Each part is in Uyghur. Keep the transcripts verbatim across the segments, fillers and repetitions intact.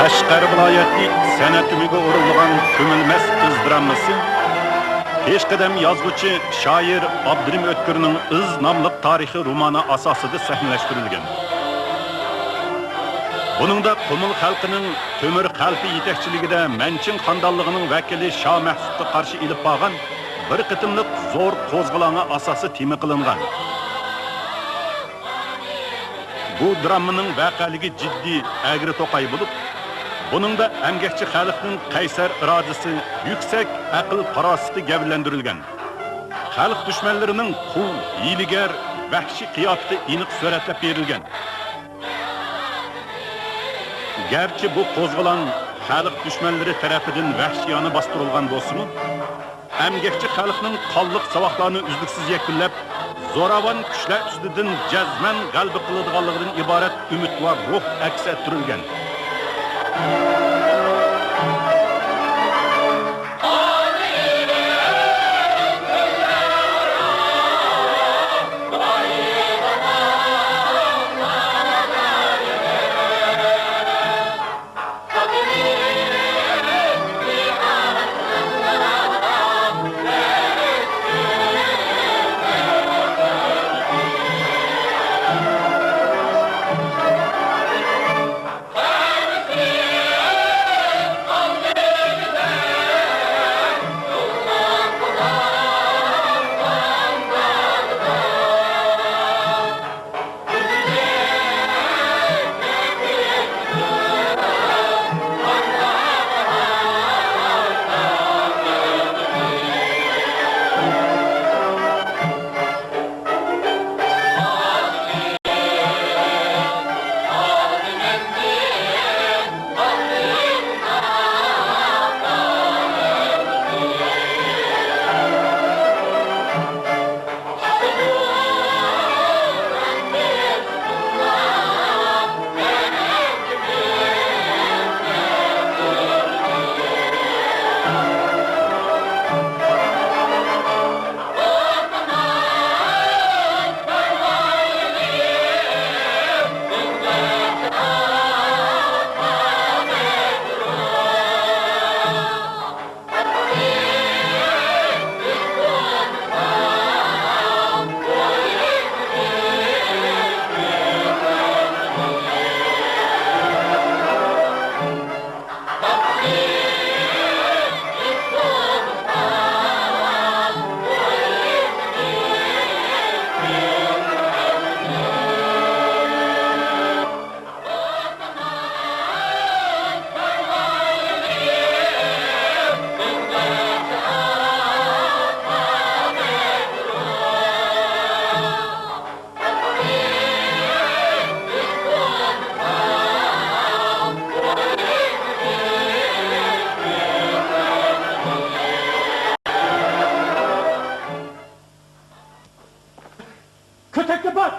قەشقەر ۋىلايەتلىك سەنئەت ئۆمىكى ئورۇنلىغان كۆمۈلمەس ئىز دراممىسى پېشقەدەم يازغۇچى، شائىر ئابدۇرېھىم ئۆتكۈرنىڭ ئىز ناملىق تارىخىي رومانى ئاساسىدا سەھنىلەشتۈرۈلگەن. بۇنىڭدا قۇمۇل خەلقىنىڭ تۆمۈر خەلپە يېتەكچىلىكىدە مەنچىڭ خاندانلىقىنىڭ ۋەكىلى شاھ مەخسۇتقا قارشى ئېلىپ بارغان بىر قېتىملىق زور قوزغىلاڭى ئاساسىي تېما قىلىنغان. بۇ دراممىنىڭ ۋەقەلىكى جىددىي، ئەگرى توقاي بولۇپ، بۇنىڭدا ئەمگەكچى خەلقنىڭ قەيسەر ئىرادىسى، يۈكسەك ئەقىل-پاراسىتى گەۋدىلەندۈرۈلگەن. خەلق دۈشمەنلىرىنىڭ قۇل، ھىيلىگەر، ۋەھشىي قىياپىتى ئېنىق سۈرەتلەپ بېرىلگەن. گەرچە بۇ قوزغىلاڭ خەلق دۈشمەنلىرى تەرىپىدىن ۋەھشىيانە باستۇرۇلغان بولسىمۇ، ئەمگەكچى خەلقنىڭ قانلىق ساۋاقلارنى ئۈزلۈكسىز يەكۈنلەپ، زوراۋان كۈچلەر ئۈستىدىن جەزمەن غەلىبە قىلىدىغانلىقىدىن ئىبارەت ئۈمىدۋار روھ ئەكس ئەتتۈرۈلگەن. كۆتەككە بار!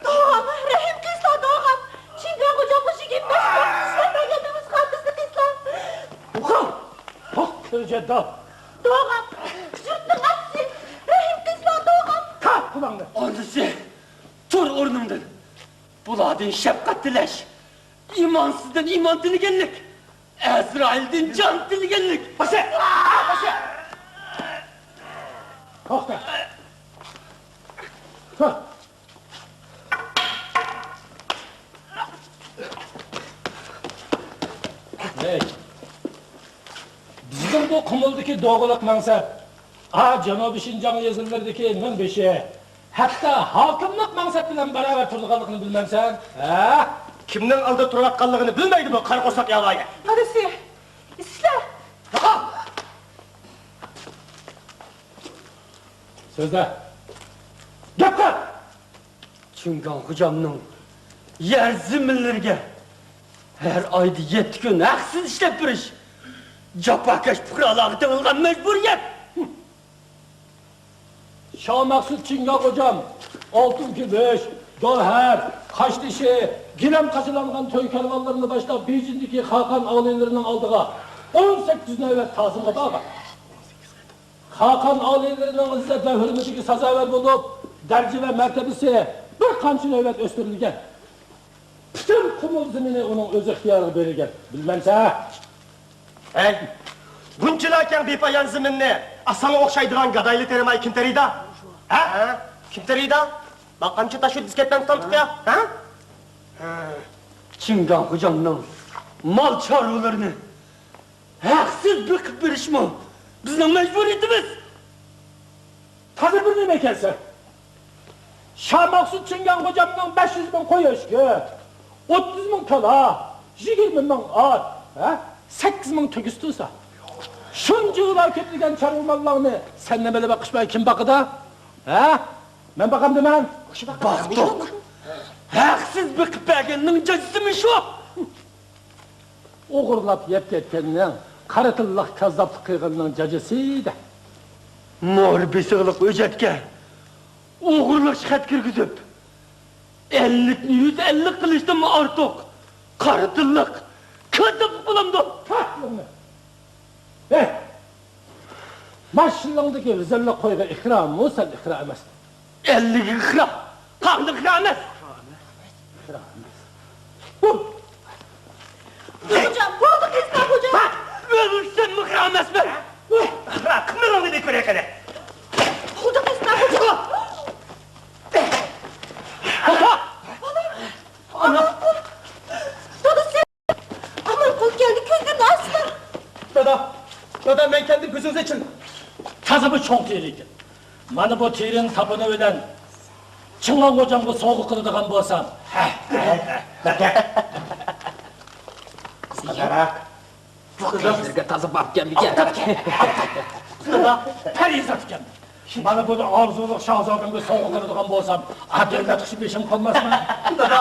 دوغام، رەھىم قىلسىلا، دوغام! چىڭگاڭغا جابۇشىگىن مەشقۇلۇق ئىشلەپ بەرگەندىمىز قاندىسى قىلسا! ئوقۇڭ! توق كۆرجەددال! دوغام، يۇرتنىڭ ئاتىسى! رەھىم قىلسىلا، دوغام! تاپ قۇلاڭنى! ئانىسى! تۇر ئورنۇڭدىن! بۇلاردىن شەپقەت تىلەش، ئىمانسىزدىن ئىمان تىلىگەنلىك، ئەزرائىلدىن جان تىلىگەنلىك. باشا! باشا! توختا! تۇر! ھەي! بىزنىڭ بۇ قۇمۇلدىكى دوغىلىق مەنسەپ، ئا، جەنۇبىي شىنجاڭ يېزىلىرىدىكى مىڭبېشى، ھەتتا ھاكىملىق مەنسەپ بىلەن باراۋەر تۇرىدىغانلىقىنى بىلمەمسەن؟ ھە؟ كىمنىڭ ئالدىدا تۇرۇۋاتقانلىقىنى بىلمەيدۇ بۇ قارا قورساق ياۋايى. دادىسى، سىلەر. سۆزلە. گەپ قىل! چىڭگاڭ خوجامنىڭ يەر زېمىنلىرىگە ھەر ئايدا يەتتە كۈن ھەقسىز ئىشلەپ بېرىش، جاپاكەش پۇقرالارغا تېڭىلغان مەجبۇرىيەت. شاھ مەخسۇت چىڭگاڭ خوجام ئالتۇن كۈمۈش، گەۋھەر، قاشتېشى، گىلەم قاچىلانغان توي كارۋانلىرىنى باشلاپ، بېيجىڭدىكى خاقان ئالىيلىرىنىڭ ئالدىغا ئون سەككىز نۆۋەت تازىمغا بارغان. خاقان ئالىيلىرىنىڭ ئىززەت ۋە ھۆرمىتىگە سازاۋەر بولۇپ، دەرىجە ۋە مەرتىبىسى بىر قانچە نۆۋەت ئۆستۈرۈلگەن. پۈتۈن قۇمۇل زېمىنى ئۇنىڭ ئۆز ئىختىيارىغا بېرىلگەن. بىلمەمسەن؟ ھەي، بۇنچىلا كەڭ بىپايان زېمىننى ساڭا ئوخشايدىغان گادايلا تېرىماي كىم تېرىيدۇ؟ ھە؟ كىم تېرىيدۇ؟ باققانچە تاش ئۆتكۈزۈپ كەتمەمتۇق يا؟ ھە؟ چىڭگاڭ خوجامنىڭ مال چارۋىلىرىنى ھەقسىز بېقىپ بېرىشمۇ بىزنىڭ مەجبۇرىيىتىمىز. تازا بىر نېمە ئىكەنسەن. شاماقسۇ چىڭگاڭ خوجامنىڭ بەش يۈز مىڭ قوي ئۆچكە، ئوتتۇز مىڭ كالا، يىگىرمە مىڭ ئات، ھە؟ سەككىز مىڭ تۆگىسى تۇرسا، شۇنچىۋالا كۆپلىگەن چارۋا ماللارنى سەن نېمىلا بېقىشماي كىم باقىدۇ؟ ھە؟ مەن باقامدىمەن؟ باقتۇق. ھەقسىز بېقىپ بەرگەننىڭ جازىسىمۇ شۇ. ئوغرىلاپ يەپ كەتكەننىڭ، قارا تىللىق كاززاپلىق قىلغاننىڭ جازىسى دە. مور بېسىقلىق ھۆججەتكە ئوغرىلىق خەت كىرگۈزۈپ، ئەللىكنى يۈز ئەللىك قىلىشتىنمۇ ئارتۇق قارا تىللىق كاززاپلىق بولامدۇ؟ ھە! ماشىنىڭدىكى ۋىزىرلىق قويغا ئىقرارمۇ سەن ئىقرار ئەمەس. ئەللىك ئىقرار، قانداق ئىقرار ئەمەس؟ ئىقرار ئەمەس. خوجام، بولدى قىزلار، خوجام. ئۆلسەم ئىقرار ئەمەسمەن. قىمىرىڭنى بىر كۆرەي قېنى. بولدى قىزلار، خوجام. ئانا. ئانا. دادا، سەن ئامانقۇل كەلدى، كۆزلىرىنى ئاچسا. دادا، دادا، مەن كەلدىم، كۆزىڭىز ئېچىلدى. تازا بىر چوڭ تېرە ئىكەن. مانا بۇ تېرىنى تاپىنى بىلەن چىڭگاڭ خوجامغا سوۋغا قىلىدىغان بولسام. ھە، ھە، ھە. بۇ قەيسەرگە تازا بارىپ كەلمىگەن. دادا، پەرىزات ئىكەن. مانا بۇنى ئارزۇلۇق شاھزادەمگە سوۋغا قىلىدىغان بولسام، ئادەملەر قىشى بېشىم قالماسمۇ؟ دادا.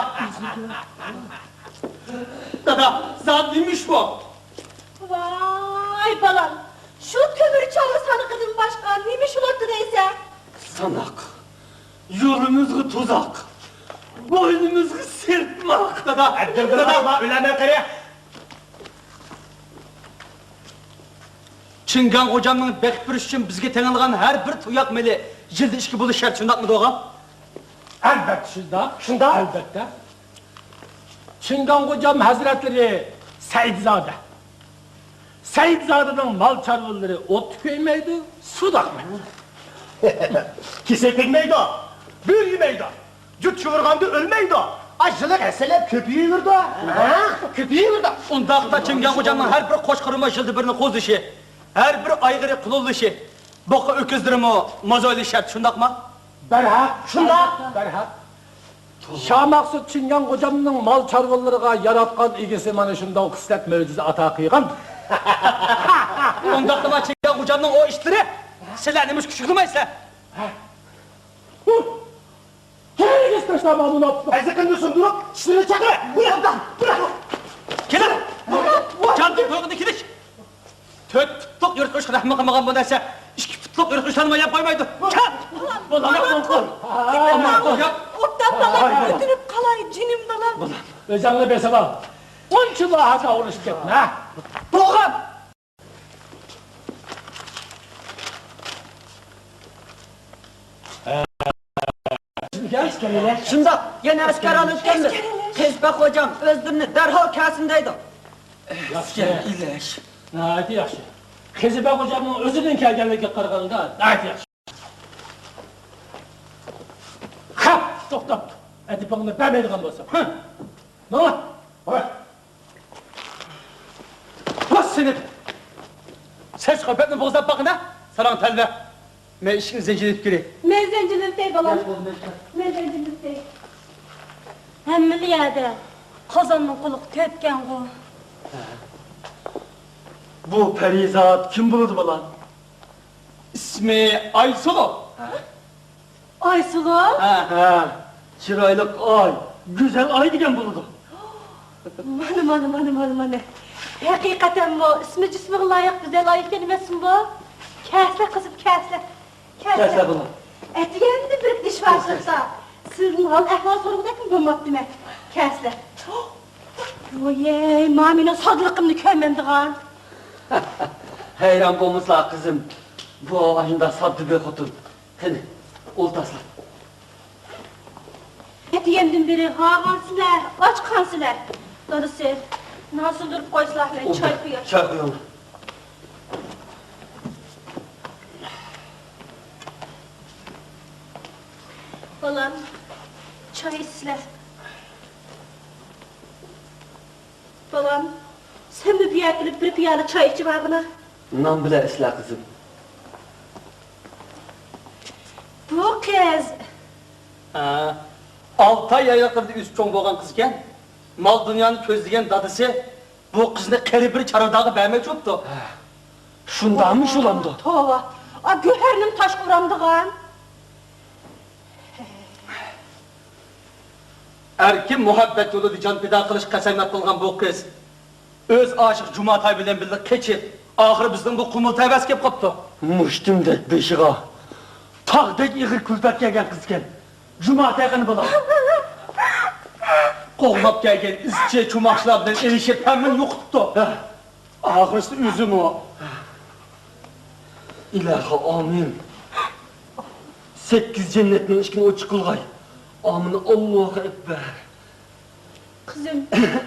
دادا، زادى نېمە ئىش بۇ؟ ۋاي بالام، شۇ تۆمۈر چالما سانىقىدىن باشقا نېمە ئىش بولاتتى دەيسەن؟ ساناق، يولىمىزغا تۇزاق، بوينىمىزغا سىرتماق. دادا، دادا، ئۆلەمەن قېرى. چىڭگاڭ خوجامنىڭ بېقىپ بېرىش ئۈچۈن بىزگە تېڭىلغان ھەر بىر تۇياق مېلى يىلدا ئىككى بولۇش شەرت، شۇنداقمىدۇ ئاغا؟ ئەلۋەتتە شۇنداق. شۇنداق؟ ئەلۋەتتە. چىڭگاڭ خوجام ھەزرەتلىرى سەئىدزادە. سەئىدزادىنىڭ مال چارۋىلىرى ئوتتا كۆيمەيدۇ، سۇدا ئاقمايدۇ. كېسەك تەگمەيدۇ، بۆرە يېمەيدۇ. جۇت شۇۋۇرغاندا ئۆلمەيدۇ. ئا، يىللىق ھەسسىلەپ كۆپىيىۋېرىدۇ. ھە؟ كۆپىيىۋېرىدۇ. ئۇنداقتا چىڭگاڭ خوجامنىڭ ھەر بىر قوچقىرىمۇ يىلدا بىرنى قوزۇشى، ھەر بىر ئايغىرى قۇلۇلىشى، بوقا ئۆكۈزلىرىمۇ مازويلۇش شەرت، شۇنداقمۇ؟ بەرھەق. شۇنداق. بەرھەق. شاماقسۇ چىڭگاڭ خوجامنىڭ مال چارۋىلىرىغا ياراتقان ئىگىسى مانا شۇنداق خىسلەت مۆجىزە ئاتا قىلغان. ئۇنداقتا ما چىڭگاڭ خوجامنىڭ ئۇ ئىشلىرى سىلەرنى مۇشۇ كۈچۈكلىمەيسىلەر. تەرىگىز تاشلاما مۇناپىق. ئەزىقىنى سۇندۇرۇپ، كىشىلەرنى چاقىرە. بۇ ياقتا، بۇ ياقتا. كېلىڭ. جان تويغىدا كېلىش. تۆت پۇتلۇق يىرتقۇچقا رەھمى قىلمىغان بۇ نەرسە، ئىككى پۇتلۇق يىرتقۇچلارنى يەپ قويمايدۇ. چال! بولدى، ئامانقۇل. ئامانقۇل. ئوبدان بالا، كۆتۈرۈپ قالاي، جېنىم بالام. ئۆزۈڭنى بېسىۋال. ئۇنچىۋالا خاتا ئۇرۇشۇپ كەتمە. بولغان. شۇنداق، يەنە ئەسكەر ئالىدىكەنمىز. قېزىبەگ خوجام ئۆزلىرىنى دەرھال كەلسۇن دەيدۇ. ياخشى. ئەسكەر ئىلەش. ناھايىتى ياخشى. قېزىبەگ خوجامنىڭ ئۆزىدىن كەلگەنلىكىگە قارىغاندا ناھايىتى ياخشى. خەپ، توختاپ. ئەدىپىڭنى بەرمەيدىغان بولساڭ. ھە. ماڭا. ۋاس سېنى! سەن چىقىپ بەتنى بوغۇزلاپ باققىنا، ساراڭ تەلۋە! مەن ئىشىكنى زەنجىرلىتىپ كىرەي. مەن زەنجىرلىتەي، بالام. مەن زەنجىرلىتەي. ھەممىلا يەردە قازاننىڭ قۇلىقى تۆتكەنغۇ. بۇ پەرىزات كىم بولىدۇ، بالام؟ ئىسمى ئايسۇلۇ. ئايسۇلۇ؟ ھە، ھە. چىرايلىق ئاي، گۈزەل ئاي دېگەن بولىدۇ. مانا، مانا، مانا، مانا، مانا. ھەقىقەتەنمۇ ئىسمى جىسمىغا لايىق گۈزەل ئاي ئىكەن ئەمەسمۇ بۇ؟ كەلسىلە قىزىم، كەلسىلە. كەلسىلە. كەلسىلە بالام. ئەتىگەندە بىر ئىش بار چىقسا، سىزنىڭ ھال ئەھۋال سورىغۇدەكمۇ بولماپتىمەن. كەلسىلە. ۋويەي، مانا مېنىڭ سادىلىقىمنى كۆرمەمدىغان. ھەيران بولمىسىلا قىزىم. بۇ ئاشۇنداق ساددا بىر خوتۇن. قېنى، ئولتۇرسىلەر. ئەتىگەندىن بېرى ھارغانسىلەر، ئاچقانسىلەر. دادىسى، نان سۇندۇرۇپ قويسىلا، مەن چاي قۇياي. چاي قۇيۇڭ. بالام، چاي ئىچسىلە. بالام، سەنمۇ بۇ يەرگە كېلىپ بىر پىيالە چاي ئىچىۋالغىنا. نان بىلەن ئىچسىلە، قىزىم. بۇ قىز. ھە، ئالتە ئاي يايلاقلىرىدا ئۆسۈپ چوڭ بولغان قىزكەن. مال-دۇنيانى كۆزلىگەن دادىسى بۇ قىزنى قېرى بىر چارۋىدارغا بەرمەكچى بوپتۇ. شۇنداقمۇ شۇلامدۇ؟ توۋا، ئا، گۆھەرنىڭ تاشقا ئۇرامدىغان. ئەركىن مۇھەببەت يولىدا جان پىدا قىلىش قەسەمياد قىلغان بۇ قىز ئۆز ئاشىقى جۇماتاي بىلەن بىللە قېچىپ، ئاخىرى بىزنىڭ بۇ قۇمۇل تەۋەسىگە كېلىپ قاپتۇ. مۇشتۇمدەك بېشىغا تاغدەك ئېغىر كۈلپەت كەلگەن قىزكەن. جۇماتاي قېنى بالا؟ قوغلاپ كەلگەن ئىزچى چوماقچىلار بىلەن ئېلىشىپ ھەممىنى يوقىتىپتۇ. ئاخىرسى ئۆزىمۇ. ئىلاھى ئامىن. سەككىز جەننەتنىڭ ئىشىكىنى ئوچۇق قىلغاي. ئامىن، ئاللاھۇ ئەكبەر. قىزىم،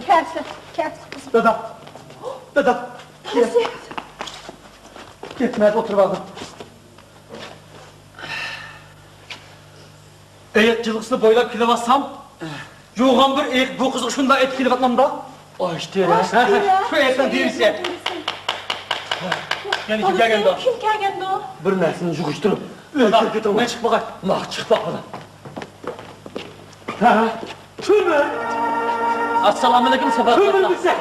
كەلسە، كەلسە قىزىم. دادا، دادا. دادىسى. كەتمەيدۇ، ئولتۇرۇپ ئالدىم. ئېيىق جىلغىسىنى بويلاپ كېلىۋاتسام، يوغان بىر ئېيىق بۇ قىزغا شۇنداق ئېيتىپ كېلىۋاتمامدا؟ ئاشتىرا. شۇ ئېيىقنىڭ دېرىسى. يەنە كىم كەلگەندۇ؟ كىم كەلگەندۇ؟ بىر نەرسىنى يىغىشتۇرۇپ، ئۆيگە كىرىپ كېتىڭ. مەن چىقىپ باقاي. ماقۇل، چىقىپ باققىلى. ھە؟ كۆمۈر. ئەسسالامۇئەلەيكۇم، سەپەر. كۆمۈر بىزگە.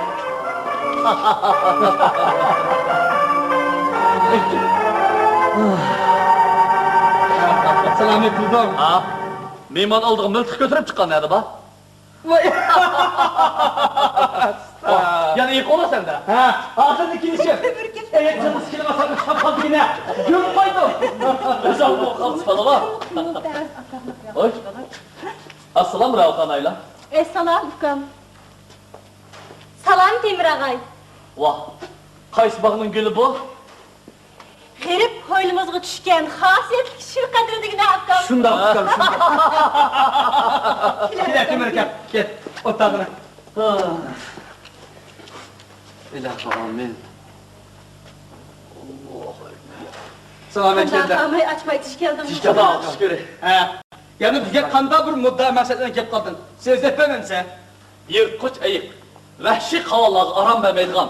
سالام ئېيتىلدىڭ. ھا، مېھمان ئالدىغا مىلتىق كۆتۈرۈپ چىققان نەدە بار؟ ۋاي. يەنە ئېيىق ئۇرۇۋاتىسەن-دە. ھە، ھازىر كېلىشىپ. ئېيىق جىلغىسى كېلىۋاتسام، چاپقان دېگىنە. يۈرۈپ قايتىڭ. ئۆزۈڭ بۇ قالسا بالا بار. ھوي. ئەسسالام، راۋخان ئايلا. ئەسسالام، ئۇكام. سالام، تېمىر ئاغاي. ۋاھ، قايسى باغنىڭ گۈلى بۇ؟ غېرىب ھويلىمىزغا چۈشكەن خاسىيەتلىك شىر قەدرى دېگىنە، ئۇكام. شۇنداق، ئۇكام، شۇنداق. كېلە، تېمىر ئاكا، كەل، ئولتۇر. ئىلاھى ئامىن. سالام ئەكەلدى. قانداق ئاچماي چۈش كەلدىڭ؟ چۈش كەلدىڭ. ھە. يەنە بىزگە قانداق بىر مۇددىئا مەقسەت بىلەن كېلىپ قالدىڭ؟ سۆزلەپ بەرمەمسەن؟ يىرتقۇچ ئېيىق، ۋەھشىي قاۋانلارغا ئارام بەرمەيدىغان،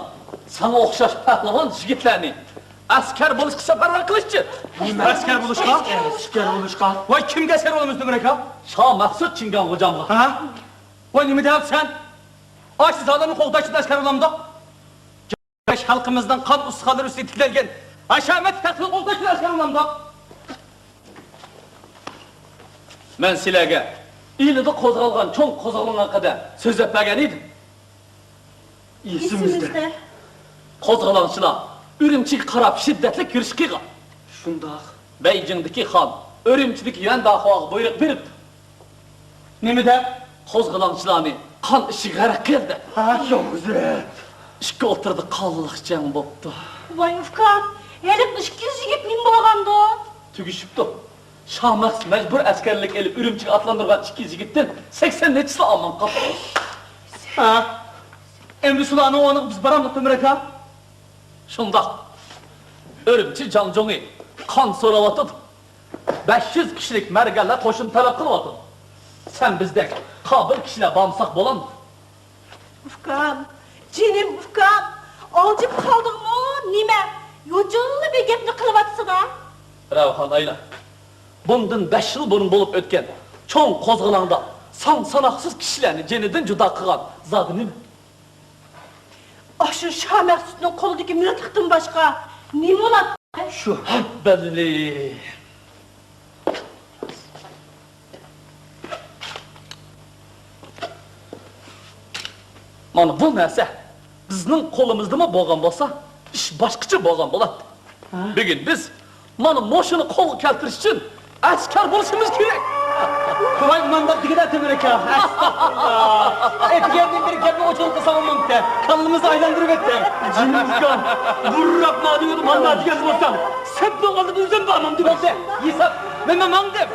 ساڭا ئوخشاش پەھلىۋان يىگىتلەرنى ئەسكەر بولۇشقا سەپەرۋەر قىلىشچى. ئەسكەر بولۇشقا؟ ئەسكەر بولۇشقا؟ ۋاي، كىمگە ئەسكەر بولىمىز، تۆمۈر ئاكا؟ شاھ مەخسۇت چىڭگان غوجامغا. ھە؟ ۋاي، نېمە دەۋاتىسەن؟ ئاشۇ زالىمنى قوغداشتىن ئەسكەر بولامدۇق؟ خەلقىمىزنىڭ قان ئۇستىخانلىرى ئۈستىگە تىكلەنگەن ھەشەمەتلىك تەختىنى قوغداشتىن ئەسكەر بولامدۇق؟ مەن سىلەرگە ئىلىدا قوزغالغان چوڭ قوزغىلىڭ ھەققىدە سۆزلەپ بەرگەن ئىدىم. ئېسىمىزدە. قوزغىلاڭچىلار ئۈرۈمچىگە قاراپ شىددەتلىك يۈرۈش قىلغان. شۇنداق. بېيجىڭدىكى خان ئۈرۈمچىدىكى يۈەنداخۇاغا بۇيرۇق بېرىپتۇ. نېمە دەپ؟ قوزغىلاڭچىلارنى قان ئىچىگە غەرق قىل دەپ. ھە، شۇ ئىككى ئوتتۇرىدا قانلىق جەڭ بوپتۇ. ۋاي ئۇكام، ھېلىقى ئىككى يۈز يىگىت نېمە بولغاندۇ؟ تۈگىشىپتۇ. شاھ مەخسۇت مەجبۇر ئەسكەرلىك ئېلىپ ئۈرۈمچىگە ئاتلاندۇرغان ئىككى يۈز يىگىتتىن سەكسەن نەچچىسىلا ئامان قاپتۇ. ھە؟ ئەمدى شۇلارنىڭ ئورنىغا بىز بارامدۇق، تۆمۈر ئاكا؟ شۇنداق. ئۈرۈمچى جاڭجۇڭى قان سوراۋاتىدۇ. بەش يۈز كىشىلىك مەرگەنلەر قوشۇن تەلەپ قىلىۋاتىدۇ. سەن بىزدەك قابىل كىشىلەر بارمىساق بولامدۇ؟ ئۇكام، جېنىم ئۇكام، ئالجىپ قالدىڭمۇ نېمە؟ يوچۇنلا بىر گەپنى قىلىۋاتىسىدا. رەۋخان ئايلا، بۇندىن بەش يىل بۇرۇن بولۇپ ئۆتكەن چوڭ قوزغىلاڭدا سان-ساناقسىز كىشىلەرنى جېنىدىن جۇدا قىلغان زادى نېمە؟ ئاشۇ شاھ مەخسۇتنىڭ قولىدىكى مىلتىقتىن باشقا نېمە بولاتتى؟ شۇ ھەببەللى. مانا بۇ نەرسە بىزنىڭ قولىمىزدىمۇ بولغان بولسا، ئىش باشقىچە بولغان بولاتتى. ھە؟ بۈگۈن بىز مانا مۇشۇنى قولغا كەلتۈرۈش ئۈچۈن ئەسكەر بولۇشىمىز كېرەك. قولاي مانداق دېگىنە تۆمۈر ئاكا. ئەستەغپۇرۇللا. ئەتىگەندىن بېرى گەپنى ئوچۇق قىلسام بولمامتى. كاللىمىزنى ئايلاندۇرۇۋەتتىڭ. جىمجىت بول. بۇرراق مانا دېگەن مانا دېگەن بولساڭ، سەت بولغاندا بىزدىن بارمامدۇ بەزدە. ھېساب، مەن ماڭدىم.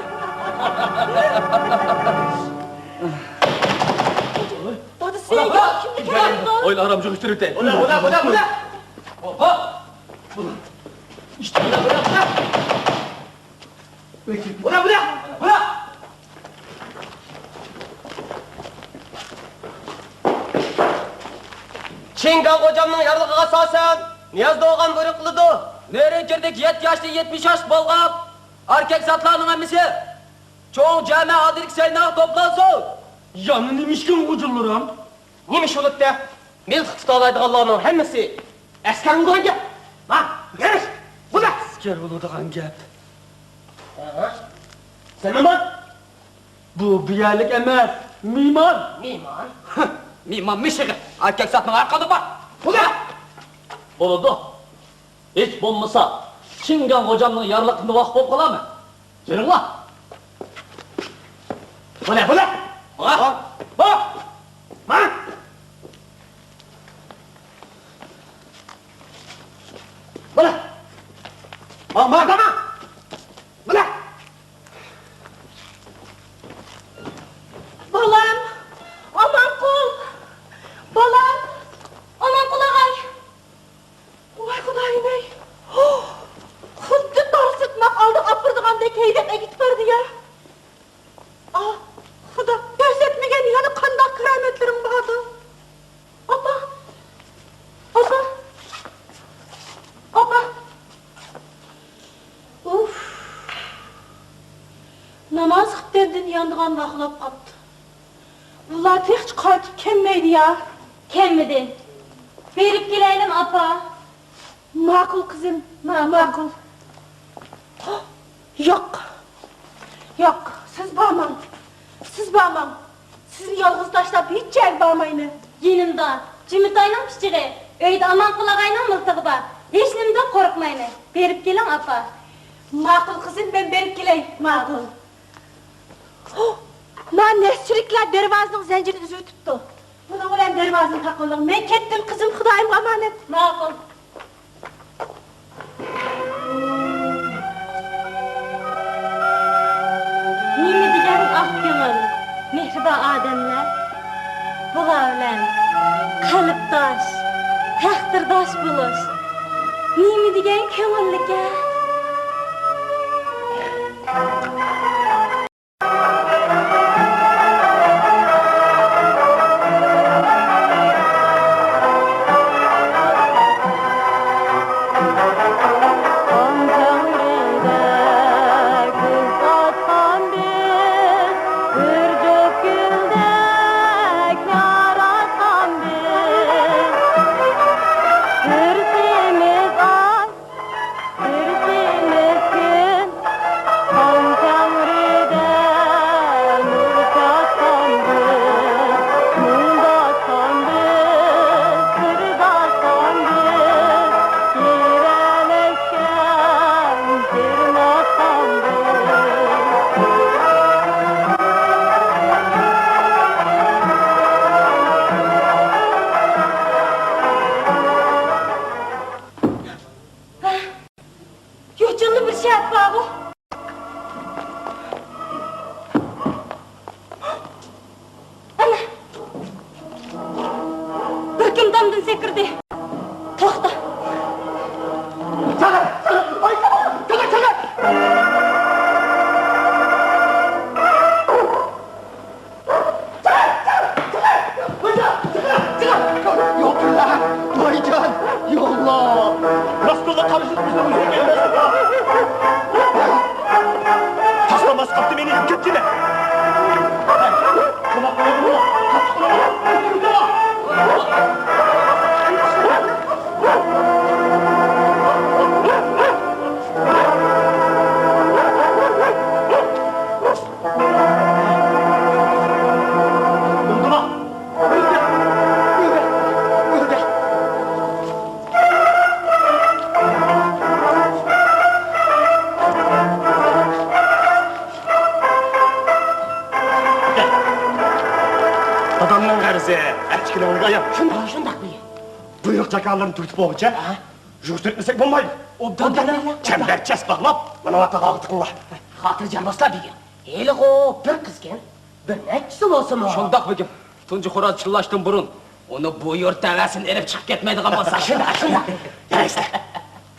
دادا، سەن كىمنى كەلدىڭ؟ ئويلا ئارام جۇغۇشتۇرۇۋېتەي. بۇلا، بۇلا، بۇلا، بۇلا. ھوپ، ھوپ. ئىشتە بۇلا، بۇلا، بۇلا. بۇلا، بۇلا، بۇلا! چىڭگاڭ غوجامنىڭ يارلىقىغا ئاساسەن، نىياز دوغان بۇيرۇق قىلىدۇ. نۆرىنكىردىكى يەتتە ياشتىن يەتمىش ياش بولغان ئەركەك زاتلارنىڭ ھەممىسى چوڭ جامە ئالدىدىكى سەھنىگە توپلانسۇن! يەنە نېمە ئىكەن غوجىلىرىم؟ نېمە ئىش بولۇپتۇ؟ مىلتىق تۇتالايدىغانلارنىڭ ھەممىسى ئەسكەر بولىدىغان گەپ. ھا، يېرىش! بۇلا! ئەسكەر بولىدىغان گەپ. ھا؟ سەن نېمە؟ بۇ، بۇ يەرلىك ئەمەس، مېھمان. مېھمان؟ مېھمان مىشىغى. ئەركەك زاتنىڭ ھەر قانداق بار. بۇلا! بولىدۇ. ھېچ بولمىسا، چىڭگاڭ غوجامنىڭ يارلىقىدىن ۋاقىپ بولۇپ قالارمەن. يۈرۈڭلار. بۇلا، بۇلا! ماڭا! ماڭا! ماڭا! بۇلا! ماڭا، ماڭا! بۇلا! بالام! ئامانقۇل! بالام! ئامانقۇل ئاغاي! ۋاي خۇدايىم-ئەي! خۇددى تارسىتماق ئالدىغا ئاپىرىدىغاندەك ھەيدەپ ئەكېتىپ بەردى-يا! ئاھ، خۇدا، كۆرسەتمىگەن يەنە قانداق كارامەتلىرىڭ باردۇ؟ ئاپا! ئاپا! ئاپا! ئۇف! ناماز خۇپتەندىن يانىدىغان ۋاقىت بولاپ قاپتۇ. بۇلار تېخىچە قايتىپ كەلمەيدۇ-يا. كەلمىدى. بېرىپ كېلەيلىم، ئاپا. ماقۇل، قىزىم، ماقۇل. ياق. ياق، سىز بارماڭ. سىز بارماڭ. سىزنى يالغۇز تاشلاپ ھېچ يەرگە بارمايمەن. يېنىمدا جۈمىتاينىڭ پىچىقى، ئۆيدە ئامانقۇل ئاغاينىڭ مىلتىقى بار. ھېچنېمىدىن قورقمايمەن. بېرىپ كېلىڭ، ئاپا. ماقۇل، قىزىم، مەن بېرىپ كېلەي. ماقۇل. ھو! ما نەسچىرىكلەر دەرۋازىنىڭ زەنجىرىنى ئۈزۈۋېتىپتۇ. بۇنىڭ بىلەن دەرۋازىنى تاقىۋېلىڭ. مەن كەتتىم، قىزىم، خۇدايىمغا ئامانەت. ماقۇل. نېمە دېگەن ئاق كۆڭۈل، مېھرىبان ئادەملەر. بۇلار بىلەن قەلبداش، تەقدىرداش بولۇش نېمە دېگەن كۆڭۈللۈككەن. يوچۇندا بىر شەرت بارغۇ. ئەنە، بىر كىم تامدىن سەكرىدى. توختا. چىقىر! چىقىر! چىقىر! چىقىر! يوقلا، ۋايجان، يوقلا. راستلا قارىشىپ بىزنى ئۇزۇن كەلمەسلىك. تاشلاماس قاپتى مېنى، كەتكىنە. بۇيرۇق جاكارلىرىنى تۈگىتىپ بولغۇچە، ھە؟ يۇرت ئۆتمىسەك بولمايدۇ. ئوبدان دېمەڭلار. چەمبەرچاس باغلاپ، مانا ماقاغا تىقىڭلار. خاتىرجەم بولسىلا بېگىم. ھېلىغۇ بىر قىزكەن، بىر نەچچىسى بولسىمۇ. شۇنداق بېگىم. تۇنجى خوراز چىللاشتىن بۇرۇن ئۇنى بۇ يۇرت تەۋەسىدىن ئېلىپ چىقىپ كەتمەيدىغان بولسا. شۇنداق، شۇنداق. يارايسىلەر.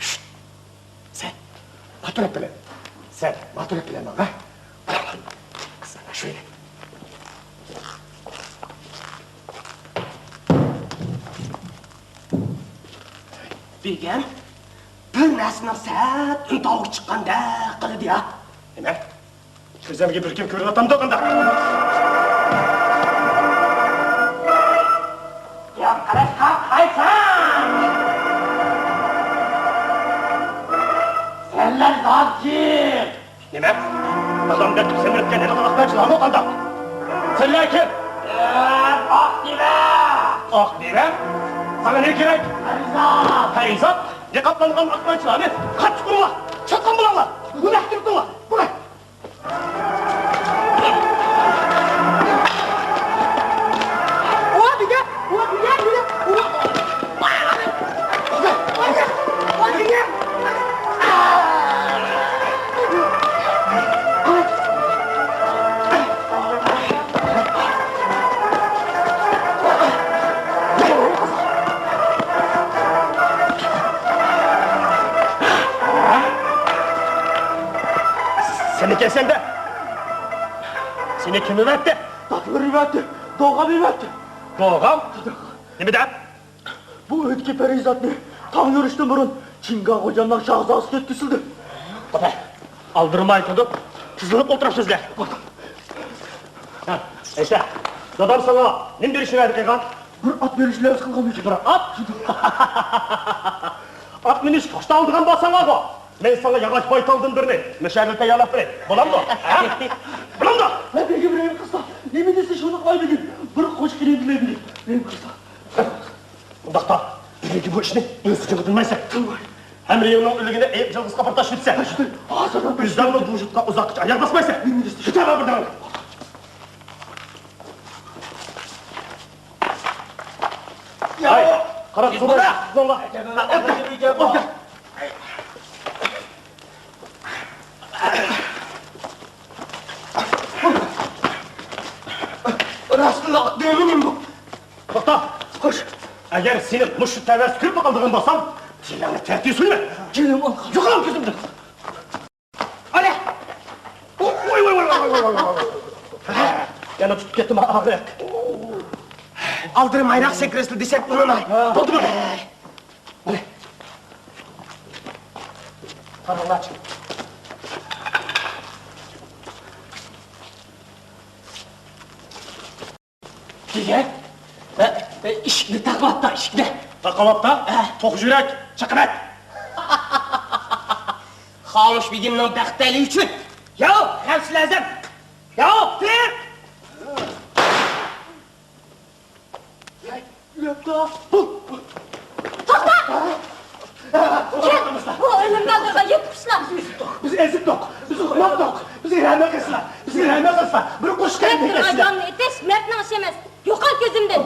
شۇت. سەن ما تەرەپ بىلەن. سەن ما تەرەپ بىلەن ماڭ، ھە؟ قىزلار، شۇ يەردە. بېگىم، بىر نەرسىنىڭ سەت ئۈنتاۋۇق چىققاندەك قىلىدۇ يا. نېمە؟ كۆزۈمگە بىر كىم كۆرۈنۈۋاتامدۇ قانداق؟ يا قاراش، قاقايسان! سەنلەر زادى كىم؟ نېمە؟ دادام دەپ سېمىرتكەن ھېلىقى ئاق نەچچىلارمۇ قانداق؟ سەنلەر كىم؟ مەن ئاق دىۋە! ئاق دىۋە؟ ساڭا نېمە كېرەك؟ پەرىزات! پەرىزات؟ نىقابلانغان ئاق نەچچىلارنى قاتتىق ئۇرۇڭلار! چاتقان بولۇڭلار! بۇنى ئەكىرىپ تۇرۇڭلار! بۇنى! سېنى كەلسەمدە! سېنى كىم ئەۋەتتى؟ دادىلىرى ئەۋەتتى. دوغام ئەۋەتتى. دوغام؟ نېمە دەپ؟ بۇ ئۆيدىكى پەرىزاتنى تاڭ يورۇشتىن بۇرۇن چىڭگاڭ غوجامنىڭ شاھزادىسى دەپ كېسىلدى. توختا، ئالدىرىماي تۇرۇپ، تىزلىنىپ ئولتۇرۇپ سۆزلە. ھە، ئەيسە، دادام ساڭا نېمە بېرىشنى ۋەدە قىلغان؟ بىر ئات بېرىشنى ۋەدە قىلغان ئىدى. بىر ئات؟ ئات مىنىشكە خۇشتاۋۇرىدىغان بولساڭلارغۇ، مەن ساڭا ياغاچ بايتالدىن بىرنى، مەشەدىن تەييارلاپ بېرەي. بولامدۇ؟ ھە؟ بولامدۇ؟ ھە، بېگىم، رەھىم قىلسا، نېمە دېسە شۇنى قىلاي بېگىم. بىر قوشۇق ئېلىپ بېرەي بېگىم. رەھىم قىلسا. ئۇنداقتا، بۈگۈنكى بۇ ئىشنى ئۆزۈڭگە بىلمەيسەن. ھەمرىيىڭنىڭ ئۆلۈكىنى ئېيىپ جىلغىسقا پۇرتاش دېسە. ھازىر. ئۆزۈڭمۇ بۇ يۇرتقا ئۇزاققىچە ئاياغ باسمايسەن. نېمە دېسە شۇ. كېتەۋەر بۇ يەردىن. ھەي، قارا، سۇنۇڭلار. راستلا دېمىنىم بۇ. توختا! خوش. ئەگەر سېنى مۇشۇ تەۋەس كۆرۈپ قالىدىغان بولسام، تىلىڭنى تەتۈگە سويىمەن. جېنىم ئالقا. يوقال كۆزۈمدىن! ئالە! ۋاي، ۋاي، ۋاي. يەنە تۇتۇپ كەتتىم ئاغرىق. ئالدىرىمايراق سەكرەسلە دېسەك ئۇنىماي. بولدىمۇ؟ قاراڭلارچۇ. دېگەن؟ ئە، ئە، ئىشىكنى تاقىۋاپتا، ئىشىكنى. تاقىۋاپتا؟ ئە. توق يۈرەك، چېقىۋەت. خامۇش بېگىمنىڭ بەختىيلىكى ئۈچۈن. ياۋ، غەۋسىل ئەزەم. ياۋ، تىر! توختا! كىم؟ بۇ ئۆلۈم نادىرغا يىرتقۇچلار. بىز ئېزىتتۇق، بىز ئۇقماقتۇق، بىز ئىرەنمە قىلسىلا، بىز ئىرەنمە قىلسىلا، بىر قوشۇق كەلدى كەلسىلە. جاننى ئېتىش مەردنىڭ ئىشى ئەمەس. يوقال كۆزۈمدىن.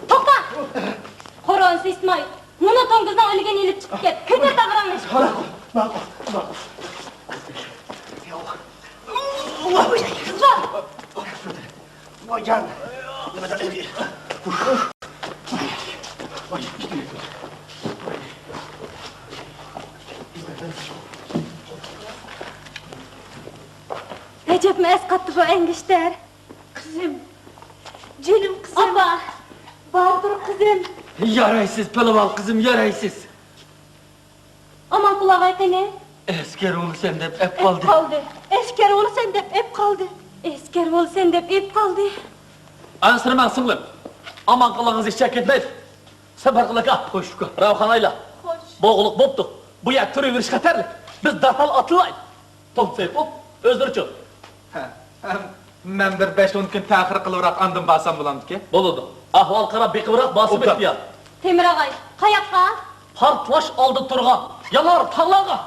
توختا! قورۇنسى ئىسمائىل، مۇنۇ توڭگۇزنىڭ ئۆلۈكىنى ئېلىپ چىقىپ كەت. كۆتەر تاغىراڭنى. ماقۇل، ماقۇل، ماقۇل. ئەجەبمۇ ئەسقاتتى بۇ ئەنگۈشتەر. قىزىم، جېنىم قىزىم. ئاپا، باردۇر قىزىم. يارايسىز، پالۋان قىزىم، يارايسىز. ئامان قۇلاغاي قېنى؟ ئەسكەر بولىسەن دەپ ئەپ قالدى. ئەپ قالدى. ئەسكەر بولىسەن دەپ ئەپ قالدى. ئەسكەر بولىسەن دەپ ئەپ قالدى. ئەنسىرىمەڭ سىڭلىم. ئامان قۇلاغىڭىز ھېچ يەرگە كەتمەيدۇ. سەپەر قىلىكا. خوش ئۇكا. راۋخان ئايلا. خوش. بوغۇلۇق بوپتۇ. بۇ يەر تۇرۇۋېرىش خەتەرلىك. بىز دەرھال ئاتلىنايلى. توختاپ، ئۆزلىرىچۇ؟ ھە، ھە، مەن بىر بەش-ئون كۈن تەخىر قىلىۋراق ئاندىن بارسام بولامدىكى؟ بولىدۇ. ئەھۋال قاراپ بېقىۋراق بارسىمۇ ئوبدان. ئېھتىيات. تېمىر ئاغاي، قاياققا؟ پارتلاش ئالدىدا تۇرغان يانار تاغلارغا.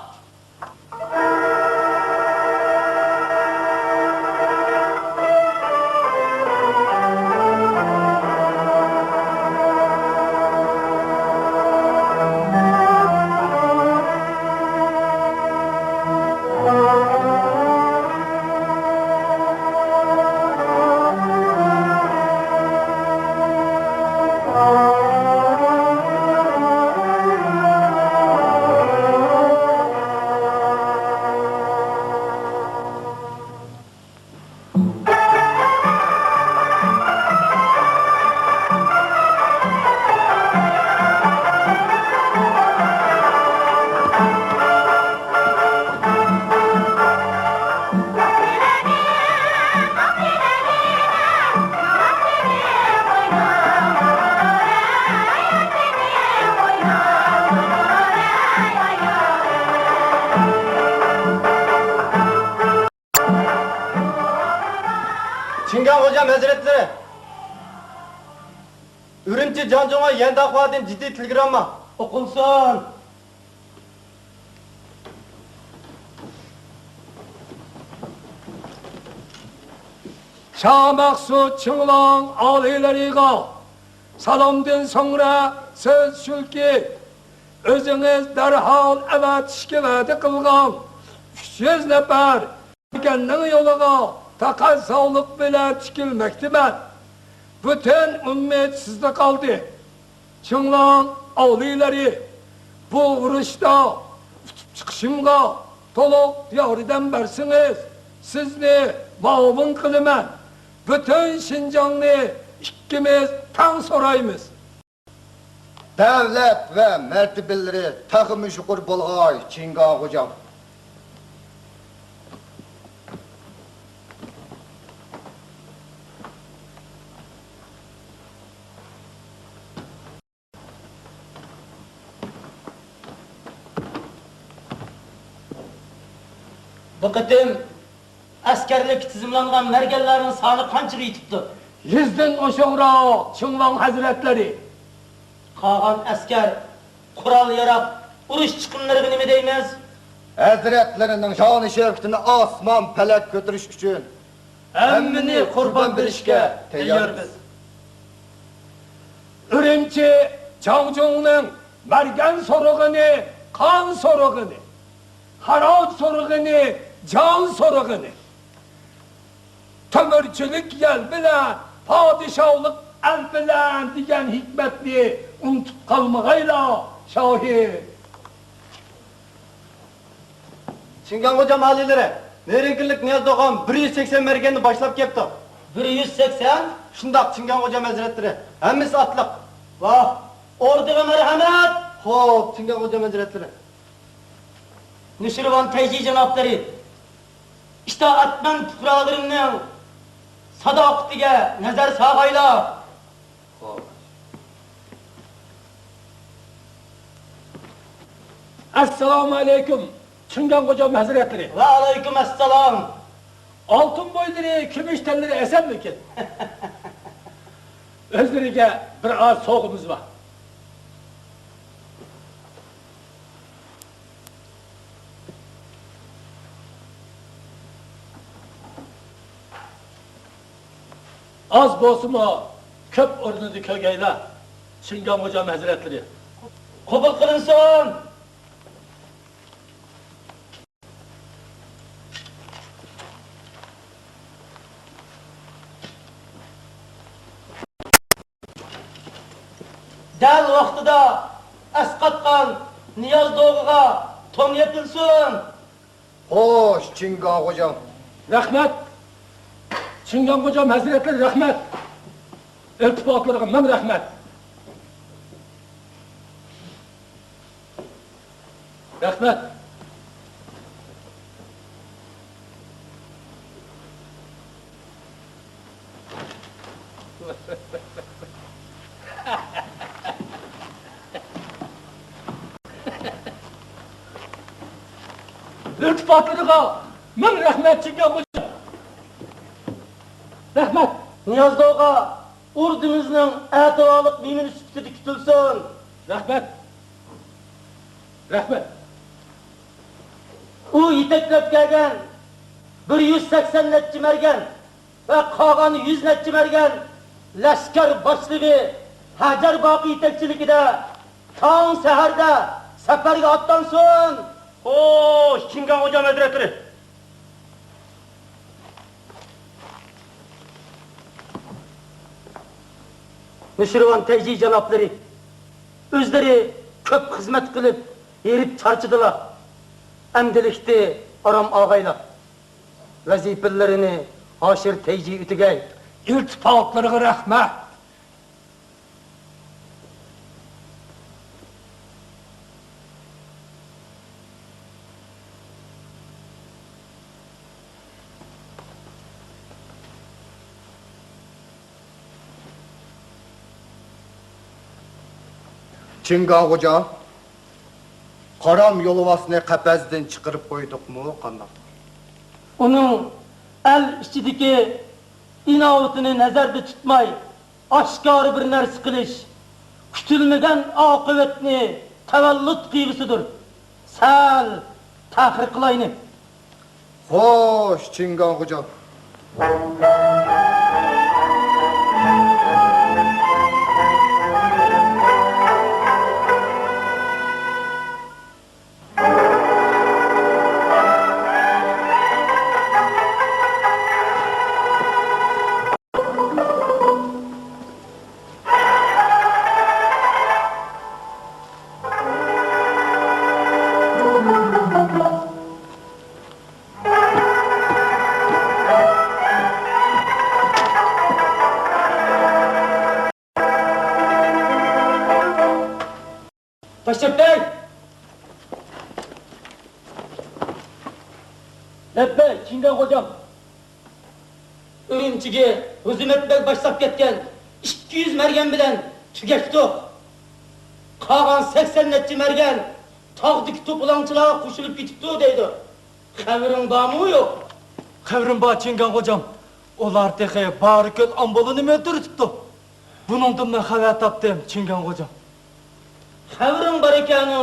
ھەزرەتلىرى، ئۈرۈمچى جاڭجۇڭغا يەنداخۇادىن جىددىي تېلېگرامما. ئوقۇلسۇن. شاھ مەخسۇت چىڭلاڭ ئالىيلىرىغا سالامدىن سوڭرا سۆز شۇكى، ئۆزىڭىز دەرھال ئەۋەتىشكە ۋەدە قىلغان ئۈچ يۈز نەپەر مەرگەننىڭ يولىغا پەقەت ساغلىق بىلەن تىكىلمەكتىمەن. پۈتۈن ئۈمىد سىزدە قالدى. چىڭلاڭ ئالىيلىرى، بۇ ئۇرۇشتا ئۇتۇپ چىقىشىمغا تولۇق ياردەم بەرسىڭىز، سىزنى مۇئاۋىن قىلىمەن. پۈتۈن شىنجاڭنى ئىككىمىز تەڭ سورايمىز. دەۋلەت ۋە مەرتىۋىلىرى تېخىمۇ يۇقىرى بولغاي، چىڭگاڭ غوجام. بۇ قېتىم ئەسكەرلىككە تىزىملانغان مەرگەنلەرنىڭ سانى قانچىغا يېتىپتۇ؟ يۈزدىن ئوشۇقراق، چىڭلاڭ ھەزرەتلىرى. قالغان ئەسكەر، قورال-ياراغ، ئۇرۇش چىقىملىرىغا نېمە دەيمىز؟ ھەزرەتلىرىنىڭ شانى-شەۋكىتىنى ئاسمان-پەلەك كۆتۈرۈش ئۈچۈن ھەممىنى قۇربان بېرىشكە تەييارمىز. ئۈرۈمچى جاڭجۇڭنىڭ مەرگەن سورىغىنى، قان سورىغىنى، خىراج سورىغىنى، جان سورىغىنى، تۆمۈرچىلىك يەل بىلەن، پادىشاھلىق ئەل بىلەن دېگەن ھېكمەتنى ئۇنتۇپ قالمىغايلا، شاھىم. چىڭگاڭ غوجام ئالىيلىرى، نېرىڭكىلىك نىياز دوغان بىر يۈز سەكسەن مەرگەننى باشلاپ كەپتۇ. بىر يۈز سەكسەن؟ شۇنداق، چىڭگاڭ غوجام ھەزرەتلىرى، ھەممىسى ئاتلىق. ۋاھ، ئوردىغا مەرھەمەت! خوپ، چىڭگاڭ غوجام ھەزرەتلىرى. نۇشىرۋان تەيجى جانابلىرى، ئىتائەتمەن پۇقرالىرىمنىڭ ساداقىتىگە نەزەر سالغايلا. ئەسسالامۇ ئەلەيكۇم، چىڭگاڭ غوجام ھەزرەتلىرى. ۋەئەلەيكۇم ئەسسالام. ئالتۇن بوينلىرى، كۈمۈش تەنلىرى ئەسەنمىكىن؟ ئۆزلىرىگە بىر ئاز سوۋغىمىز بار. ئاز بولسىمۇ، كۆپ ئورنىدا كۆرگەيلا، شىنجاڭ غوجام ھەزرەتلىرى. قوبۇل قىلىنسۇن! دەل ۋاقتىدا ئەسقاتقان نىياز دوغىغا تون يېپىلسۇن! خوش، چىڭگاڭ غوجام. رەھمەت! چىڭگاڭ غوجام ھەزرەتلىرى، رەھمەت! ئىلتىپاتلىرىغا مىڭ رەھمەت! رەھمەت! ئىلتىپاتلىرىغا مىڭ رەھمەت، چىڭگاڭ غوجام! رەھمەت! نىياز دوغا ئوردىمىزنىڭ ئەتىۋارلىق مېھمىنى سۈپىتىدە كۈتۈلسۇن! رەھمەت! رەھمەت! ئۇ يېتەكلەپ كەلگەن بىر يۈز سەكسەن نەچچە مەرگەن ۋە قالغان يۈز نەچچە مەرگەن لەشكەر باشلىقى ھەجەر باقى يېتەكچىلىكىدە تاڭ سەھەردە سەپەرگە ئاتلانسۇن! خوش، چىڭگاڭ غوجام ھەزرەتلىرى! نۇشىرۋان تەيجى جانابلىرى، ئۆزلىرى كۆپ خىزمەت قىلىپ، ھېرىپ چارچىدىلا. ئەمدىلىكتە ئارام ئالغايلا. ۋەزىپىلىرىنى ھاشىر تەيجى ئۆتىگەي. ئىلتىپاتلىرىغا رەھمەت. چىڭگاڭ غوجا، قارام يولۋاسنى قەپەستىن چىقىرىپ قويدۇقمۇ، قانداق؟ ئۇنىڭ ئەل ئىچىدىكى ئىناۋىتىنى نەزەردە تۇتماي، ئاشكارا بىر نەرسە قىلىش، كۈتۈلمىگەن ئاقىۋەتنى تەۋەللۇت قىلغۇسىدۇر. سەل تەخىر قىلايلى. خوش، چىڭگاڭ خوجام. باشلىق بەگ! لەببەي، چىڭگاڭ خوجام! ئۈرۈمچىگە ھۆزىمەت بەگ باشلاپ كەتكەن ئىككى يۈز مەرگەن بىلەن تۈگەشتۇق. قالغان سەكسەن نەچچە مەرگەن تاغدىكى توپىلاڭچىلارغا قوشۇلۇپ كېتىپتۇ دەيدۇ. خەۋىرىڭ بارمۇ يوق؟ خەۋىرىم بار، چىڭگاڭ خوجام. ئۇلار تېخى بارىكۆل ئامبۇلىنىمۇ ئۆلتۈرۈۋېتىپتۇ. بۇنىڭدىنمۇ خەۋەر تاپتىم، چىڭگاڭ خوجام. خەۋىرىڭ بار ئىكەنۇ.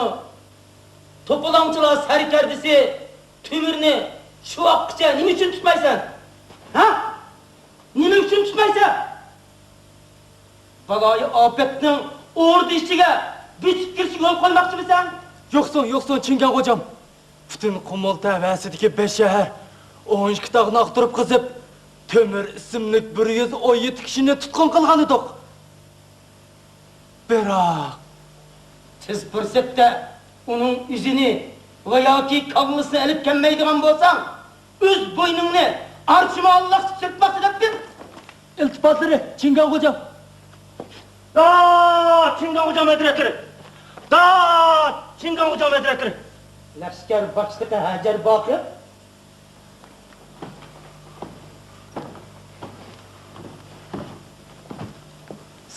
توپىلاڭچىلار سەركەردىسى تۆمۈرنى شۇ ۋاقىتقىچە نېمە ئۈچۈن تۇتمايسەن؟ ھە؟ نېمە ئۈچۈن تۇتمايسەن؟ بالايىئاپەتنىڭ ئوردا ئىچىگە بۆسۈپ كىرىشىگە يول قويماقچىمىسەن؟ يوقسۇن، يوقسۇن، چىڭگاڭ خوجام. پۈتۈن قۇمۇل تەۋەسىدىكى بەش شەھەر، ئون ئىككى تاغنى ئاختۇرۇپ قېزىپ، تۆمۈر ئىسىملىك بىر يۈز ئون يەتتە كىشىنى تۇتقۇن قىلغانىدۇق. بىراق، تېز پۇرسەتتە ئۇنىڭ ئۆزىنى ۋە ياكى كاللىسىنى ئېلىپ كەلمەيدىغان بولساڭ، ئۆز بوينۇڭنى ئارچىماللىق سۈرتماقچى دەپتىم. ئىلتىپاتلىرى، چىڭگاڭ خوجام. داد، چىڭگاڭ خوجام ھەزرەتلىرى! داد، چىڭگاڭ خوجام ھەزرەتلىرى! لەشكەر باشلىقى ھەجەر باقىر.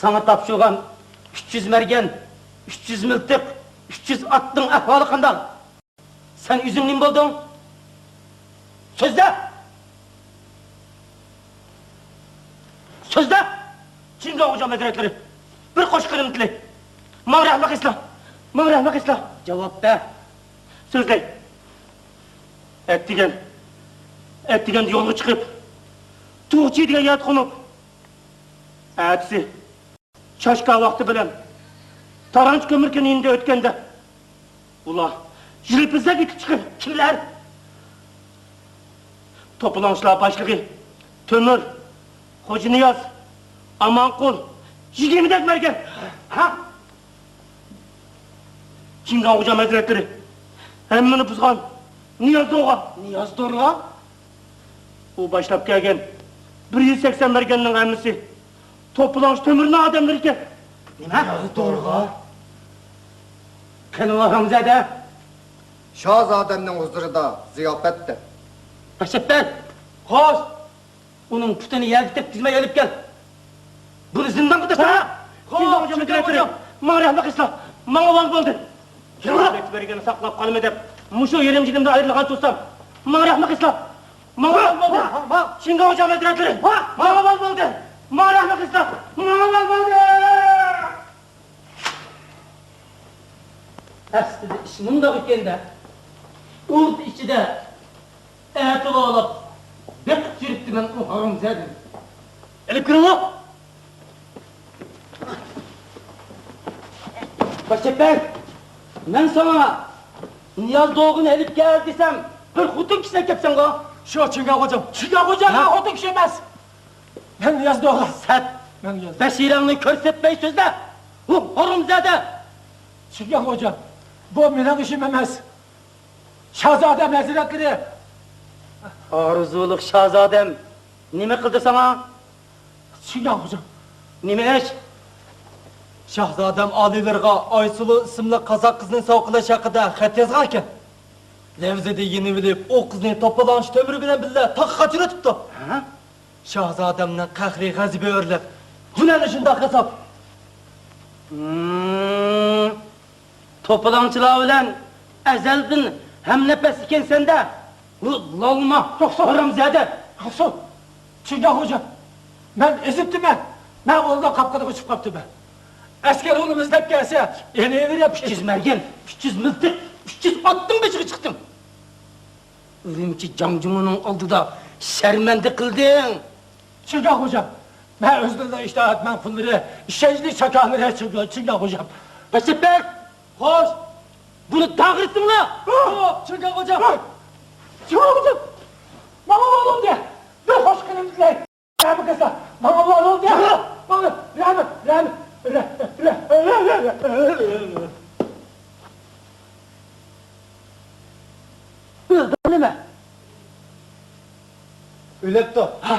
ساڭا تاپشۇرغان ئۈچ يۈز مەرگەن، ئۈچ يۈز مىلتىق، ئۈچ يۈز ئاتنىڭ ئەھۋالى قانداق؟ سەن ئۆزۈڭ نېمە بولدۇڭ؟ سۆزلە! سۆزلە! چىڭگاڭ خوجام ھەزرەتلىرى، بىر قوشۇق قېنىمنى تىلەي. ماڭا رەھمەت قىلسىلا! ماڭا رەھمەت قىلسىلا! جاۋاب بەر! سۆزلەي. ئەتىگەن، ئەتىگەن يولغا چىقىپ، تۇغچى دېگەن يەردە قونۇپ، ئەتىسى چاشكا ۋاقتى بىلەن تارانچى كۆمۈر كەينىدىن ئۆتكەندە، ئۇلار يىلپىزدەك ئېتىلىپ چىقىپ. كىملەر؟ توپىلاڭچىلار باشلىقى تۆمۈر، خوجانىياز، ئامانقۇل، يىگىرمىدەك مەرگەن. ھە؟ چىڭگاڭ خوجام ھەزرەتلىرى، ھەممىنى بۇزغان نىياز دورغا. نىياز دورغا؟ ئۇ باشلاپ كەلگەن بىر يۈز سەكسەن مەرگەننىڭ ھەممىسى توپىلاڭچى تۆمۈرنىڭ ئادەملىرى ئىكەن. نېمە؟ نىياز دورغا؟ قېنى ئۇ ھارامزادە؟ شاھزادەمنىڭ ھۇزۇرىدا زىياپەتتە. باشلاپ بەر! خوش! ئۇنىڭ پۇتىنى يەرگە تەگكۈزمەي ئېلىپ كەل. بۇنى زىندانغا تاشلا! ھە! خوش، چىڭگاڭ خوجام! ماڭا رەھمەت قىلسىلا! ماڭا ۋاڭ بولدى! يۈرۈڭ! بەرگەننى ساقلاپ قالىمەن دەپ، مۇشۇ يېرىم جېنىمدىن ئايرىلغان تۇرسام، ماڭا رەھمەت قىلسىلا! ماڭا ۋاڭ بولدى! چىڭگاڭ خوجام ھەزرەتلىرى! ماڭا ۋاڭ بولدى! ماڭا رەھمەت قىلسىلا! ماڭا ۋاڭ بولدى! ئەسلىدە ئىش مۇنداق ئىكەن-دە، ئوردا ئىچىدە ئەتىۋارلاپ بېقىپ يۈرۈپتىمەن ئۇ ھارامزادىنى. ئېلىپ كىرىڭلار! باشچەپەر، مەن ساڭا نىياز دوغىنى ئېلىپ كەل دېسەم، بىر خوتۇن كىشىنى ئەكەپسەنغۇ؟ شۇ، چىڭگاڭ خوجام. چىڭگاڭ خوجام، مەن خوتۇن كىشى ئەمەس. مەن نىياز دوغا. سەت. مەن نىياز. بەشىرەڭنى كۆرسەتمەي سۆزلە. ھۇ، ھارامزادە! چىڭگاڭ خوجام، بۇ مېنىڭ ئىشىم ئەمەس. شاھزادەم ھەزرەتلىرى! ئارزۇلۇق شاھزادەم نېمە قىلدى ساڭا؟ چىڭگاڭ خوجام. نېمە ئىش؟ شاھزادەم ئالىيلىرىغا ئايسۇلۇ ئىسىملىك قازاق قىزنى سوۋغا قىلىش ھەققىدە خەت يازغانىكەن. لەۋزىدە يېنىۋېلىپ، ئۇ قىزنى توپىلاڭچى تۆمۈر بىلەن بىللە تاغقا قاچۇرۇۋېتىپتۇ. ھە؟ شاھزادەمنىڭ قەھرىي غەزىپى ئۆرلەپ، بۇ نەنە شۇنداق ھېساب. ھىم، توپىلاڭچىلار بىلەن ئەزەلدىن ھەمنەپەس ئىكەنسەن-دە، ھۇ، لالما، توختا، ھارامزادە. توختا، چىڭگاڭ خوجام. مەن ئېزىپتىمەن. مەن ئۇلارنىڭ قاپىقىدا قېچىپ قاپتىمەن. ئەسكەر ئۇنى ئىزدەپ كەلسە، يەنە ئۈچ يۈز مەرگەن، ئۈچ يۈز مىلتىق، ئۈچ يۈز ئاتنىڭ بېشىغا چىقتىم. ئۈرۈمچى جاڭجۇڭنىڭ ئالدىدا شەرمەندە قىلدىڭ. چىڭگاڭ خوجام، مەن ئۆزۈمنىڭ ئىتائەتمەن قۇللىرى، ئىشەنچلىك چاكارلىرى چىڭگاڭ، چىڭگاڭ خوجام. رەشىت بەگ! خوش! بۇنى داغرىسىڭلار! چىڭگاڭ خوجام! چىڭگاڭ خوجام! ماڭا ماڭا دە! بىر خوش قېنىم دىلەي! رەھمە قىلسا! ماڭا ماڭا دە! ماڭا رەھمە، رەھمە، رەھمە، رەھمە. ئۆلدى نېمە؟ ئۆلۈپتۇ. ھە؟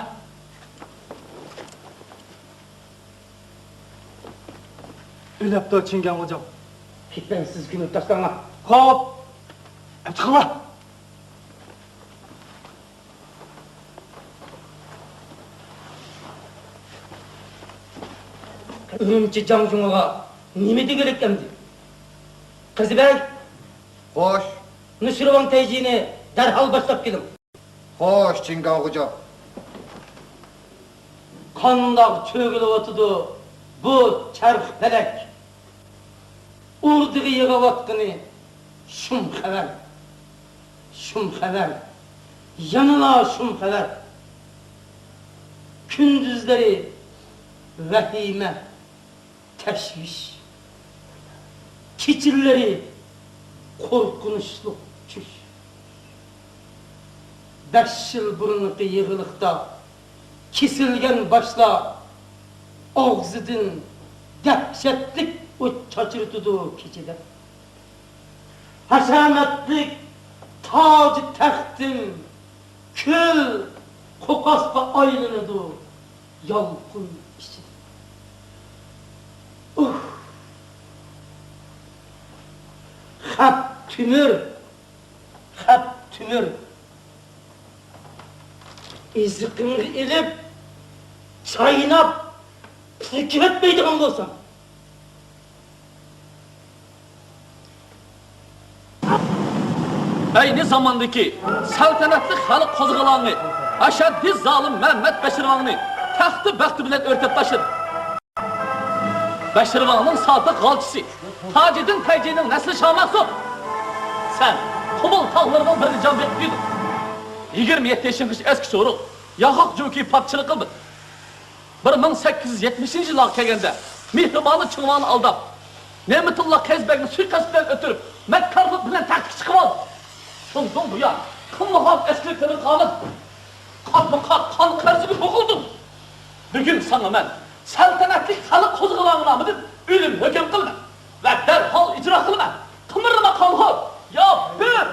ئۆلۈپتۇ، چىڭگاڭ خوجام. كېتىڭ، سىز كۈنۈپ تاشلاڭلار. خوپ. چىقىڭلار. ئۈرۈمچى جاڭجۇڭىغا نېمە دېگۈلۈك ئەمدى؟ قىزى بەگ! خوش. نۇشىرۋان تەيجىنى دەرھال باشلاپ كېلىڭ. خوش، چىڭگاڭ خوجام. قانداق چۆگىلىۋاتىدۇ بۇ چەرخ پەلەك؟ ئوردىغا يېغىۋاتقىنى شۇم خەۋەر، شۇم خەۋەر، يەنىلا شۇم خەۋەر. كۈندۈزلىرى ۋەھىمە، تەشۋىش، كېچىلىرى قورقۇنچلۇق چۈش. بەش يىل بۇرۇنقى يېغىلىقتا كېسىلگەن باشلار ئاغزىدىن دەھشەتلىك ئوت چاچرىتىدۇ كېچىدە. ھەشەمەتلىك تاج تەختىم كۈل قوقاسقا ئايلىنىدۇ يالقۇن ئىچىدە. ئۇھ! خەپ تۆمۈر، خەپ تۆمۈر. ئېزىقىڭغا ئېلىپ، چايناپ، پۈركۈۋەتمەيدىغان بولساڭ. ئەينى زاماندىكى سەلتەنەتلىك خەلق قوزغىلاڭى ئەشەددىي زالىم مەمەت بەشىرۋاڭنى تەختى بەختى بىلەن ئۆرتەپ تاشلىدى. بەشىرۋاڭنىڭ سابىق غالچىسى تاجىدىن تەيجىنىڭ نەسلى شامەخسۇ، سەن قۇمۇل تاغلىرىنىڭ بىرىدە جان بېقىپ كۆيدۈڭ. يىگىرمە يەتتە يېشىڭغىچە ئەسكى چورۇق، ياغاق جوكى پاكچىلىق قىلدىڭ. بىر مىڭ سەككىز يۈز يەتمىشىنچى يىللارغا كەلگەندە، مېھرىبانى چىڭۋانى ئالداپ، نېمىتۇللا قەيزى بەگنى سۇيىقەست بىلەن ئۆلتۈرۈپ، مەككارلىق بىلەن تەختكە چىقىۋالدى. شۇندىن بۇيان، قىلمىغان ئەسكىلىك تېرىلغانىدى. قاتمۇ قات قان قەرزىگە بوغۇلدۇم. بۈگۈن ساڭا مەن سەلتەنەتلىك خەلق قوزغىلاڭى نامىدىن ئۆلۈم ھۆكۈم قىلىمەن ۋە دەرھال ئىجرا قىلىمەن. قىمىرلىما قانخور! يا بىر!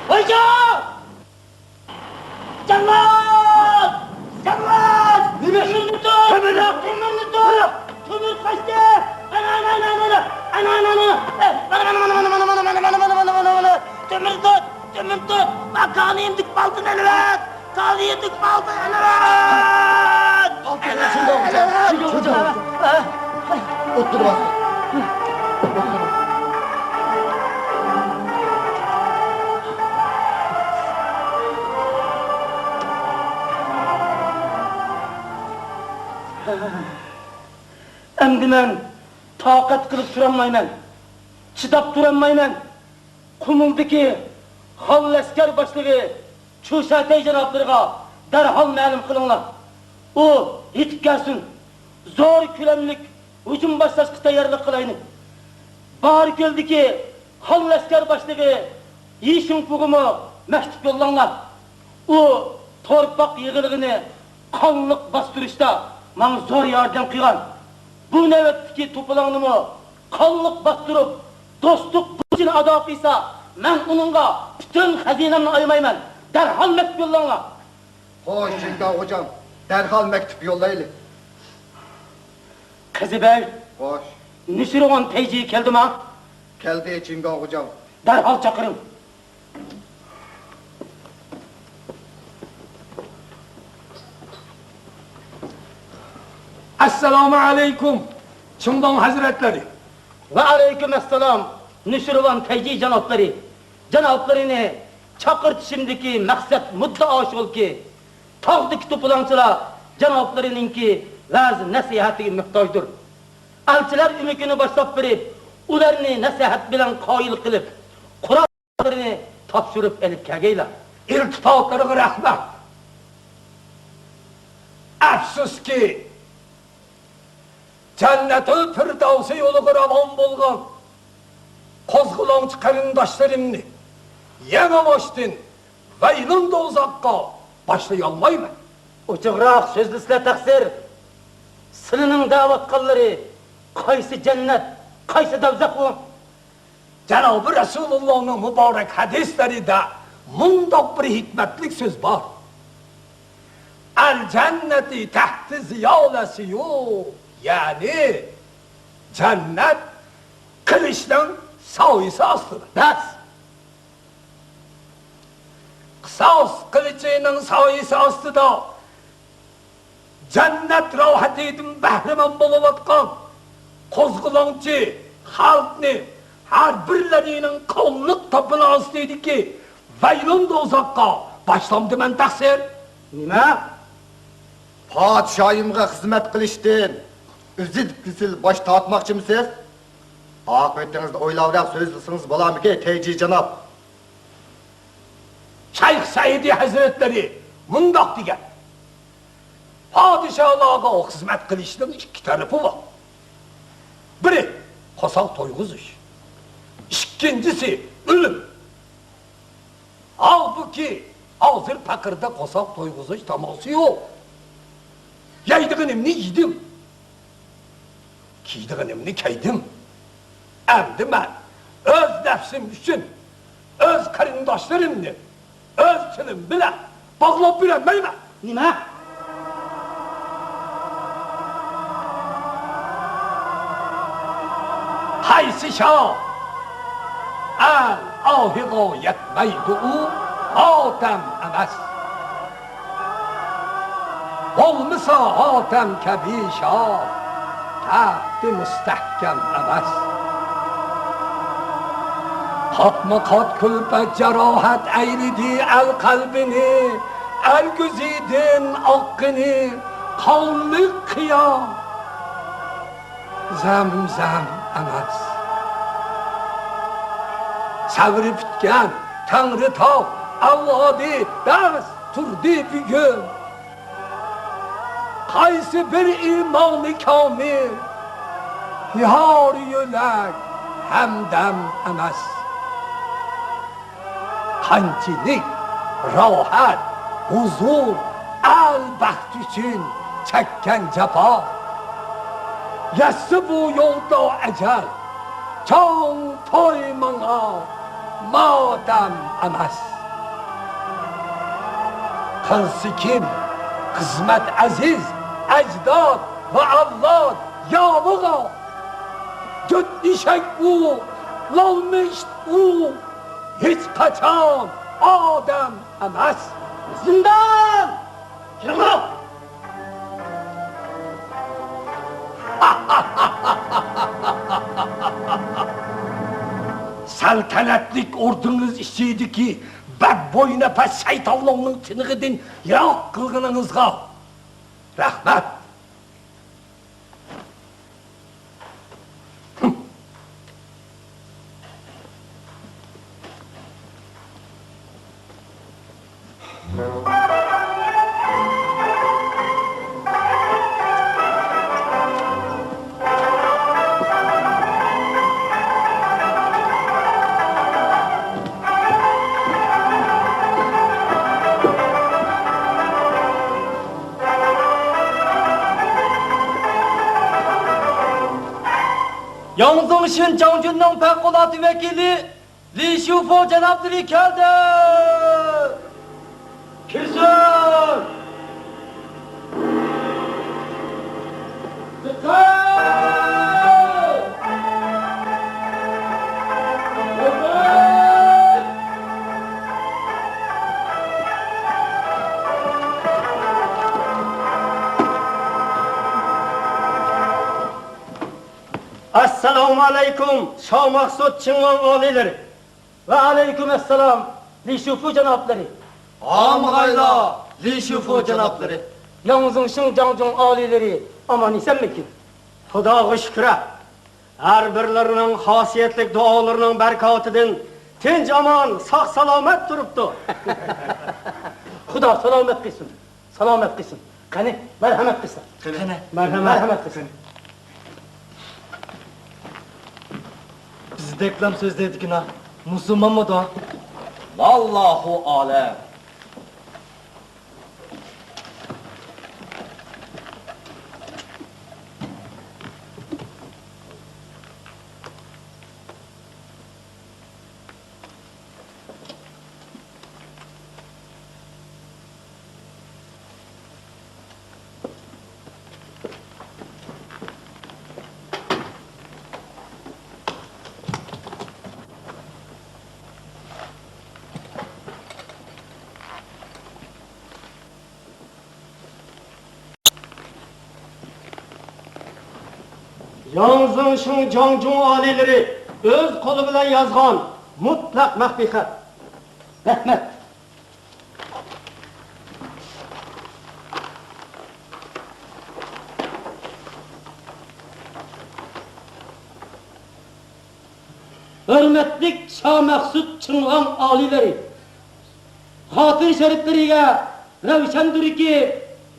ۋايجان! جاللات! جاللات! نېمە؟ تۆمۈرنى تۇت! تۆمۈرنى! تۆمۈرنى تۇت! تۆمۈر قاچتى! ئانا، ئانا، ئانا، ئانا، ئانا! ئانا، ئانا، ئانا! ئانا، ئانا، ئانا! تۆمۈرنى تۇت! تۆمۈرنى تۇت! ما كانىيىمدىكى بالدىن ئېلىۋەت! كانىيىمدىكى بالدىن ئېلىۋەت! ئولتۇرۇۋال. ئەمدى مەن تاقەت قىلىپ تۇرالمايمەن، چىداپ تۇرالمايمەن. قۇمۇلدىكى خان لەشكەر باشلىقى چۇشەتەي جانابلىرىغا دەرھال مەلۇم قىلىڭلار. ئۇ يېتىپ كەلسۇن. زور كۆلەملىك ھۇجۇم باشلاشقا تەييارلىق قىلايلى. باركۆلدىكى خان لەشكەر باشلىقى يى شىڭفۇغىمۇ مەكتۇپ يوللاڭلار. ئۇ تورپاق يىغىلغىنى قانلىق باستۇرۇشتا ماڭا زور ياردەم قىلغان. بۇ نۆۋەتتىكى توپىلاڭنىمۇ قانلىق باستۇرۇپ، دوستلۇق بۇرچىنى ئادا قىلسا، مەن ئۇنىڭغا پۈتۈن خەزىنەمنى ئايىمايمەن. دەرھال مەكتۇپ يوللاڭلار. خوش، چىڭگاڭ خوجام، دەرھال مەكتۇپ يوللايلى. قىزى بەگ. خوش. نۈشىرۋان تەيجى كەلدىما؟ كەلدى، چىڭگاڭ خوجام. دەرھال چاقىرىڭ. ئەسسالامۇ ئەلەيكۇم، چىڭداڭ ھەزرەتلىرى. ۋەئەلەيكۇم ئەسسالام، نۈشىرۋان تەيجى جانابلىرى. جانابلىرىنى چاقىرتىشىمدىكى مەقسەت مۇددىئا شۇكى، تاغدىكى توپىلاڭچىلار جانابلىرىنىڭكى ۋەز-نەسىھەتىگە موھتاجدۇر. ئەلچىلەر ئۆمىكىنى باشلاپ بېرىپ، ئۇلارنى نەسىھەت بىلەن قايىل قىلىپ، قوراللىرىنى تاپشۇرۇپ ئېلىپ كەلگەيلا. ئىلتىپاتلىرىغا رەھمەت. ئەپسۇسكى، جەننەتۇل فىردەۋسى يولىغا راۋان بولغان قوزغىلاڭچى قېرىنداشلىرىمنى يېڭىباشتىن ۋەيلۇن دوزاخقا باشلىيالمايمەن. ئوچۇقراق سۆزلىسىلە تەقسىر. سىلىنىڭ دەۋاتقانلىرى قايسى جەننەت، قايسى دوزاخ ئۇ؟ جانابى رەسۇلۇللانىڭ مۇبارەك ھەدىسلىرىدە مۇنداق بىر ھېكمەتلىك سۆز بار. ئەل جەننەتى تەھتى زىلالەسىيۇ، يەنى جەننەت قىلىچنىڭ سايىسى ئاستىدا. بەس! قىساس قىلىچىنىڭ سايىسى ئاستىدا جەننەت راھىتىدىن بەھرىمەن بولۇۋاتقان قوزغىلاڭچى خەلقنى ھەر بىرلىرىنىڭ قانلىق تاپىنى ئاستىدىكى ۋەيلۇن دوزاخقا باشلامدىمەن تەقسىر. نېمە؟ پادىشاھىمغا خىزمەت قىلىشتىن ئۈزۈل-كېسىل باش تارتماقچىمۇسىز؟ ئاقىۋىتىڭىزنى ئويلاۋراق سۆزلىسىڭىز بولارمىكىن، تەيجى جاناب؟ شەيخ سەئىدى ھەزرەتلىرى مۇنداق دېگەن: پادىشاھلارغا خىزمەت قىلىشنىڭ ئىككى تەرىپى بار. بىرى، قورساق تويغۇزۇش. ئىككىنچىسى، ئۆلۈم. ھالبۇكى، ھازىر پەقىردە قورساق تويغۇزۇش تاماسى يوق. يەيدىغىنىمنى يېدىم. كىيىدىغىنىمنى كىيدىم. ئەمدى مەن ئۆز نەپسىم ئۈچۈن ئۆز قېرىنداشلىرىمنى ئۆز تىلىم بىلەن باغلاپ بېرەلمەيمەن. نېمە؟ قايسى شاھ ئەل ئاھىغا يەتمەيدۇ، ئۇ ھاتەم ئەمەس. بولمىسا ھاتەم كەبى شاھ، تەختى مۇستەھكەم ئەمەس. قاتمۇ قات كۈلپەت جاراھەت ئەيلىدى ئەل قەلبىنى، ئەلگۈزىدىن ئاققىنى قانلىق قىيا زەمزەم ئەمەس. سەۋرى پۈتكەن تەڭرىتاغ ئەۋلادى بەس تۇردى بۈگۈن. قايسى بىر ئىمامى كامىل يار يۆلەك ھەمدەم ئەمەس. قانچىلىك راھەت، ھۇزۇر، ئەل بەخت ئۈچۈن چەككەن جاپا. يەتسە بۇ يولدا ئەجەل، چوڭ توي ماڭا ماتەم ئەمەس. قىلسا كىم خىزمەت ئەزىز ئەجداد ۋە ئەۋلاد ياۋىغا، جۆت ئېشەك ئۇ، لالما ئىت ئۇ، ھېچقاچان ئادەم ئەمەس. زىندان! كىرىڭلار! سەلتەنەتلىك ئوردىڭىز ئىچىدىكى بەتبوي نەپەس شەيتانلارنىڭ تىنىقىدىن يىراق قىلغىنىڭىزغا رەھمەت. ياڭزۇڭ شىن جاڭجۈننىڭ پەۋقۇلئاددە ۋەكىلى لى شۇفۇ جانابلىرى كەلدى! كىرسۇن! دىققەت! ئەسسالامۇ ئەلەيكۇم، شاھ مەخسۇت چىڭۋاڭ ئالىيلىرى. ۋەئەلەيكۇم ئەسسالام، لى شۇفۇ جانابلىرى. ئامىغايلا، لى شۇفۇ جانابلىرى. ياڭ زېڭشىڭ جاڭجۇڭ ئالىيلىرى ئامان ئېسەنمىكىن؟ خۇداغا شۈكرى، ھەر بىرلىرىنىڭ خاسىيەتلىك دۇئالىرىنىڭ بەرىكاتىدىن تىنچ ئامان، ساق سالامەت تۇرۇپتۇ. خۇدا سالامەت قىلسۇن، سالامەت قىلسۇن. قېنى، مەرھەمەت قىلسۇن. قېنى. مەرھەمەت. مەرھەمەت قىلسۇن. بىزدەكلام سۆزلەيدىكىنا، مۇسۇلمانمىدۇ؟ ۋاللاھۇ ئالەم. ياڭ زېڭشىڭ جاڭجۇڭ ئالىيلىرى ئۆز قولى بىلەن يازغان مۇتلەق مەخپىي خەت. رەھمەت. ھۆرمەتلىك شامەخسۇت چىڭۋاڭ ئالىيلىرى! خاتىرە شەرىپلىرىگە رەۋشەندۇركى،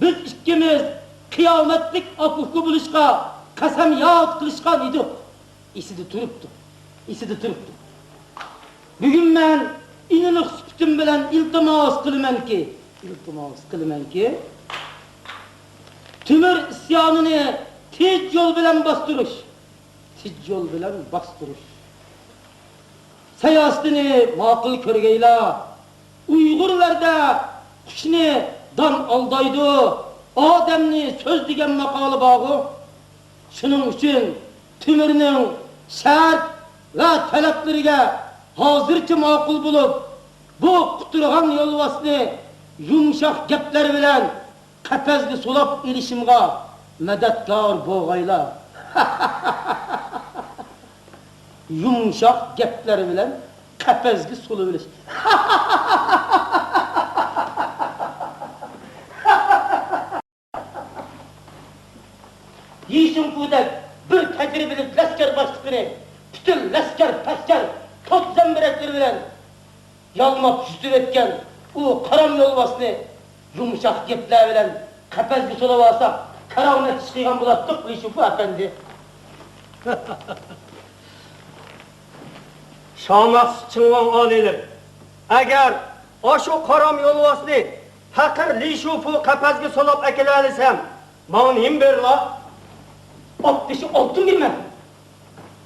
بىز ئىككىمىز قىيامەتلىك ئاكا-ئۇكا بولۇشقا قەسەمياد قىلىشقان ئىدۇق. ئېسىدە تۇرۇپتۇ، ئېسىدە تۇرۇپتۇ. بۈگۈن مەن ئىنىلىق سۈپىتىم بىلەن ئىلتىماس قىلىمەنكى، ئىلتىماس قىلىمەنكى، تۆمۈر ئىسيانىنى تېز يول بىلەن باستۇرۇش، تېز يول بىلەن باستۇرۇش سىياسىتىنى ماقۇل كۆرگەيلا. ئۇيغۇرلاردا «قۇشنى دان ئالدايدۇ، ئادەمنى سۆز» دېگەن ماقالە بارغۇ. شۇنىڭ ئۈچۈن تۆمۈرنىڭ شەرت ۋە تەلەپلىرىگە ھازىرچە ماقۇل بولۇپ، بۇ قۇترىغان يولۋاسنى يۇمشاق گەپلەر بىلەن قەپەسكە سولاپ ئېلىشىمغا مەدەتكار بولغايلا. يۇمشاق گەپلەر بىلەن قەپەسكە سولىۋېلىش. يى شىڭفۇدەك بىر تەجرىبىلىك لەشكەر باشلىقىنى پۈتۈن لەشكەر-پەشكەر، توپ زەمبىرەكلىرى بىلەن يالماپ يۈزۈۋەتكەن ئۇ قارام يولۋاسنى يۇمشاق گەپلەر بىلەن قەپەسكە سولاۋالساق، كارامەت ئىش قىلغان بولاتتۇق، لى شۇفۇ ئەپەندى. شامەخسۇت چىڭۋاڭ ئالىيلىرى، ئەگەر ئاشۇ قارام يولۋاسنى پەقىر لى شۇفۇ قەپەسكە سولاپ ئەكېلەلىسەم، ماڭا نېمە بېرىلا؟ ئات بېشى ئالتۇن بېرىمەن.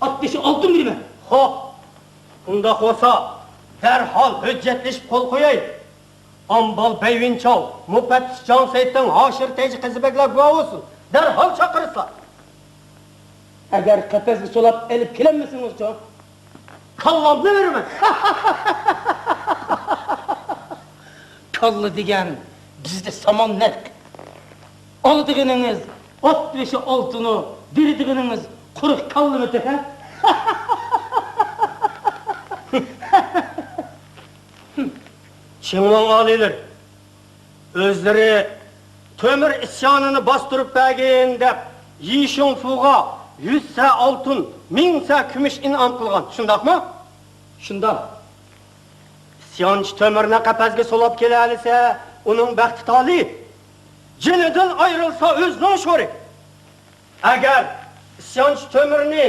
ئات بېشى ئالتۇن بېرىمەن. خوپ، ئۇنداق بولسا، دەرھال ھۆججەتلىشىپ قول قويايلى. ئامبال بەيۋىنچاۋ، مۇپەتتىش جاڭ سەيتىڭ، ھاشىر تەيجى قىزى بەگلەر گۇۋاھ بولسۇن. دەرھال چاقىرىسىلەر. ئەگەر قەپەسكە سولاپ ئېلىپ كېلەلمىسىڭىزچۇ؟ كاللامنى بېرىمەن. كاللا دېگەن بىزدە سامان نەق. ئالىدىغىنىڭىز ئات بېشى ئالتۇنۇ، بېرىدىغىنىڭىز قۇرۇق كاللىمىتى، ھە؟ چىڭۋاڭ ئالىيلىرى، ئۆزلىرى تۆمۈر ئىسيانىنى باستۇرۇپ بەرگىن دەپ، يى شىڭفۇغا يۈز سە ئالتۇن، مىڭ سە كۈمۈش ئىنئام قىلغان، شۇنداقمۇ؟ شۇنداق. ئىسيانچى تۆمۈرنى قەپەسكە سولاپ كېلەلىسە، ئۇنىڭ بەختى تالىي، جېنىدىن ئايرىلسا، ئۆزىنىڭ شورى. ئەگەر ئىسيانچى تۆمۈرنى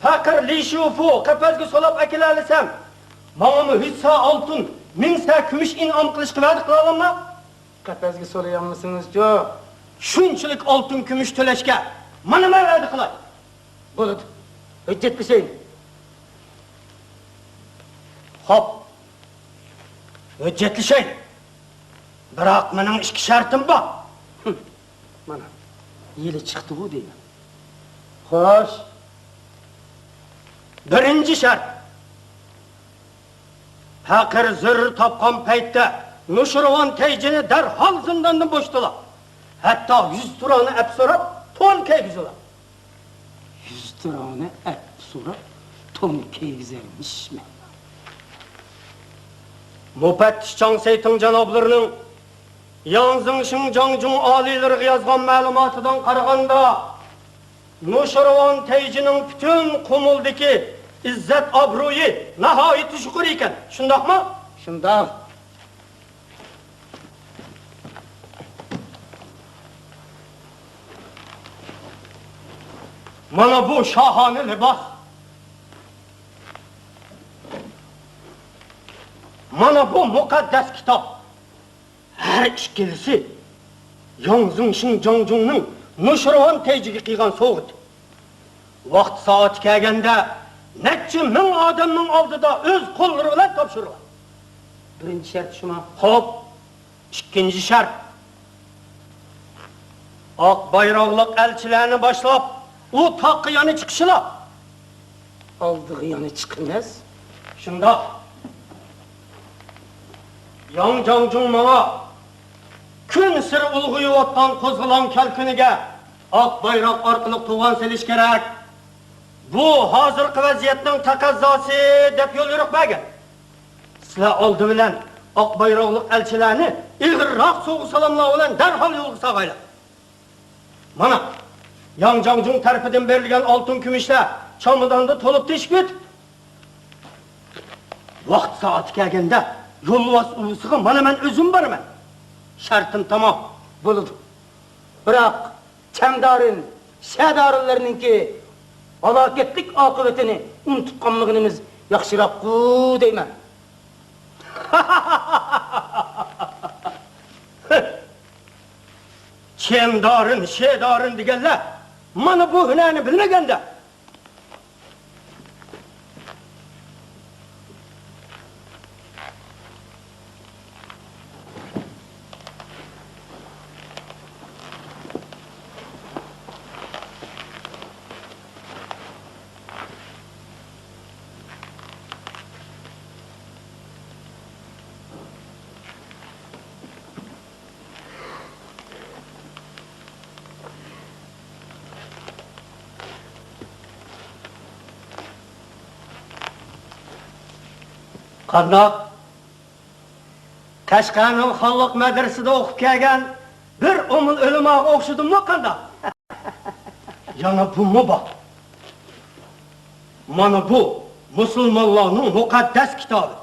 پەقىر لى شۇفۇ قەپەسكە سولاپ ئەكېلەلىسەم، ماڭىمۇ يۈز سە ئالتۇن، مىڭ سە كۈمۈش ئىنئام قىلىشقا ۋەدە قىلالاملا؟ قەپەسكە سولىيالمىسىڭىزچۇ؟ شۇنچىلىك ئالتۇن كۈمۈش تۆلەشكە مانا مەن ۋەدە قىلاي. بولىدۇ، ھۆججەتلىشەيلى. خوپ، ھۆججەتلىشەيلى. بىراق مېنىڭ ئىككى شەرتىم بار. ھىم، مانا، يىلى چىقتىغۇ دەيمەن. خوش. بىرىنچى شەرت. پەقىر زۆرۈر تاپقان پەيتتە نۇشىرۋان تەيجىنى دەرھال زىنداندىن بوشىتىلا. ھەتتا يۈز تۇرانى ئەپ سوراپ، تون كىيگۈزىلا. يۈز تۇرانى ئەپ سوراپ، تون كىيگۈزەرمىشمەن. مۇپەتتىش چاڭ سەيتىڭ جانابلىرىنىڭ ياڭ زېڭشىڭ جاڭجۇڭ ئالىيلىرىغا يازغان مەلۇماتىدىن قارىغاندا، نۇشىرۋان تەيجىنىڭ پۈتۈن قۇمۇلدىكى ئىززەت-ئابرۇيى ناھايىتى يۇقىرى ئىكەن، شۇنداقمۇ؟ شۇنداق. مانا بۇ شاھانە لىباس. مانا بۇ مۇقەددەس كىتاب. ھەر ئىككىلىسى ياڭ زېڭشىڭ جاڭجۇڭنىڭ نۇشىرۋان تەيجىگە قىلغان سوۋغىتى. ۋاقتى سائىتى كەلگەندە نەچچە مىڭ ئادەمنىڭ ئالدىدا ئۆز قوللىرى بىلەن تاپشۇرغان. بىرىنچى شەرتى شۇما؟ خوپ، ئىككىنچى شەرت. ئاق بايراقلىق ئەلچىلەرنى باشلاپ، ئۇ تاغقا يەنە چىقىشىلا. ئالدىغا يەنە چىقىمىز. شۇنداق. ياڭ جاڭجۇڭ ماڭا كۈنسېرى ئۇلغىيىۋاتقان قوزغىلاڭ كەلكۈنىگە ئاق بايراق ئارقىلىق توغان سېلىش كېرەك. بۇ ھازىرقى ۋەزىيەتنىڭ تەقەززاسى، دەپ يوليورۇق بەرگەن. سىلەر ئالدى بىلەن ئاق بايراقلىق ئەلچىلەرنى ئېغىرراق سوۋغا-سالاملار بىلەن دەرھال يولغا سالغايلا. مانا، ياڭ جاڭجۇڭ تەرىپىدىن بېرىلگەن ئالتۇن-كۈمۈشلەر چاماداندا تولۇپ تېشىپ كېتىپ، ۋاقتى-سائىتى كەلگەندە يولۋاس ئۇۋىسىغا مانا مەن ئۆزۈم بارىمەن. شەرتىم تامام. بولىدۇ. بىراق، چەڭدارىن، شەدارىنلەرنىڭكى ھالاكەتلىك ئاقىۋىتىنى ئۇنتۇپ قالمىغىنىمىز ياخشىراققۇ دەيمەن. چەڭدارىن، شەدارىن دېگەنلەر مانا بۇ ھۈنەرنى بىلمىگەندە. قانداق؟ قەشقەرنىڭ خانلىق مەدرىسىدە ئوقۇپ كەلگەن بىر ئومۇل ئۆلىماغا ئوخشىدىممۇ قانداق؟ يەنە بۇمۇ بار. مانا بۇ مۇسۇلمانلارنىڭ مۇقەددەس كىتابى.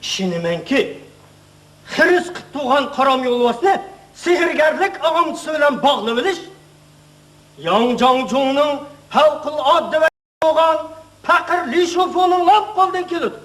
ئىشىنىمەنكى، خىرىس قىلىپ تۇرغان قارام يولۋاسنى سېھىرگەرلىك ئاغامچىسى بىلەن باغلىۋېلىش ياڭ جاڭجۇڭنىڭ پەۋقۇلئاددە ۋە بولغان پەقىر لى شۇفۇنىڭ لام قولىدىن كېلىدۇ.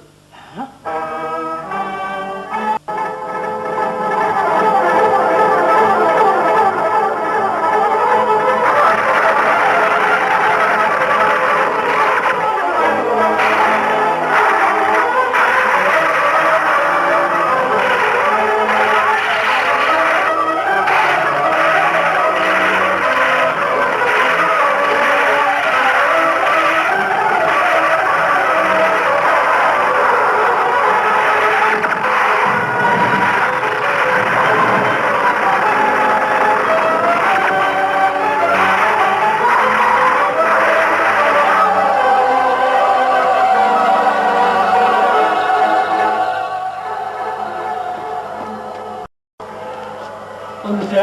ئەمىسە،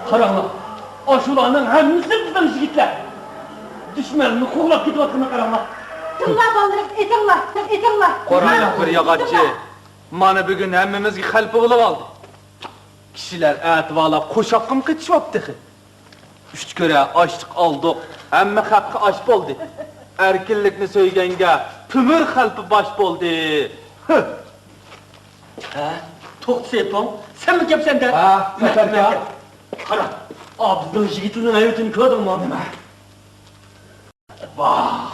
قاراڭلار، ئاشۇلارنىڭ ھەممىسى بىزنىڭ يىگىتلەر. دۈشمەننى قوغلاپ كېتىۋاتقىنىنى قاراڭلار. تىڭلا، بالىلىرىم، ئېتىڭلار، ئېتىڭلار. قورقماڭ، بىر ياغاچچى. مانا بۈگۈن ھەممىمىزگە خەلپە بولۇۋالدى. كىشىلەر ئەتىۋارلاپ قوشاققىمۇ قېتىشىۋاپتۇ تېخى. ئۈچ كۆرە ئاشلىق ئالدۇق، ھەممە خەققە ئاش بولدى. ئەركىنلىكنى سۆيگەنگە تۆمۈر خەلپە باش بولدى. ھە، توختى سېپىڭ، سەنمۇ كەپسەندە؟ ھە، سەپەركا. قارا، ئا، بىزنىڭ يىگىتلىرىنىڭ ھەيۋىتىنى كۆردۈڭمۇ؟ نېمە؟ ۋاھ،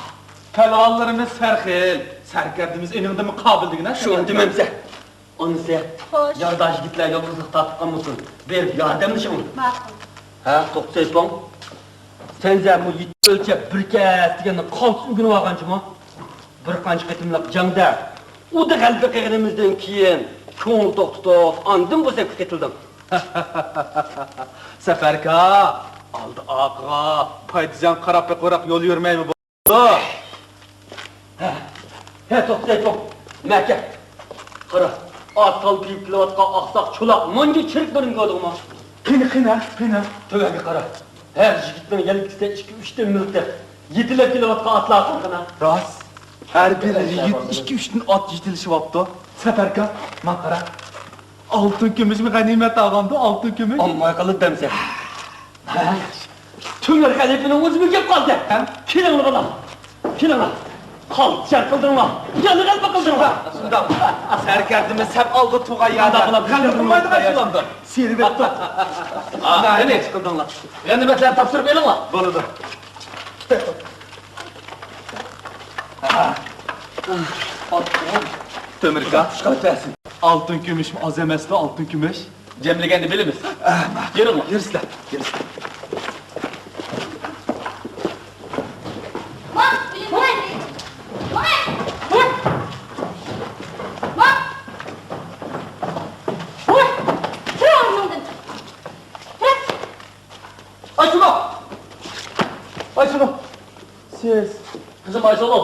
پەلۋانلىرىمىز سەرخىل، سەركەردىمىز ئېنىڭدىنمۇ قابىل دېگىنە. شۇنى دېمەمسە. ئانىسى، خوش. يارداش يىگىتلەر يالغۇزلۇق تارتىپ قالمىسۇن. بېرىپ ياردەملىشىڭ. ماقۇل. ھە، توختى سېپىڭ. سەن زە مۇ يېتە ئۆلچەپ بىر كەس دېگەننى قالتىس ئۆگىنىۋالغانچىما؟ بىر قانچە قېتىملىق جەڭدە ئۇدا غەلىبە قىلغىنىمىزدىن كېيىن كۆڭۈل توختىتىپ، ئاندىن بۇ سەپكە قېتىلدىڭ. سەپەركا، ئالدى ئارقىغا پايدا زىيان قاراپ بېقىۋېراق يول يۈرمەيمۇ بولىدۇ؟ ھە، ھە، توختاي، توخ. مەكە. قارا، ئات سالپىيىپ كېلىۋاتقان ئاقساق چولاق مانجا چېرىك بىرنى كۆردۈڭمۇ؟ قېنى، قېنى، قېنى؟ تۆۋەنگە قارا. ھەر يىگىتنىڭ يەلكىسىدە ئىككى، ئۈچتىن مىلتىق. يېتىلەپ كېلىۋاتقان ئاتلار قىلغىنا. راست. ھەر بىر يىگىت ئىككى، ئۈچتىن ئات يېتىلىشىۋاپتۇ. سەپەركا، ماڭا قارا. ئالتۇن كۈمۈشمۇ غەنىيمەت ئالغاندۇ، ئالتۇن كۈمۈش. ئالماي قالدى دەمسەن. ھە؟ تۆمۈر خەلىپىنىڭ ئۆزىمۇ كەپ قالدى. ھە؟ كېلىڭلار بالام، كېلىڭلار. خالتا شەر قىلدىڭلار، يەنە غەلىبە قىلدىڭلار. شۇنداق. سەركەردىمىز سەپ ئالدى تۇغان يەردە غەلىبە قىلمايدىغان شۇلاندۇر. سېلىۋەتتۇق. ھە، قېنى، قىلدىڭلار. غەنىيمەتلەرنى تاپشۇرۇپ ئېلىڭلار. بولىدۇ. تۆمۈركا. ئالتۇن كۈمۈشمۇ ئاز ئەمەستۇ، ئالتۇن كۈمۈش. جەملىگەندە بىلىمىز. يۈرۈڭلار. يۈرسىلەر، يۈرسىلەر. ئايسۇلۇ! ئايسۇلۇ! سىز. قىزىم ئايسۇلۇ!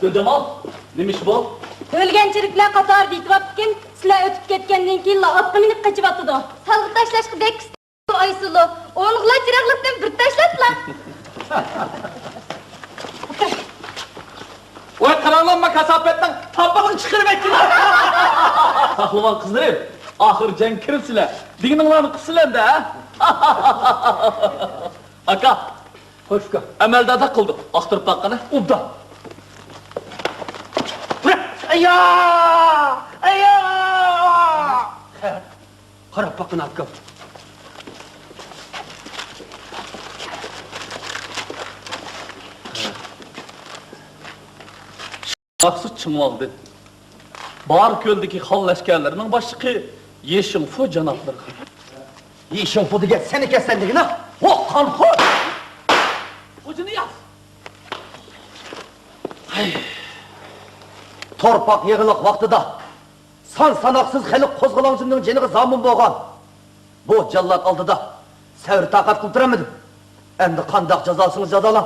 گۈلجامال، نېمە ئىش بۇ؟ ئۆلگەن چېرىكلەر قاتارىدا يېتىۋاپتىكەن، سىلەر ئۆتۈپ كەتكەندىن كېيىنلا ئاتقا مىنىپ قېچىۋاتىدۇ. سالغا تاشلاشقا بەك ئىستەيدۇ ئايسۇلۇ. ئونغىلا چىراغلىقتىن بىر تاشلاتلا. ۋاي، قاراڭلار، ما كاساپەتنىڭ تامپىقىنى چىقىرىۋەتتى. پەھلىۋان قىزلىرىم، ئاخىر جەڭگە كىرىپسىلەر. دېگىنىڭلارنى قىلسىلەر-دە. ئاكا، خوش ئۇكا. ئەمەلداردا قىلدۇق. ئاختۇرۇپ باققىنا. ئوبدان. ئايا! ئايا! قاراپ باققىنا ئاكام. مەخسۇت چىڭۋاڭدىن. باركۆلدىكى خان لەشكەرلىرىنىڭ باشلىقى يېشىڭفۇ جانابلىرىغا. يېشىڭفۇ دېگەن سەن ئىكەنسەن دېگىنە، ھو، قانخور! خوجا نىياز! ھەي. تورپاق يېغىلىق ۋاقتىدا سان-ساناقسىز خەلق قوزغىلاڭچىلىرىنىڭ جېنىغا زامىن بولغان بۇ جاللات ئالدىدا سەۋر-تاقەت قىلىپ تۇرالمىدىم. ئەمدى قانداق جازالىسىڭىز جازالاڭ.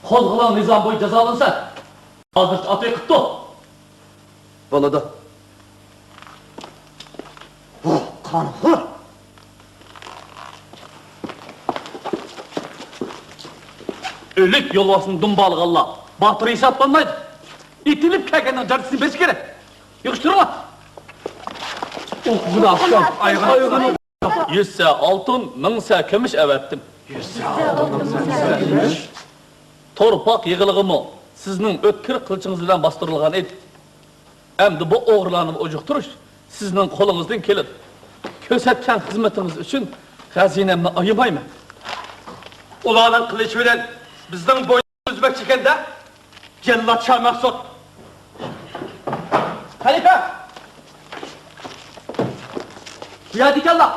قوزغىلاڭ نىزام بويىچە جازالانسا، ھازىرچە ئات ئېقىپتۇ. بولىدۇ. ھو، قانخور! ئۆلۈك يولۋاسنى دۇمبالىغانلار باتۇر ھېسابلانمايدۇ. ئېتىلىپ كەلگەننىڭ جاجىسىنى بېرىش كېرەك. يىغىشتۇرۇڭلار. ئوقۇغىن ئاخشام، ئايغىنى. يۈزسە ئالتۇن، مىڭسە كۈمۈش ئەۋەتتىم. يۈزسە ئالتۇن، مىڭسە كۈمۈش. تورپاق يىغىلىغىمۇ سىزنىڭ ئۆتكۈر قىلىچىڭىز بىلەن باستۇرۇلغان ئىدى. ئەمدى بۇ ئوغرىلارنى ئۇجۇقتۇرۇش سىزنىڭ قولىڭىزدىن كېلىدۇ. كۆرسەتكەن خىزمىتىڭىز ئۈچۈن خەزىنەمنى ئايىمايمەن. ئۇلارنىڭ قىلىچى بىلەن بىزنىڭ بوينىمىز ئۈزمەكچى ئىكەن-دە. جەللات شامەخسۇت! خەلىپە! بۇ يەردىكەنلا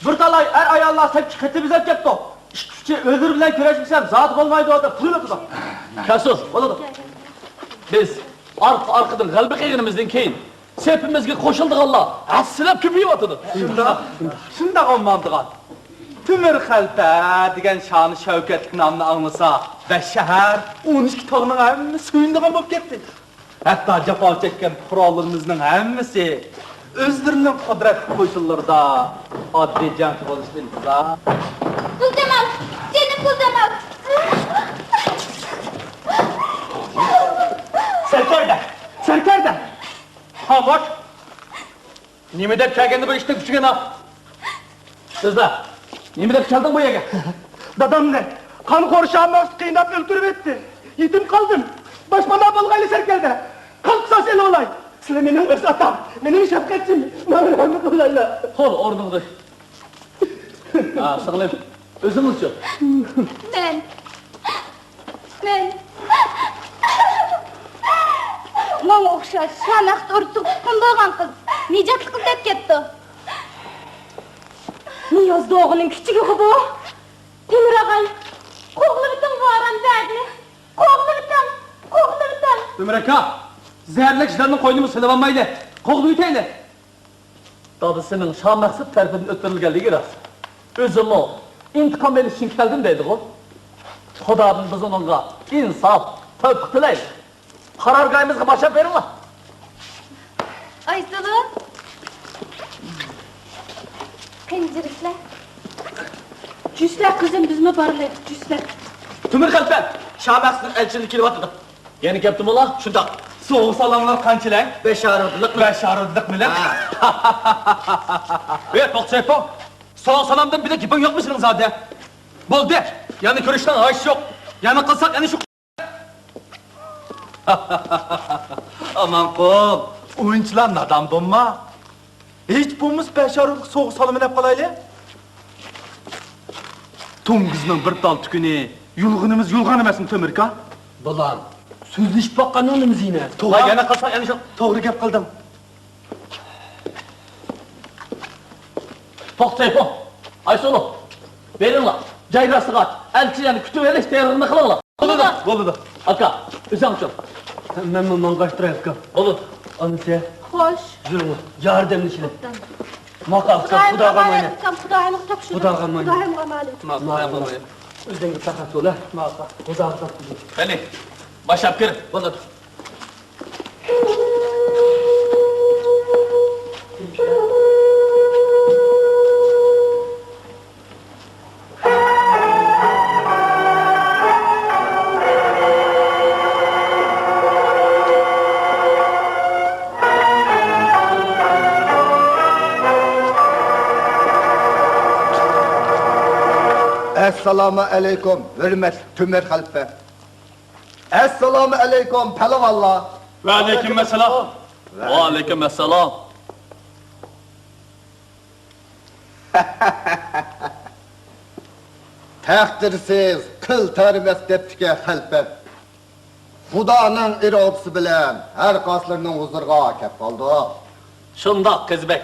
بىر تالاي ئەر-ئاياللار سەپكە قېتىپ بېزەپ كەپتۇ. ئىككى-ئۈچى ئۆزلىرى بىلەن كۈرەشمىسەم زادى بولمايدۇ دەپ تۇرۇۋېتىدۇ. كەسۇل! بولىدۇ. بىز ئارقا-ئارقىدىن غەلىبە قىلغىنىمىزدىن كېيىن سېپىمىزگە قوشۇلىدىغانلار ھەسسىلەپ كۆپىيىۋاتىدۇ. شۇنداق، شۇنداق ئوماندىغان. تۆمۈر خەلپە دېگەن شانۇ شەۋكەتلىك نامنى ئاڭلىسا، بەش شەھەر، ئون ئىككى تاغنىڭ ھەممىسى سۆيۈنىدىغان بولۇپ كەتتى. ھەتتا جاپا چەككەن پۇقرالىرىمىزنىڭ ھەممىسى ئۆزلىرىنىڭ قۇدرەتلىك قوشۇنلىرىدا ئاددىي جەڭچى بولۇشىدىن ئىنتىزار. گۈلجامال! جېنىم گۈلجامال! سەركەردە! سەركەردە! خاموش! نېمە دەپ كەلگەندە بۇ ئىشنى كۈچىگە ناق؟ سۆزلە! نېمە دەپ كەلدىڭ بۇ يەرگە؟ دادامنى قانخور شامەخسۇت قىيناپ ئۆلتۈرۈۋەتتى. يېتىم قالدىم. باشپانا بولغايلى سەركەردە. قان قىساس ئېلىۋالاي. سىلەر مېنىڭ ئۆز ئاتام، مېنىڭ شەپقەتچىم. ماڭا رەھمەت قىلايلا. تۇر ئورنۇڭدىن. ھە، سىڭلىم، ئۆزۈڭىزچۇ؟ مەن، مەن ماڭا ئوخشاش شامەخسۇت ئۇرۇپ تۇغقان بولغان قىز نىجاتلىق ئىزدەپ كەپتۇ. نىياز دوغىنىڭ كىچىكىغۇ بۇ. تۆمۈر ئاغاي، قوغلىۋېتىڭ بۇ ھارامزادىنى. قوغلىۋېتىڭ، قوغلىۋېتىڭ. تۆمۈر ئاكا، زەھەرلىك يىلاننىڭ قوينىمۇ سېلىۋالمايلى. قوغلىۋېتەيلى. دادىسىنىڭ شامەخسۇت تەرىپىدىن ئۆلتۈرۈلگەنلىكى راست. ئۆزىمۇ ئىنتىقام ئېلىش ئۈچۈن كەلدىم دەيدىغۇ. خۇدادىن بىز ئۇنىڭغا ئىنساپ، تەۋپىق تىلەيلى. قارارگاھىمىزغا باشلاپ بېرىڭلار. ئايسۇلۇ! قېنى جۈرۈسلە. جۈرۈسلە قىزىم، بىزمۇ بارلى، جۈرۈسلە. تۆمۈر خەلپە، شاھ مەخسۇت ئەلچىلىرى كېلىۋاتىدۇ. يەنە كەپتىمۇلا؟ شۇنداق. سوۋغا سالاملار قانچىلەك؟ بەشەر ئوتلۇق. بەشەر ئوتلۇق بىلەن. ھە. ئەي، توختايپو. سوۋغا سالامدىن بىلەك گېپىڭ يوقمۇ سېنىڭ زادى؟ بولدى. يەنە كۆرۈشنىڭ ھاجىتى يوق. يەنە قىلساق يەنە شۇ. ئامانقۇل، ئۇنچىلا نادان بولما. ھېچ بولمىسا بەشەر ئوتلۇق سوۋغا سالىمەن دەپ قالايلى. توڭگۇزنىڭ بىر تال تۈكىنى يۇلغىنىمىز يۇلغان ئەمەسمۇ، تۆمۈركا؟ بالام، سۆزلىشىپ باققاننىڭ نېمىسى يېنە؟ توغرا، ۋاي، يەنە قىلساق يەنە شۇ. توغرا گەپ قىلدىڭ. توختايپو، ئايسۇلۇ، بېرىڭلار. جاي راستىغا ئەلچىلەرنى كۈتۈۋېلىش تەييارلىقىنى قىلىڭلار. بولىدۇ. بولىدۇ. ئاكا، ئۆزۈڭچۇ؟ مەنمۇ ماڭغاچتۇراي، ئاكا. بولىدۇ. ئانىسى. خوش. يۈرۈڭلار. ياردەملىشىلى. ئوبدان. ماقا، ئاكا، خۇداغا ئامانەت. ئاكام، خۇدايىمغا تاپشۇرۇڭ. خۇداغا ئامانەت. خۇدايىمغا ئامانەت. ماقا، ئامانەت. ئۆزۈڭگە تاقەت بول، ھە؟ ماقا. خۇداغا تاپشۇرۇڭ. قېنى، باشلاپ كىر. بولىدۇ. ئەسسالامۇ ئەلەيكۇم، ھۆرمەتلىك تۆمۈر خەلپە. ئەسسالامۇ ئەلەيكۇم، پەلۋانلار. ۋەئەلەيكۇم ئەسسالام. ۋەئەلەيكۇم ئەسسالام. تەقدىرسىز قىل تەرىمەس دەپتىكەن خەلپە. خۇدانىڭ ئىرادىسى بىلەن ھەر قايسىلىرىنىڭ ھۇزۇرىغا كەپ قالدۇق. شۇنداق، قېزى بەگ.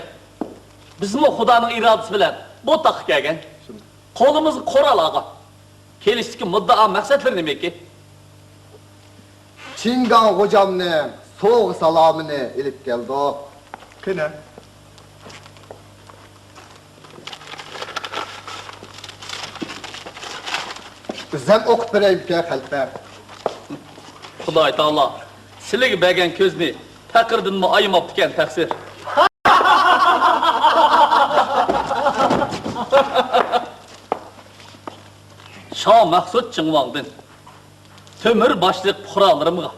بىزمۇ خۇدانىڭ ئىرادىسى بىلەن بۇ تاغقا كەلگەن. شۇنداق. قولىمىزغا قورال ئالغان. كېلىشتىكى مۇددىئا مەقسەتلىرى نېمىكى؟ چىڭگاڭ غوجامنىڭ سوۋغا سالامىنى ئېلىپ كەلدۇق. قېنى. ئۆزۈم ئوقۇپ بېرەيمىكىن، خەلپە؟ خۇداي تائالا سىلىگە بەرگەن كۆزنى پەقىردىنمۇ ئايىماپتىكەن، تەقسىر. شاھ مەخسۇت چىڭۋاڭدىن تۆمۈر باشلىق پۇقرالىرىمغا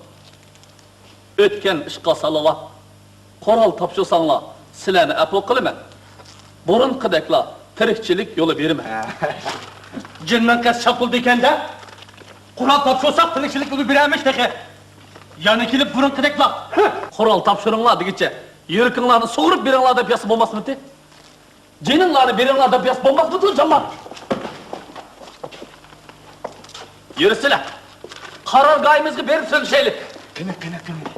ئۆتكەن ئىشقا سالاۋات، قورال تاپشۇرساڭلار، سىلەرنى ئەپۇ قىلىمەن. بۇرۇنقىدەكلا تىرىكچىلىك يولى بېرىمەن. جېنىڭ قەستى شاپۇلدىكەن-دە. قورال تاپشۇرساق، تىرىكچىلىك يولى بېرەرمىش تېخى. يەنە كېلىپ بۇرۇنقىدەكلا. قورال تاپشۇرۇڭلار دېگۈچە، يۈرىكىڭلارنى سۇغۇرۇپ بېرىڭلار دەپ يازسا بولماسمىدى؟ جېنىڭلارنى بېرىڭلار دەپ يازسا بولماسمىدۇ، جانلار؟ يۈرسىلە، قارارگاھىمىزغا بېرىپ سۆزلىشەيلى. قېنى، قېنى، قېنى، قېنى.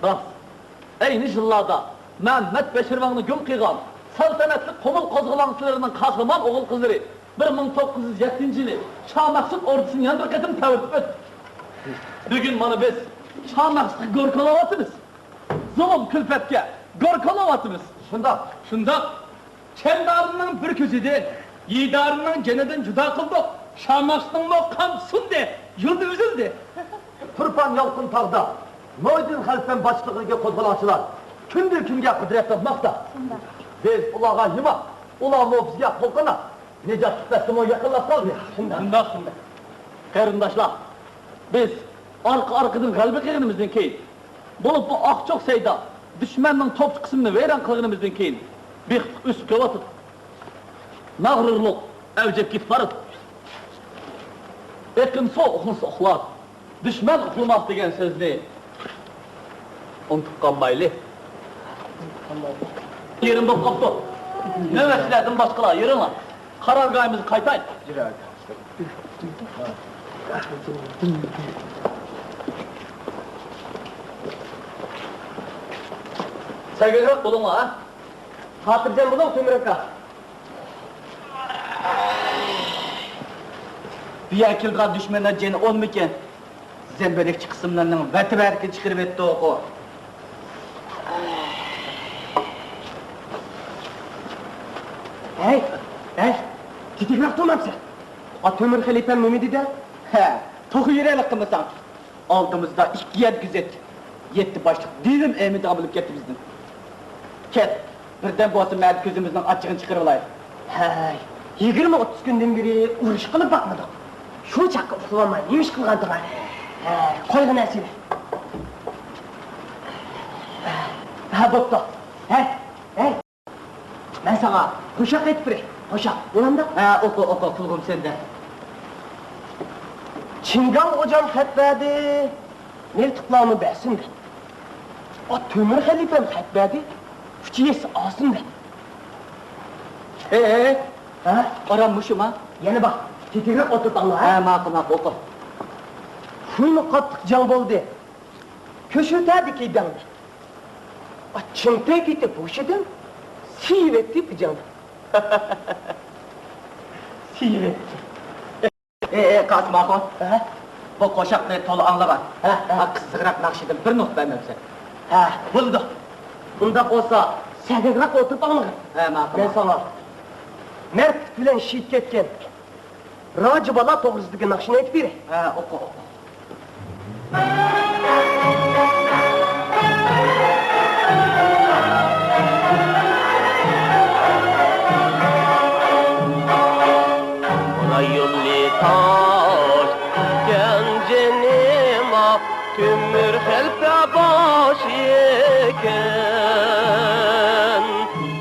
راست. ئەينى يىللاردا مەمەت بەشىرۋاڭنى گۇم قىلغان سەلتەنەتلىك قۇمۇل قوزغىلاڭچىلىرىنىڭ قەھرىمان ئوغۇل-قىزلىرى بىر مىڭ توققۇز يۈز يەتتىنچى يىلى شاھ مەخسۇت ئوردىسىنى يەنە بىر قېتىم تەۋرىتىپ ئۆتتى. بۈگۈن مانا بىز شاھ مەخسۇتقا گوركىلاۋاتىمىز. زۇلۇم-كۈلپەتكە گوركىلاۋاتىمىز. شۇنداق. شۇنداق. چەندارىنىڭ بىر كۆزىدىن، يىدارىنىڭ جېنىدىن جۇدا قىلدۇق. شاھ مەخسۇتنىڭمۇ قان سۇندى، يولى ئۈزۈلدى. تۇرپان يالقۇن تاغدا مۇھىدىن خەلپەم باشچىلىقىدىكى قوزغىلاڭچىلار كۈندىن-كۈنگە قۇدرەت تاپماقتا. شۇنداق. بىز ئۇلارغا ھىما، ئۇلارمۇ بىزگە قول-قانات. نىجات پەسلىمۇ يېقىنلاپ قالدى. شۇنداق. شۇنداق، شۇنداق. قېرىنداشلار، بىز ئارقا-ئارقىدىن غەلىبە قىلغىنىمىزدىن كېيىن، بولۇپمۇ ئاقچوق سەيدا دۈشمەننىڭ توپچى قىسمىنى ۋەيران قىلغىنىمىزدىن كېيىن، بېقىپ ئۆسۈپ كېلىۋاتىدۇ. مەغرۇرلۇق ئەۋجىگە كېتىپ بارىدۇ. ئېقىن سۇ ئۇخلىسا ئۇخلار، دۈشمەن ئۇخلىماس دېگەن سۆزنى ئۇنتۇپ قالمايلى. يېرىم بولۇپ قاپتۇ. نۆۋەتچىلەردىن باشقىلار يۈرۈڭلار. قارارگاھىمىزغا قايتايلى. يۈرەر. سەگەكرەك بولۇڭلار، ھە؟ خاتىرجەم بولۇڭ، تۆمۈر ئاكا. بۇ يەرگە كېلىدىغان دۈشمەنلەر جېنى ئونمىكىن؟ زەمبىرەكچى قىسىملارنىڭ ۋەتە-ۋەرىكىنى چىقىرىۋەتتۇقۇ. ھەي، ھەي، تېتىكرەك تۇرمامسەن؟ ئا، تۆمۈر خەلىپەم نېمە دېدى؟ ھە، توخۇ يۈرەرلىك قىلمىساڭ. ئالدىمىزدا ئىككى يەر كۆزەتچى، يەتتە باشلىق دېلىم ئەمىدىغان بولۇپ كەتتى بىزدىن. كەت، بىردەم بولسا مەدە كۆزىمىزنىڭ ئاچچىقىنى چىقىرىۋالايلى. ھەي، يىگىرمە ئوتتۇز كۈندىن بېرى ئۇرۇش قىلىپ باقمىدۇق. شۇ چاغقا ئۇخلىۋالماي نېمە ئىش قىلغانتىڭ؟ ھەي، قويغىن ئەسلى. ھە، بوپتۇ. ھەي، ھەي. مەن ساڭا قوشاق ئېيتىپ بېرەي. قوشاق، بولامدۇ؟ ھە، ئوقۇ، ئوقۇ، قۇلىقىم سەندە. چىڭگاڭ غوجام خەت بەردى، مىلتىقلارنى بەرسۇن دەپ. ئا، تۆمۈر خەلىپەم خەت بەردى، ئۈچ يېسە ئالسۇن دەپ. ئېي، ئېي، ئېي. ھە؟ ئارام مۇشۇما؟ يەنە بار. تېتىكرەك ئولتۇرۇپ ئاڭلا، ھە؟ ھە، ماقۇل، ماقۇل، ئوقۇ. خۇينى قاتتىق جەڭ بولدى. كۆشۈتەدىكى دەڭدە. ئا، چىڭتەي كېتىپ ھوشىدىن، سىيىۋەتتى پىجاڭدا. سىيىۋەتتى. ئېي، ئېي، قاسىم ئاخۇن. ھە؟ بۇ قوشاقنى تولا ئاڭلىغان. ھە، ھە. ھە، قىزىقراق ناخشىدىن بىر نۇقتا بەرمەمسەن؟ ھە، بولىدۇ. ئۇنداق بولسا، سەگەكرەك ئولتۇرۇپ ئاڭلىغىن. ھە، ماقۇل. مەن ساڭا مەردلىك بىلەن شېھىت كەتكەن راجى بالا توغرىسىدىكى ناخشىنى ئېيتىپ بېرەي. ھە، ئوقۇ، ئوقۇ. ئۇلايۇلى تاش ئىكەن جېنىما، تۆمۈر خەلپە باش ئىكەن.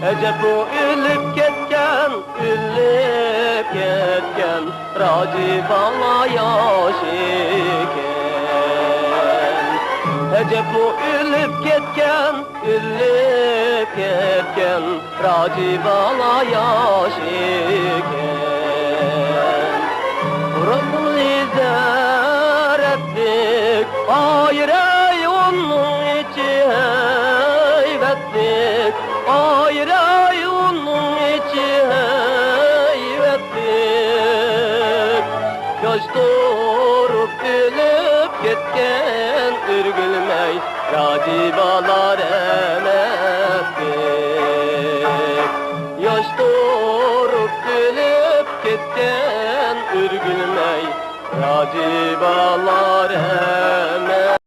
ئەجەب ئۇ ئۆلۈپ كەتكەن، ئۆلۈپ كەتكەن راجى بالا ياش ئىكەن. ئەجەب ئۇ ئۆلۈپ كەتكەن، ئۆلۈپ كەتكەن راجى بالا ياش ئىكەن. رۇسلى زەرەپلىك، ئايرەي ئۇنىڭ ئىچى ھەيۋەتلىك، ئايرەي ئۇنىڭ ئىچى ھەيۋەتلىك. ياش تۇرۇپ ئۆلۈپ كەتكەن ئۆرگۈلمەي راجى بالا رەھمەتلىك. ياش تۇرۇپ ئۆلۈپ كەتكەن ئۆرگۈلمەي راجى بالا رەھمەتلىك.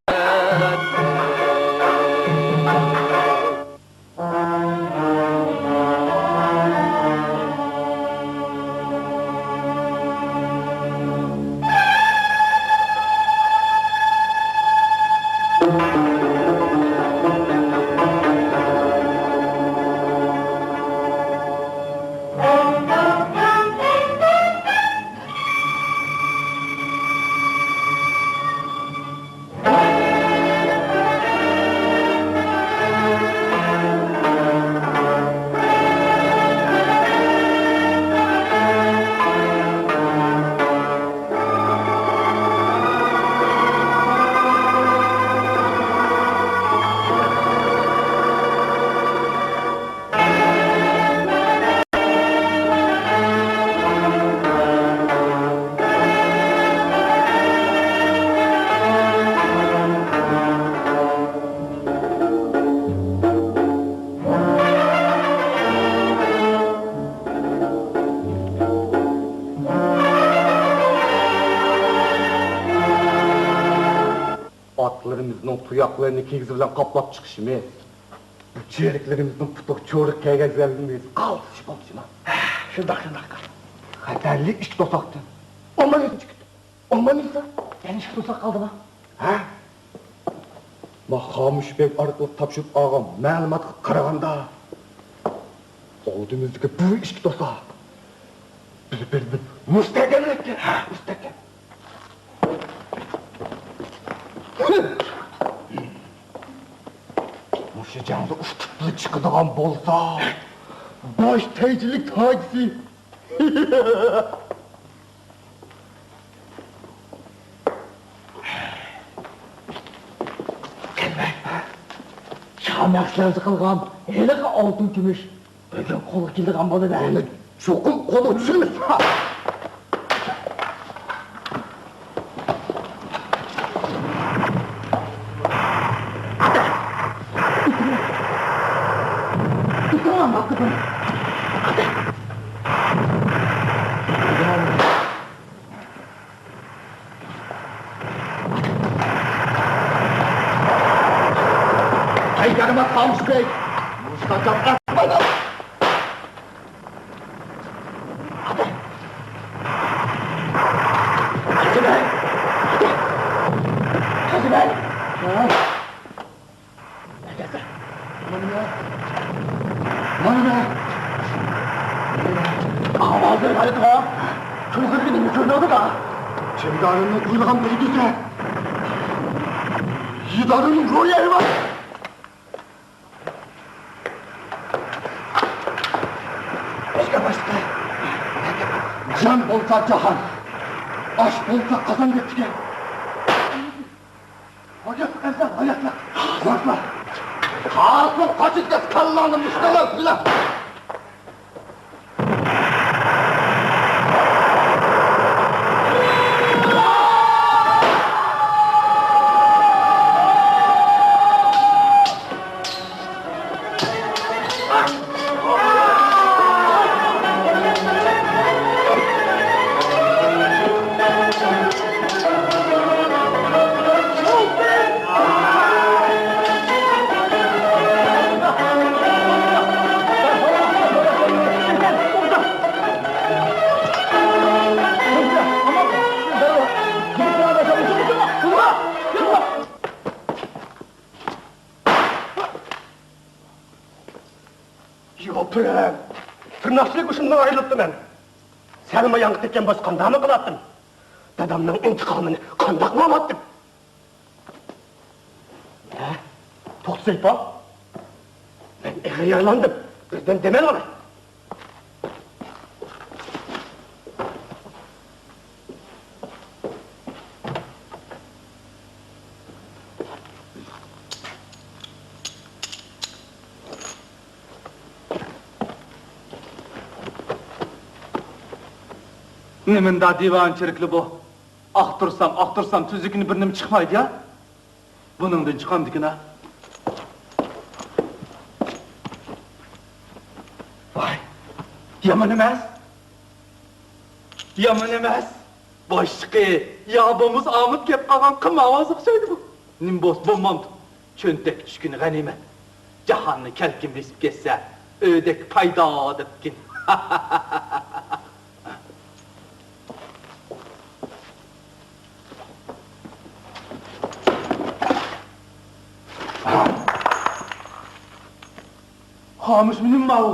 ئۇنىڭ تۇياقلىرىنى كىگىزى بىلەن قاپلاپ چىقىشىمىز، بۇ چېرىكلىرىمىزنىڭ پۇتىغا چورۇك كىيگۈزگەنلىكىمىز قالتىش بولۇشىمۇ. شۇنداق، شۇنداق. خەتەرلىك ئىككى توساقتىن ئومايسىز چىقتى. ئومايسىز. يەنە ئىككى توساق قالدىما؟ ھە؟ ما خامۇش بەگ ئارقىلىق تاپشۇرۇپ ئالغان مەلۇماتقا قارىغاندا، ئالدىمىزدىكى بۇ ئىككى توساق بىر-بىرىدىن مۇستەھكەملىككەن. ھە، مۇستەھكەم. مۇشۇ جەڭدە ئۇتۇقلۇق چىقىدىغان بولسا، باش تەيچىلىك تاجىسى. شامەخسىلەرچە قىلغان ھېلىقى ئالتۇن كۈمۈش بۈگۈن قولغا كېلىدىغان بولىدۇ. ئۇنى چوقۇم قولغا چۈشۈرمىسە. قايتارما خامۇش بەگ! مۇشۇنداق ئەسقايدۇ! قاچىمەن! قاچىمەن! مانا مەن. مانا مەن. ئاۋازلىرى قايتىغان. تۇيغۇلىرىنى كۆرۈۋاتىدۇ. چىمدارىمنىڭ قۇيۇلغان بىر گېزى. يىدارىمنىڭ روھى ئەيۋان. ئىشقا باشلىدى. جان بولسا جاھان، ئاش بولسا قازان دەپتىكەن. ھاياتلىق ئەۋزەل، ھاياتلىق. قورقما. قالسۇن قاچىدىكى كاللاڭنى مۇشتەلەپ بىلەن. يوپۇرۇڭ! تىرناقچىلىك ئۇشۇندىن ئايرىلىپتىمەن. سەلمايانغا تەگكەن بولسا قانداقمۇ قىلاتتىم؟ دادامنىڭ ئىنتىقامىنى قانداقمۇ ئالاتتىم؟ ھە؟ توختا سەيپا! مەن ئېغىر يارىلاندىم. بىردەم دەم ئېلىۋالاي. نېمانداق دىۋانە چېرىكلى بۇ؟ ئاختۇرسام، ئاختۇرسام، تۈزۈكىنى بىر نېمە چىقمايدۇ يا. بۇنىڭدىن چىقامدىكىن ھە؟ ۋاي، يامان ئەمەس. يامان ئەمەس. باشلىقى يا بولمىسا ئامىتى كەپ قالغان قىم ئاۋازى ئوخشايدۇ بۇ. نېمە بولسا بولمامدۇ. چۆنتەك چۈشكىنى غەنىيمەت. جاھاننى كەلكۈن بېسىپ كەتسە، ئۆدەك پايدا دەپتىكىن. خامۇش مېنىڭ ماۋۇ.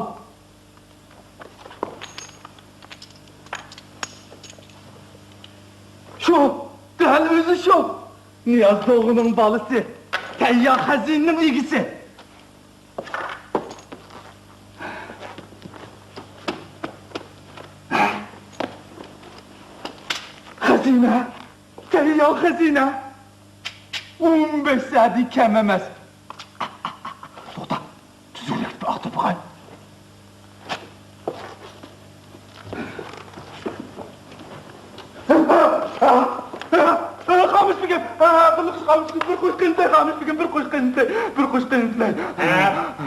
شۇ، دەل ئۆزى شۇ. نىياز دوغىنىڭ بالىسى، تەييار خەزىنىنىڭ ئىگىسى. خەزىنە، تەييار خەزىنە. ئون بەش سەدە كەم ئەمەس. توختا، تۈزۈكلۈك بىر ئاختۇرۇپ باقاي. خامۇش بېگىم، بىر قوش قېنىتلەي، خامۇش بېگىم، بىر قوش قېنىتلەي، بىر قوش قېنىتلەي، بىر قوش قېنىتلەي.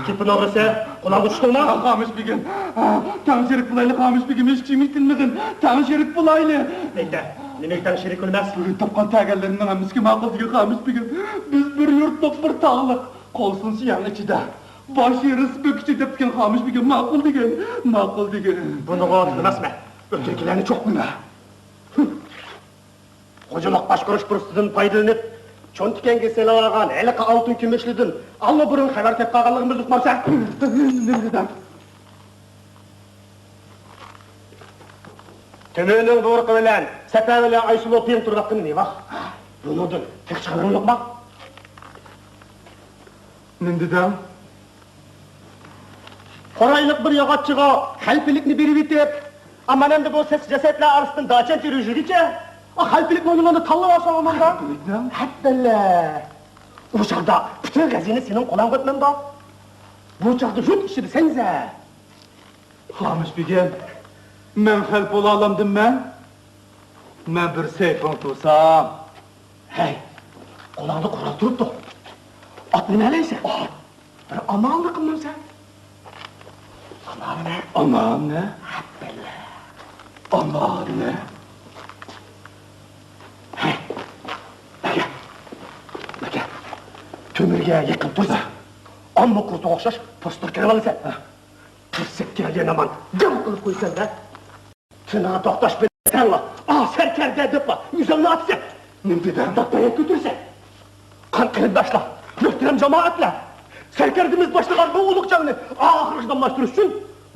گېپىنى ئاڭلىسا، قۇلاققا چۈشتىڭمۇ؟ خامۇش بېگىم، تەڭ شېرىك بولايلى، خامۇش بېگىم، ھېچكىم يېتىلمىگىن، تەڭ شېرىك بولايلى. نېمىگە تەڭ شېرىك ئەمەس؟ بۈگۈن تاپقان تەگەنلەرنىڭ ھەممىسىگە ماقۇل دېگەن خامۇش بېگىم. بىز بىر يۇرتلۇق، بىر تاغلىق. قول سۇنسا يەڭ ئىچىدە. باش ئېرىسا بۆك ئىچىدە دەپتىكەن خامۇش بېگىم، ماقۇل دېگەن، ماقۇل دېگەن. بۇنىڭغا ئەمەسمەن. ئۆتۈركىلەرنى چوقۇم. خوجىلىق باشقۇرۇش پۇرسىتىدىن پايدىلىنىپ، چون تىكەنگە سېلىۋالغان ھېلىقى ئالتۇن كۈمۈشلىدىن ئاللىبۇرۇن خەۋەر تېپىپ قالغانلىقىمىزنى ئۇقمامسەن؟ نېمە دېدىڭ؟ تۆمۈرنىڭ بۇيرۇقى بىلەن سەپەرۋەلى ئايسۇلۇ پىيىن تۇرۇۋاتقىنى نېمە؟ بۇنىڭدىن تېخىچە خەۋىرىڭ يوقما؟ نېمە دېدىڭ؟ قورايلىق بىر ياغاچچىغا خەلپىلىكنى بېرىۋېتىپ، ئا، مانا ئەمدى بۇ سېسىق جەسەتلەر ئارىسىدىن داچەن تېرىۋېلىشىگىچە، ئا، خەلپىلىكنى ئوينىغاندا تاللاۋالساڭ ئاماندا. خەلپىلىكنى؟ ھەببەللە! ئۇ چاغدا پۈتۈن خەزىنە سېنىڭ قولۇڭغا ئۆتمەمدۇ؟ بۇ چاغدا يۇرت ئىچىدە سەنزە. خامۇش بېگىم، مەن خەلپە بولالامدىم مەن؟ مەن بىر سەيپىڭ تۇرسام. ھەي، قولۇڭدا قورال تۇرۇپتۇ. ئات مىنەلەيسەن. ئات. بىر ئامالنى قىلمامسەن؟ ئامالنى؟ ئامالنى؟ ھەببەللە. ئامالنى؟ ھەي، ئەگەر، ئەگەر تۆمۈرگە يېقىن تۇرسا، ئامما قۇرتىغا ئوخشاش پوستىغا كىرىۋالىسەن. تىرسەككە يەنە مان جام قىلىپ قويىسەن-دە. تىنىڭ توختاش بىلەن تەڭلا، ئا، سەركەردە دەپلا ئۆزۈڭنى ئاتىسەن. نېمە دېدىڭ؟ داپ-داياق كۆتۈرىسەن. قان قېرىنداشلار، مۆھتەرەم جامائەتلەر! سەركەردىمىز باشلىغان بۇ ئۇلۇغ جەڭنى ئاخىرغىچە داۋاملاشتۇرۇش ئۈچۈن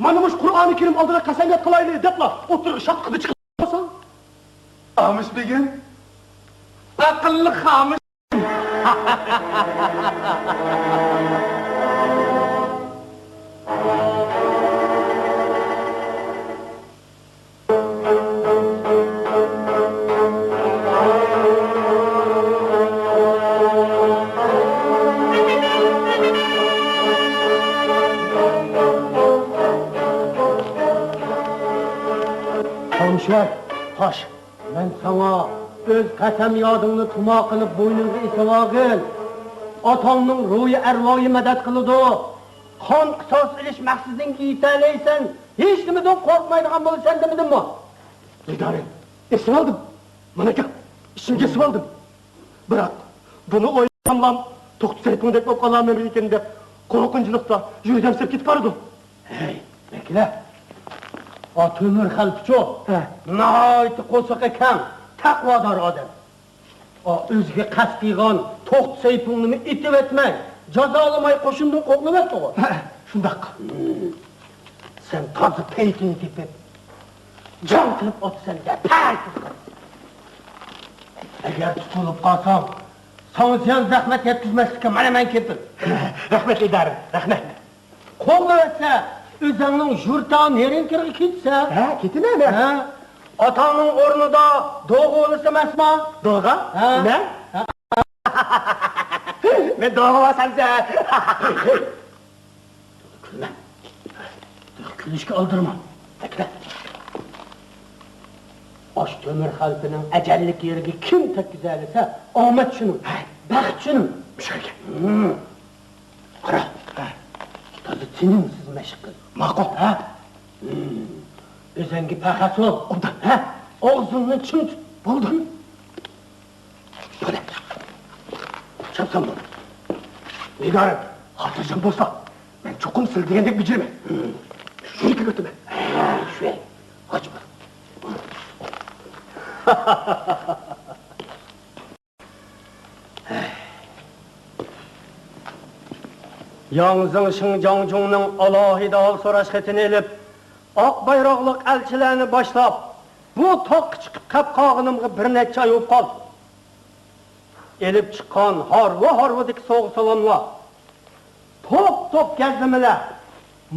مانا مۇشۇ قۇرئانى كەرىم ئالدىدا قەسەمياد قىلايلى دەپلا ئوتتۇرىغا شاتقىدە چىقىپ قالساڭ. خامۇش بېگىم، ئەقىللىق خامۇش. خامۇش، خوش. مەن ساڭا ئۆز قەسەم يادىڭنى تۇما قىلىپ بوينۇڭغا ئېسىۋالغىن. ئاتاڭنىڭ روھى ئەرۋاھى مەدەت قىلىدۇ. قان قىساس ئېلىش مەقسىتىڭگە يېتەلەيسەن، ھېچنېمىدىن قورقمايدىغان بولىسەن دېمىدىممۇ؟ نىگارىم، ئېسىۋالدىم. مانا گەپ، ئىچىمگە ئېسىۋالدىم. بىراق، بۇنى ئويلىساملا، توختى سەيپۇڭدەك بولۇپ قالارمەن ئىكەن دەپ، قورقۇنچلۇقتا يۈرىكىم سىرىپ كېتىپ بارىدۇ. ھەي، بەكرى، ئا تۆمۈر خەلپىچۇ؟ ھە. ناھايىتى قورسىقى كەڭ، تەقۋادار ئادەم. ئا، ئۆزىگە قەست قىلغان توختى سەيپۇڭنىمۇ ئېتىۋەتمەي، جازالىماي قوشۇندىن قوغلىۋەتتىغۇ. ھە، شۇنداق. ھىم. سەن تازا پەيتىنى تېپىپ، جەڭ قىلىپ ئاتىسەن دە، پەي! ئەگەر تۇتۇلۇپ قالساڭ، ساڭا زىيان زەخمەت يەتكۈزمەسلىككە مانا مەن كېپىل. رەھمەت، ئىدارىم، رەھمەت. قوغلىۋەتسە، ئۆزۈڭنىڭ يۇرتىغا، نېرىڭكىرىغا كېتىسەن. ھە، كېتىمەن، ھە. ھە؟ ئاتاڭنىڭ ئورنىدا دوغا بولسا ئەمەسما؟ دوغا؟ ھە. مەن؟ ھە. مەن دوغا بولسامسە. كۈلمە. كۈلۈشكە ئالدىرىما. ئاشۇ تۆمۈر خەلپىنىڭ ئەجەللىك يېرىگە كىم تەگكۈزەلىسە، ئامەت شۇنىڭ، بەخت شۇنىڭ. مۇشۇ ئىكەن. ھىم. قارا. ھە. تازا تىنىمسىز مەشىق قىل. ماقۇل. ھە؟ ھىم. ئۆزۈڭگە پەخەس بول. ئوبدان. ھە؟ ئاغزىڭنى چىڭ تۇت. بولدى. بولدى. چاپسان بول. نىگارىم، خاتىرجەم بولسا، مەن چوقۇم سىلە دېگەندەك بېجىرىمەن. ھىم. شۇ يەرگە ئۆتىمەن. ھە، شۇ يەر. قاچما. ياڭ زېڭ شېڭ جاڭجۇڭنىڭ ئالاھىدە ھال سوراش خېتىنى ئېلىپ، ئاق بايراقلىق ئەلچىلەرنى باشلاپ، بۇ تاغقا چىقىپ كەپ قالغىنىمغا بىر نەچچە ئاي بولۇپ قالدى. ئېلىپ چىققان ھارۋا-ھارۋىدىكى سوۋغا-سالاملار، توپ-توپ گەزلىمىلەر،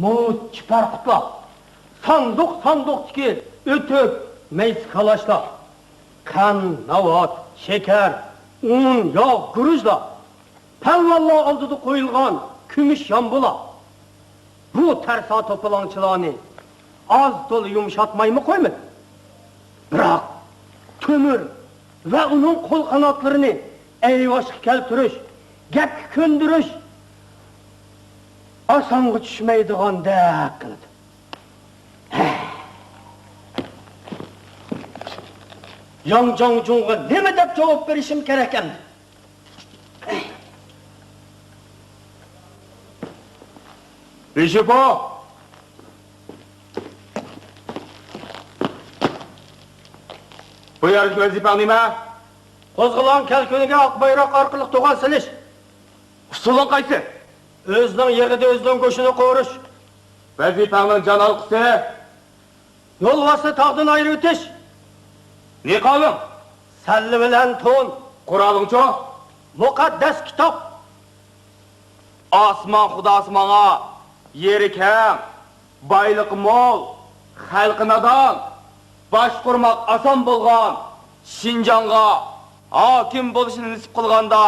مۇز چىپەرقۇتلار، ساندۇق-ساندۇقتىكى ئۆتۈك، مەيسە كالاشلار، قەنت، ناۋات، شېكەر، ئۇن، ياغ، گۈرۈچلەر، پەلۋانلار ئالدىدا قويۇلغان كۈمۈش يامبۇلار، بۇ تەرسا توپىلاڭچىلارنى ئاز-تولا يۇمشاتمايمۇ قويمىدى. بىراق، تۆمۈر ۋە ئۇنىڭ قول-قاناتلىرىنى ئەيۋاشقا كەلتۈرۈش، گەپكە كۆندۈرۈش ئاسانغا چۈشمەيدىغاندەك قىلىدۇ. ياڭ جاڭجۇڭغا نېمە دەپ جاۋاب بېرىشىم كېرەك ئەمدى؟ بىشىپو! بۇ يەردىكى ۋەزىپەڭ نېمە؟ قوزغىلاڭ كەلكۈنىگە ئاق بايراق ئارقىلىق دوغا سېلىش. ئۇسۇلۇڭ قايسى؟ ئۆزىنىڭ يېغىدا ئۆزىنىڭ گۆشىنى قورۇش. ۋەزىپەڭنىڭ جان ھالقىسى؟ يولۋاسنى تاغدىن ئايرىۋېتىش. نىقابىڭ؟ سەللە بىلەن تون. قورالىڭچۇ؟ مۇقەددەس كىتاب. ئاسمان خۇداسى ماڭا يېرى كەڭ، بايلىقى مول، خەلقى نادان، باشقۇرماق ئاسان بولغان شىنجاڭغا ھاكىم بولۇشنى نېسىپ قىلغاندا،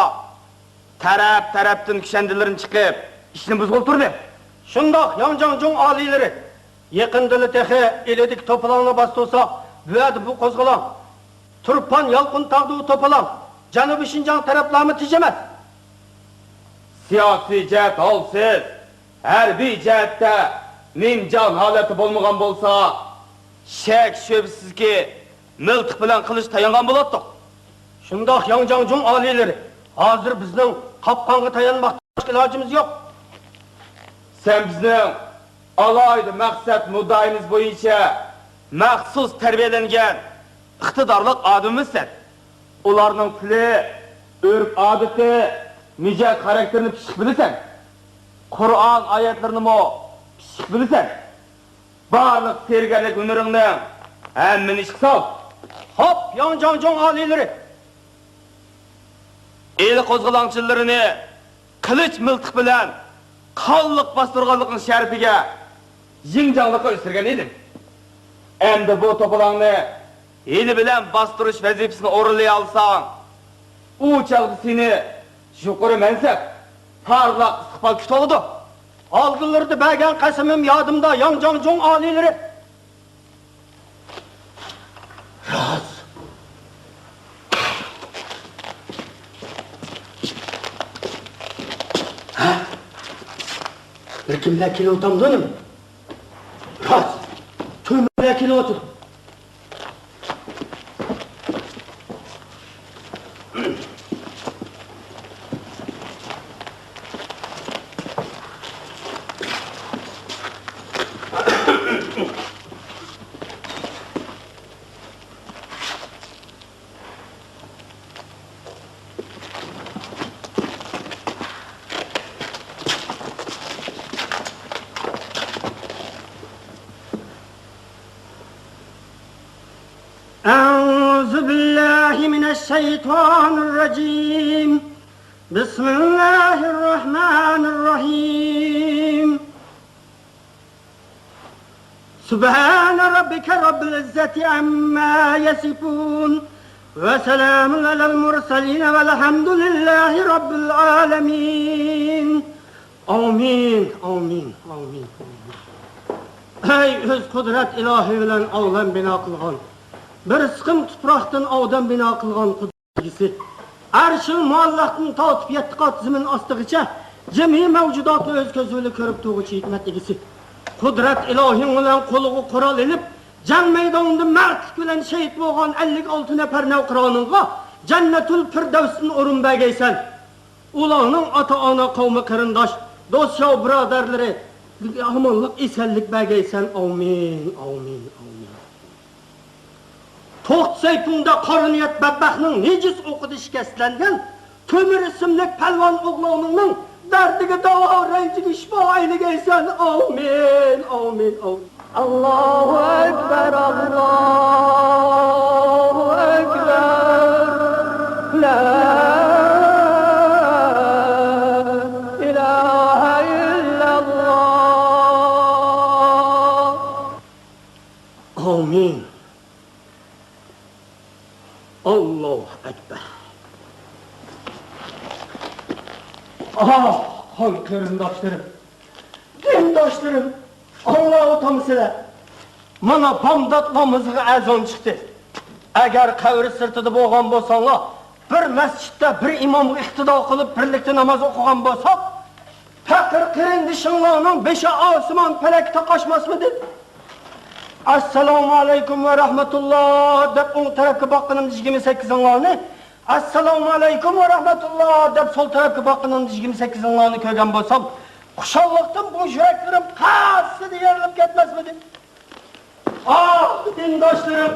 تەرەپ-تەرەپتىن كۈشەندىلىرىنى چىقىپ، ئىشنى بۇزغىلى تۇردى. شۇنداق، ياڭ جاڭجۇڭ ئالىيلىرى، يېقىندىلا تېخى ئىلىدىكى توپىلاڭنى باستۇرساق، بۇ يەردە بۇ قوزغىلاڭ تۇرپان يالقۇن تاغدا ئۇ توپىلاڭ، جەنۇبىي شىنجاڭ تەرەپلەرمۇ تىج ئەمەس. سىياسىي جەھەت ھالسىز، ھەربىي جەھەتتە نىمجان ھالەتتە بولمىغان بولسا، شەك-شۈبھىسىزكى، مىلتىق بىلەن قىلىچ تايانغان بولاتتۇق. شۇنداق، ياڭ جاڭجۇڭ ئالىيلىرى، ھازىر بىزنىڭ قاپقانغا تايانماقتىن باشقا ئىلاجىمىز يوق. سەن بىزنىڭ ئالاھىدە مەقسەت مۇددىئايىمىز بويىچە مەخسۇس تەربىيەلەنگەن ئىقتىدارلىق ئادىمىمىزسەن. ئۇلارنىڭ تىلى، ئۆرپ-ئادىتى، مىجەز-خاراكتېرىنى پىششىق بىلىسەن. قۇرئان ئايەتلىرىنىمۇ پىششىق بىلىسەن. بارلىق سېھىرگەرلىك ھۈنىرىڭنى ھەممىنى ئىشقا سال. خوپ، ياڭ جاڭجۇڭ ئالىيلىرى! ئىلى قوزغىلاڭچىلىرىنى قىلىچ مىلتىق بىلەن قانلىق باستۇرغانلىقىڭ شەرىپىگە يىڭجاڭلىققا ئۆستۈرگەن ئىدىم. ئەمدى بۇ توپىلاڭنى ھىيلە بىلەن باستۇرۇش ۋەزىپىسىنى ئورۇنلىيالىساڭ، ئۇ چاغدا سېنى يۇقىرى مەنسەپ، پارلاق ئىستىقبال كۈتۈۋالىدۇ. ئالدىلىرىدا بەرگەن قەسىمىم يادىمدا، ياڭ جاڭجۇڭ ئالىيلىرى. راست. ھە؟ بىر كىملەر كېلىۋاتامدۇ نېمە؟ راست. تۆمۈرلەر كېلىۋاتىدۇ. أعوذ بالله من الشيطان الرجيم. بسم الله الرحمن الرحيم. سبحان ربك رب العزة عما يصفون. وسلام على المرسلين والحمد لله رب العالمين. ئامىن، ئامىن، ئامىن، ئامىن. ئەي ئۆز قۇدرەت ئىلاھى بىلەن ئالەم بىنا قىلغان، بىر سىقىم تۇپراقتىن ئادەم بىنا قىلغان قۇدرەت ئىگىسى، ئەرشىل مۇئەللەقتىن تارتىپ يەتتە قات زېمىن ئاستىغىچە جىمى مەۋجۇداتنى ئۆز كۆزى بىلەن كۆرۈپ تۇرغۇچى ھېكمەت ئىگىسى، قۇدرەت ئىلاھىڭ بىلەن قولىغا قورال ئېلىپ، جەڭ مەيدانىدا مەردلىك بىلەن شېھىت بولغان ئەللىك ئالتە نەپەر نەۋقىرانىڭغا جەننەتۇل پىردەۋستىن ئورۇن بەرگەيسەن. ئۇلارنىڭ ئاتا-ئانا، قەۋمى-قېرىنداش، دوست-يار بۇرادەرلىرى ئامانلىق، ئېسەنلىك بەرگەيسەن. ئامىن، ئامىن، ئامىن. توختى سەيپۇڭدا قارا نىيەت بەتبەختنىڭ نىجىس ئوقىدا شىكەستلەنگەن تۆمۈر ئىسىملىك پەلۋان ئوغلۇڭنىڭ دەردىگە داۋا، رەنجىگە شىپا ئەيلىگەيسەن. ئامىن، ئامىن، ئامىن. ئاللاھۇ ئەكبەر، ئاللاھۇ ئەكبەر. لا ئىلاھە ئىللەللاھ. ئامىن. ئاللاھۇ ئەكبەر. ئاھ، قان قېرىنداشلىرىم، دىنداشلىرىم، ئاللا ئۇتامسىلەر. مانا بامدات نامىزىغا ئەزان چىقتى. ئەگەر قەبرە سىرتىدا بولغان بولساڭلار، بىر مەسچىتتە بىر ئىمامغا ئىقتىدا قىلىپ، بىرلىكتە ناماز ئوقۇغان بولساق، پەقىر قېرىندىشىڭلارنىڭ بېشى ئاسمان پەلەككە تاقاشماسمىدى؟ ئەسسالامۇ ئەلەيكۇم ۋە رەھمەتۇللا دەپ ئوڭ تەرەپكە باققىنىمدا يىگىرمە سەككىزىڭلارنى، ئەسسالامۇ ئەلەيكۇم ۋە رەھمەتۇللا دەپ سول تەرەپكە باققىنىمدا يىگىرمە سەككىزىڭلارنى كۆرگەن بولسام، خۇشاللىقتىن بۇ يۈرەكلىرىم قەسسىدە يېرىلىپ كەتمەسمىدى؟ ئاھ، دىنداشلىرىم،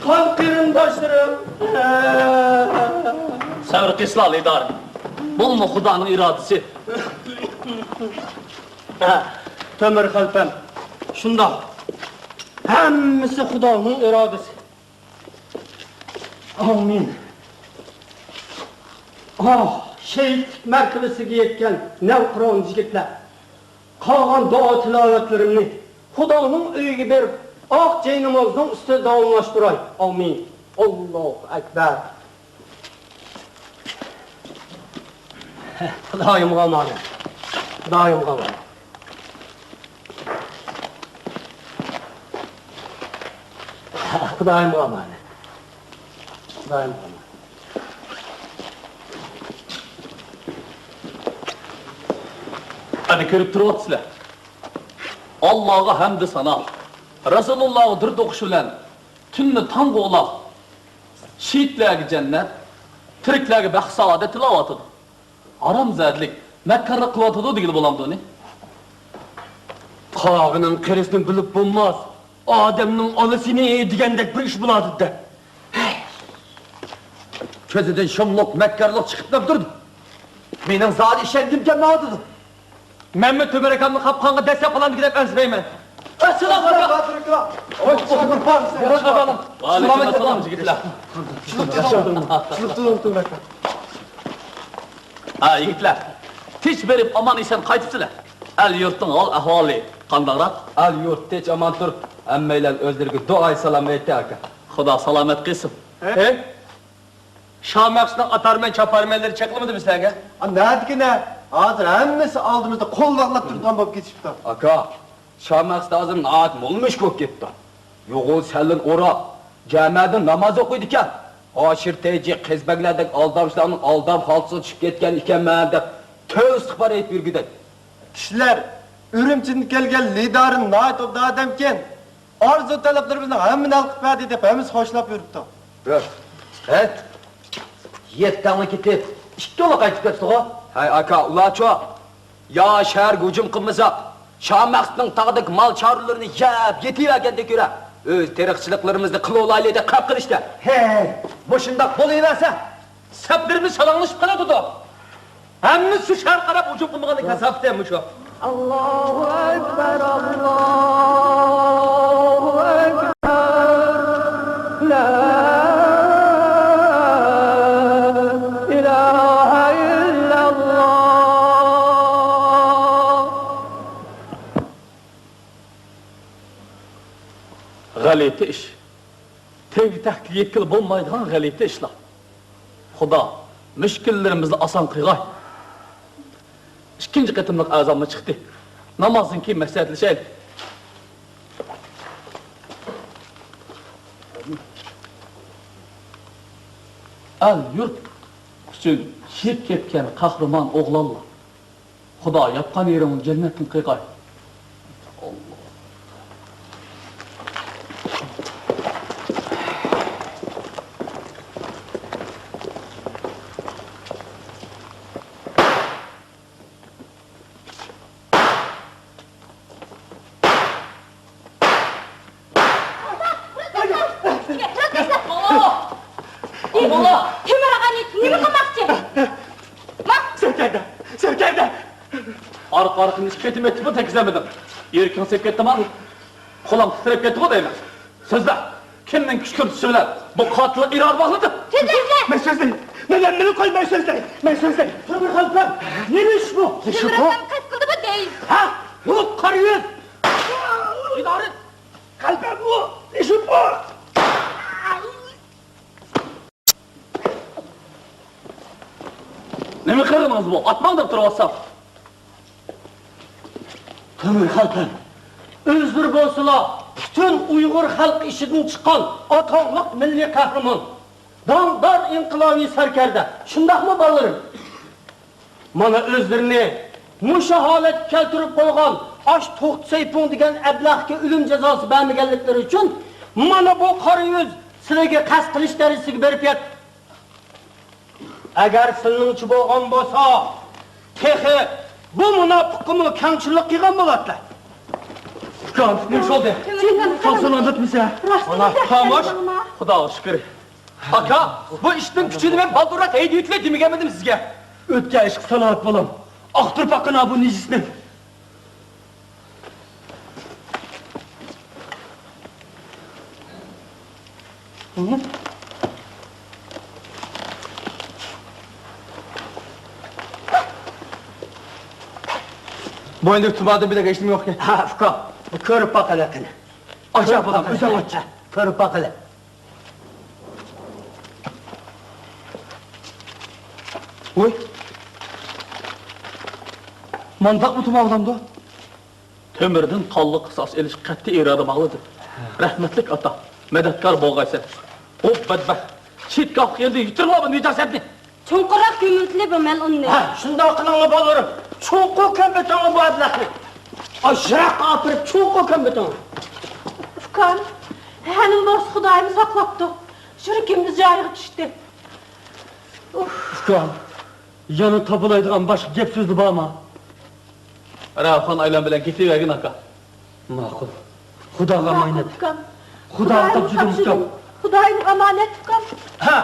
قان قېرىنداشلىرىم! سەۋر قىلسىلا، لىدار. بۇمۇ خۇدانىڭ ئىرادىسى. تۆمۈر خەلپەم، شۇنداق. ھەممىسى خۇدانىڭ ئىرادىسى. ئامىن. ئاھ، شېھىتلىك مەرتىۋىسىگە يەتكەن نەۋقىران يىگىتلەر! قالغان دۇئا تىلاۋەتلىرىمنى خۇدانىڭ ئۆيىگە بېرىپ، ئاق جەينامازنىڭ ئۈستىدە داۋاملاشتۇراي. ئامىن. ئاللاھۇ ئەكبەر. خۇدايىمغا ئامانەت. خۇدايىمغا ئامانەت. خۇدايىمغا ئامانەت. خۇدايىمغا ئامانەت. ئەنە كۆرۈپ تۇرۇۋاتىسىلەر. ئاللاغا ھەمدۇ سانا، رەسۇلۇللاغا دۇرۇت ئوقۇش بىلەن تۈننى تاڭغا ئۇلاپ، شېھىتلەرگە جەننەت، تىرىكلەرگە بەخت سائادەت تىلەۋاتىدۇ. ھارامزادىلىك، مەككارلىق قىلىۋاتىدۇ دېگىلى بولامدۇ ئۇنى؟ قاغىنىڭ قېرىسىنى بىلىپ بولماس، ئادەمنىڭ ئانىسىنى دېگەندەك بىر ئىش بولاتىدۇ-دە. كۆزىدىن شۇملۇق مەككارلىق چىقىپ تۇرىدۇ. مېنىڭ زادى ئىشەنگۈم كەلمەيۋاتىدۇ. مەنمۇ تۆمۈر ئاكامنى قاپقانغا دەسسەپ قالامدۇ دەپ ئەنسىرەيمەن. ئەسسالام ئاكا. ۋەئەلەيكۇم ئەسسالام يىگىتلەر. ھە يىگىتلەر، تىنچ بېرىپ ئامان ئېسەن قايتىپسىلەر. ئەل يۇرتنىڭ ھال ئەھۋالى قانداقراق؟ ئەل يۇرت تىنچ ئامان تۇرۇپ، ھەممەيلەن ئۆزلىرىگە دۇئايى سالام ئېيتتى ئاكا. خۇدا سالامەت قىلسۇن. ھە؟ شامەخسۇتنىڭ ئاتارمەن چاپارمەنلىرى چېقىلمىدىمۇ سىلەرگە؟ ئا، نەدىكىنە؟ ھازىر ھەممىسى ئالدىمىزدا قول باغلاپ تۇرىدىغان بولۇپ كېتىشىپتۇ. ئاكا، شامەخسۇت ھازىر ناھايىتى مول مۈشۈك بولۇپ كېتىپتۇ. يوغان سەللىنى ئوراپ، جامەدىن ناماز ئوقۇيدىكەن. ھاشىر تەيجى، قېزى بەگلەردەك ئالدامچىلارنىڭ ئالدام خالتىسىغا چۈشۈپ كەتكەن ئىكەنمەن دەپ، تۆۋە ئىستىغپار ئېيتىپ يۈرگۈدەك. كىشىلەر ئۈرۈمچىدىن كەلگەن لىدارىم ناھايىتى ئوبدان ئادەمكەن. ئارزۇ تەلەپلىرىمىزنىڭ ھەممىنى ھەل قىلىپ بەردى دەپ ھەممىسى خوشلاپ يۈرۈپتۇ. ھە؟ يەتتەڭلا كېتىپ، ئىككىڭلا قايتىپ كەپسىغۇ؟ ھەي ئاكا، ئۇلارچۇ؟ يا شەھەرگە ھۇجۇم قىلمىساق، شامەخسۇتنىڭ تاغدىكى مال چارۋىلىرىنى يەپ يېتىۋەرگەندىن كۆرە، ئۆز تېرىقچىلىقلىرىمىزنى قىلىۋالايلى دەپ خەپ قىلىشتە. ھەي، مۇشۇنداق بولۇۋەرسە، سەپلىرىمىز شالاڭلىشىپ قالىدۇ. ھەممىسى شۇ شەھەرگە قاراپ ھۇجۇم قىلمىغاننىڭ كاساپىتى مۇشۇ. ئاللاھۇ ئەكبەر، ئاللاھۇ ئەكبەر، لا ئىلاھە ئىللەللاھ. غەلىتە ئىش. تەگكە-تەككە يەتكىلى بولمايدىغان غەلىتە ئىشلار. خۇدا مۈشكۈللىرىمىزنى ئاسان قىلغاي. ئىككىنچى قېتىملىق ئەزانمۇ چىقتى. نامازدىن كېيىن مەسلىھەتلىشەيلى. ئەل-يۇرت ئۈچۈن شېھىت كەتكەن قەھرىمان ئوغلانلار. خۇدا ياپقان يېرىڭنى جەننەتتىن قىلغاي. تۆمۈر ئاغا، نېمە قىلماقچى؟ سەركەردە! سەركەردە! ئارقا-ئارقىدىن ئىككى قېتىم ئېيتىپمۇ تەگكۈزەلمىدىڭ. يۈرىكىڭ سېلىپ كەتتىما؟ قولۇڭ تىترەپ كەتتىغۇ دەيمەن. سۆزلە! كىمنىڭ كۈچ كۈرتۈشى بىلەن بۇ قاتىللىق ئىرادە باغلىدى؟ سۆزلە! مەن سۆزلەي! مەن ھەممىنى قوي، مەن سۆزلەي! مەن سۆزلەي! تۆمۈر خەلپەم! نېمە ئىش بۇ؟ نېمە ئىش بۇ؟ تۆمۈر خەلپەم قەست قىلدىمۇ دەي؟ ھە؟ يوق، قارا يۈز! ئىدارە! خەلپەم بۇ! نېمە ئىش بۇ؟ نېمە قىلغىنىڭىز بۇ؟ ئاتماڭ دەپ تۇرۇۋاتسام. تۆمۈر خەلپەم، ئۆزلىرى بولسىلا پۈتۈن ئۇيغۇر خەلقى ئىچىدىن چىققان ئاتاقلىق مىللىي قەھرىمان، داڭدار ئىنقىلابىي سەركەردە، شۇنداقمۇ بالىلىرىم؟ مانا ئۆزلىرىنى مۇشۇ ھالەتكە كەلتۈرۈپ قويغان ئاش توختى سەيپۇڭ دېگەن ئەبلەخكە ئۆلۈم جازاسى بەرمىگەنلىكلىرى ئۈچۈن مانا بۇ قارا يۈز سىلىگە قەست قىلىش دەرىجىسىگە بېرىپ يەتتى. ئەگەر سىلىنىڭچە بولغان بولسا، تېخى بۇ مۇناپىققىمۇ كەڭچىللىك قىلغان بولاتتى. ئۇكام، نېمە بولدى؟ چالسان ئاڭلاتمىسا. مانا، خاموش. خۇداغا شۈكۈر. ئاكا، بۇ ئىشنىڭ كۈچىنى مەن بالدۇرراق ھەيدىۋېتىلە دېمىگەنمىدىم سىزگە؟ ئۆتكەن ئىشقا سالاۋات بالام. ئاختۇرۇپ باققىنا بۇ نىجىسنى. بوينىدىكى تۇمادىن بىلەك ھېچنېمە يوقكەن. ھە، ئۇكا، بۇ كۆرۈپ باقىلى قېنى. ئاچا بالام، ئۆزۈڭ ئاچ. كۆرۈپ باقىلى. ۋوي. مانداقمۇ تۇماۋالامدۇ؟ تۆمۈردىن قانلىق قىساس ئېلىش قەتئىي ئىرادە باغلىدى. رەھمەتلىك ئاتا، مەدەتكار بولغايسەن. ئۇ بەدبەخت چېتىگە ئاققان يەردە يۇتۇرۇڭلار بۇ نىجاسەتنى. چوڭقۇرراق كۆمۈۋېتىلى بۇ مەلئۇننى. ھە، شۇنداق قىلىڭلار بالىلىرىم. چوڭقۇر كۆمۈۋېتىڭلار بۇ ئەبلەخنى. ئاش يىراققا ئاپىرىپ چوڭقۇر كۆمۈۋېتىڭلار. ئۇكام، ھە نېمە بولسا خۇدايىم ساقلاپتۇ. يۈرىكىمىز جايىغا چۈشتى. ئۇف. ئۇكام، يەنە تاپىلايدىغان باشقا گەپ سۆزلەر بارمۇ؟ راۋخان ئايلان بىلەن كېتىۋەرگىن ئاكا. ماقۇل. خۇداغا ئامانەت. ئۇكام. خۇداغا تاپشۇردۇم ئۇكام. خۇدايىمغا ئامانەت ئۇكام. ھە،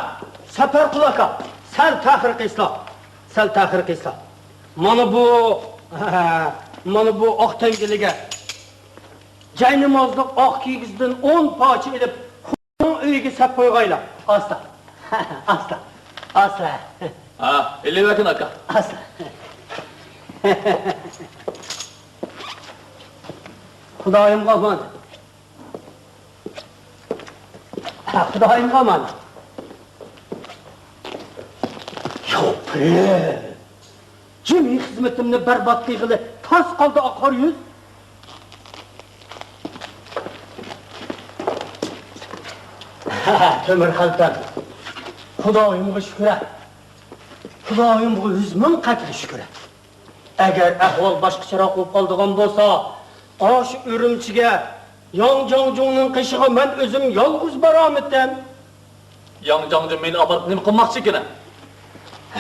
سەپەرقۇل ئاكا، سەل تەخىر قىلسىلا. سەل تەخىر قىلسىلا. مانا بۇ، مانا بۇ ئاق تەڭگىلىگە جاينامازلىق ئاق كىگىزدىن ئون پارچە ئېلىپ، ئۆيىگە سەپ قويغايلا. ئاستا. ئاستا. ئاستا. ھە، ئېلىۋەتىن ئاكا. ئاستا. خۇدايىمغا ئامانەت. ھە، خۇدايىمغا ئامانەت. ياپرى! جىمى خىزمىتىمنى بەربات قىلغىلى تاس قالدى ئاقار يۈز. تۆمۈر خەلپەم، خۇدايىمغا شۈكرە. خۇدايىمغا يۈز مىڭ قەترە شۈكرە. ئەگەر ئەھۋال باشقىچىراق بولۇپ قالىدىغان بولسا، ئاشۇ ئۈرۈمچىگە ياڭ جاڭجۇڭنىڭ قېشىغا مەن ئۆزۈم يالغۇز بارامىتىم. ياڭ جاڭجۇڭ مېنى ئاپىرىپ نېمە قىلماقچىكىن؟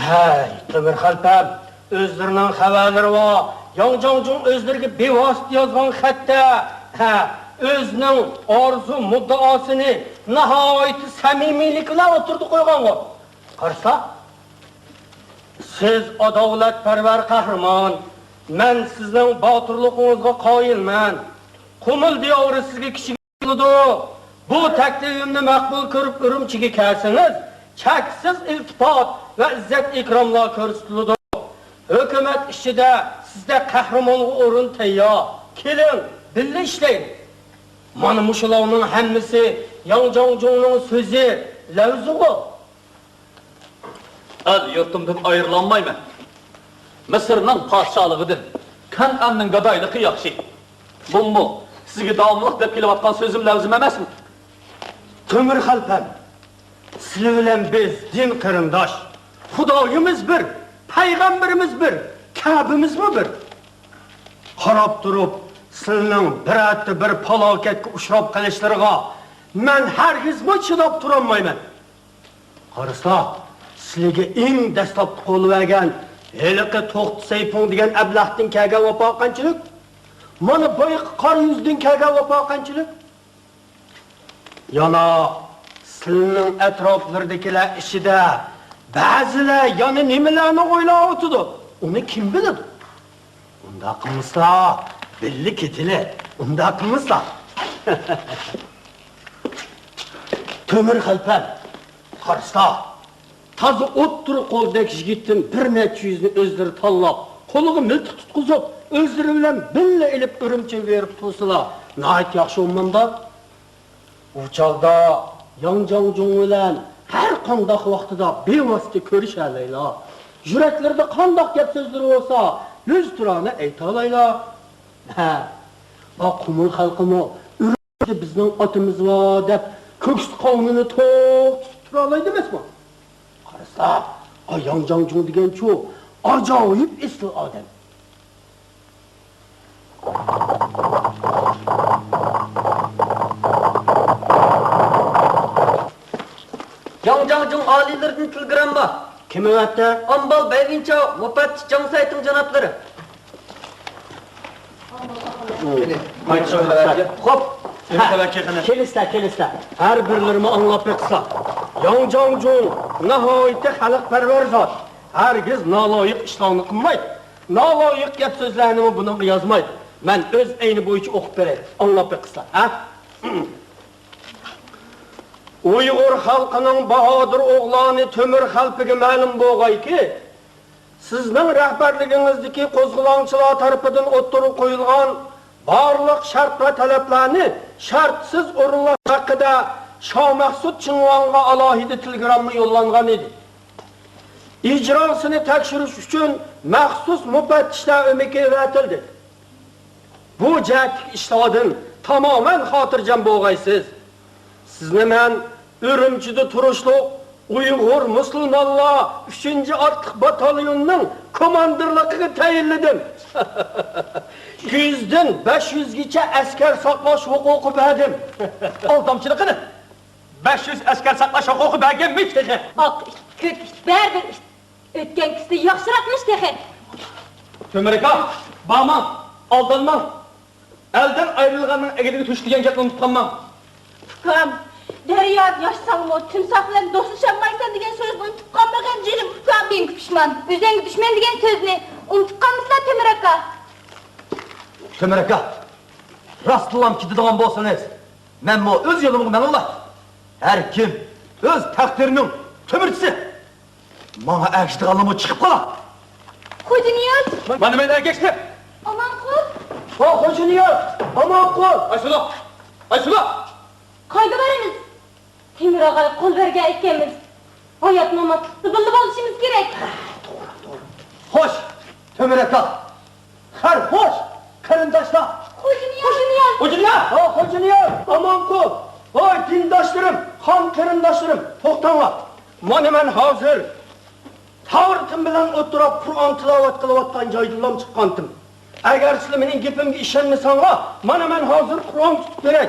ھەي، تۆمۈر خەلپەم، ئۆزلىرىنىڭ خەۋەرلىرى بار. ياڭ جاڭجۇڭ ئۆزلىرىگە بىۋاسىتە يازغان خەتتە، ھە، ئۆزىنىڭ ئارزۇ مۇددىئاسىنى ناھايىتى سەمىمىيلىك بىلەن ئوتتۇرىغا قويغانغۇ. قارىسا، سىز ئاداۋلەتپەرۋەر قەھرىمان، مەن سىزنىڭ باتۇرلۇقىڭىزغا قايىلمەن. قۇمۇل دىيارى سىزگە كىچىك بولىدۇ. بۇ تەكلىپىمنى مەقبۇل كۆرۈپ ئۈرۈمچىگە كەلسىڭىز، چەكسىز ئىلتىپات ۋە ئىززەت ئىكراملار كۆرسىتىلىدۇ. ھۆكۈمەت ئىچىدە سىزدەك قەھرىمانغا ئورۇن تەييار. كېلىڭ، بىللە ئىشلەيلى. مانا مۇشۇلارنىڭ ھەممىسى ياڭ جاڭجۇڭنىڭ سۆزى، لەۋزىغۇ. ئەل-يۇرتۇمدىن ئايرىلالمايمەن. مىسىرنىڭ پادىشاھلىقىدىن كەنئاننىڭ گادايلىقى ياخشى. بۇمۇ سىزگە داۋاملىق دەپ كېلىۋاتقان سۆزۈم، لەۋزىم ئەمەسمۇ؟ تۆمۈر خەلپەم، سىلى بىلەن بىز دىن قېرىنداش. خۇدايىمىز بىر، پەيغەمبىرىمىز بىر، كەبىمىزمۇ بىر. قاراپ تۇرۇپ، سىلىنىڭ بىرەرتە بىر پالاكەتكە ئۇچراپ قېلىشلىرىغا مەن ھەرگىزمۇ چىداپ تۇرالمايمەن. قارىسا، سىلىگە ئەڭ دەسلەپتە قولىۋەرگەن ھېلىقى توختى سەيپۇڭ دېگەن ئەبلەختىن كەلگەن ۋاپا قانچىلىك؟ مانا بايىقى قارا يۈزدىن كەلگەن ۋاپا قانچىلىك؟ يەنە سىلىنىڭ ئەتراپلىرىدىكىلەر ئىچىدە بەزىلەر يەنە نېمىلەرنى ئويلاۋاتىدۇ؟ ئۇنى كىم بىلىدۇ؟ ئۇنداق قىلمىسىلا، بىللە كېتىلى. ئۇنداق قىلمىسىلا. تۆمۈر خەلپەم، قارىسا، تازا ئوتتۇرا قولدەك يىگىتتىن بىر نەچچە يۈزنى ئۆزلىرى تاللاپ، قولىغا مىلتىق تۇتقۇزۇپ، ئۆزلىرى بىلەن بىللە ئېلىپ ئۈرۈمچىگە بېرىپ تۇرسىلا، ناھايىتى ياخشى بولمامدۇ؟ ئۇ چاغدا ياڭ جاڭجۇڭ بىلەن ھەر قانداق ۋاقتىدا بىۋاسىتە كۆرۈشەلەيلا. يۈرەكلىرىدە قانداق گەپ سۆزلىرى بولسا، يۈزتۇرانە ئېيتالايلا. ھە، ئا قۇمۇل خەلقىمۇ ئۈرۈمچىدە بىزنىڭ ئاتىمىز بار دەپ كۆكسى قاۋىنىنى توق تۇتۇپ تۇرالايدۇ ئەمەسمۇ؟ قارىسا، ئا ياڭ جاڭجۇڭ دېگەنچۇ ئاجايىپ ئېسىل ئادەم. جاڭجۇڭ ئالىيلىرىدىن تېلېگرامما. كىم ئەۋەتتى؟ ئامبال بەيۋىنچاۋ، مۇپەتتىش جاڭ سەيتىڭ جانابلىرى. خوپ. كېلىسىلەر، كېلىسىلەر. ھەر بىرلىرىمۇ ئاڭلاپ بېقىسىلەر. ياڭ جاڭجۇڭ ناھايىتى خەلقپەرۋەر زات. ھەرگىز نالايىق ئىشلارنى قىلمايدۇ. نالايىق گەپ سۆزلەرنىمۇ بۇنىڭغا يازمايدۇ. مەن ئۆز ئەينى بويىچە ئوقۇپ بېرەي. ئاڭلاپ بېقىسىلەر، ھە؟ ئۇيغۇر خەلقىنىڭ باھادىر ئوغلانى تۆمۈر خەلپىگە مەلۇم بولغايكى، سىزنىڭ رەھبەرلىكىڭىزدىكى قوزغىلاڭچىلار تەرىپىدىن ئوتتۇرىغا قويۇلغان بارلىق شەرت ۋە تەلەپلەرنى شەرتسىز ئورۇنلاش ھەققىدە شاھ مەخسۇت چىڭۋاڭغا ئالاھىدە تېلېگرامما يوللانغان ئىدى. ئىجراسىنى تەكشۈرۈش ئۈچۈن مەخسۇس مۇپەتتىشلەر ئۆمىكى ئەۋەتىلدى. بۇ جەھەتتىكى ئىشلاردىن تامامەن خاتىرجەم بولغايسىز. سىزنى مەن ئۈرۈمچىدە تۇرۇشلۇق ئۇيغۇر مۇسۇلمانلار ئۈچىنچى ئاتلىق باتاليونىنىڭ كوماندىرلىقىغا تەيىنلىدىم. يۈزدىن بەش يۈزگىچە ئەسكەر ساقلاش ھوقۇقى بەردىم. ئالدامچىلىقىنى! بەش يۈز ئەسكەر ساقلاش ھوقۇقى بەرگەنمىش تېخى. ئاق ئىت، كۆك ئىت، بەرىبىر ئىت. ئۆتكەن كۈستە ياخشىراقمىش تېخى. تۆمۈر ئاكا، بارماڭ، ئالدانماڭ. ئەلدىن ئايرىلغاننىڭ ئەگىرىگە تۆشۈك دېگەن گەپنى ئۇنتۇپ قالماڭ. ئۇكام، دەريادا ياشىساڭمۇ، تىمساھ بىلەن دوستلىشالمايسەن دېگەن سۆزنى ئۇنتۇپ قالمىغىن جېنىم ئۇكام. مېڭە پۇشمان، ئۆزۈڭگە دۈشمەن دېگەن سۆزنى ئۇنتۇپ قالمىسىلا تۆمۈر ئاكا. تۆمۈر ئاكا، راستلام كېتىدىغان بولسىڭىز، مەنمۇ ئۆز يولۇمغا مېڭىۋالاي. ھەر كىم ئۆز تەقدىرىنىڭ تۆمۈرچىسى. ماڭا ئەگىشىدىغانلارمۇ چىقىپ قالا. خوجانىياز! مانا مەن ئەگەشتىم. ئامانقۇل! ۋاي خوجانىياز! ئامانقۇل! ئايسۇلا! ئايسۇلا! قايدا بارىمىز؟ تۆمۈر ئاغاي قول بەرگەن ئىكەنمىز. ھايات-ماماتلىقتا بىللە بولۇشىمىز كېرەك. خوش، تۆمۈر ئاكا. خەير، خوش، قېرىنداشلار. خوجانىياز! خوجانىياز! ھا، خوجانىياز، ئامانقۇل. ۋاي دىنداشلىرىم، قان قېرىنداشلىرىم، توختاڭلار. مانا مەن ھازىر تاۋرىتىم بىلەن ئولتۇرۇپ قۇرئان تىلاۋەت قىلىۋاتقان جايدىنلا چىققانتىم. ئەگەر سىلەر مېنىڭ گېپىمگە ئىشەنمىسەڭلار، مانا مەن ھازىر قۇرئان تۇتۇپ بېرەي.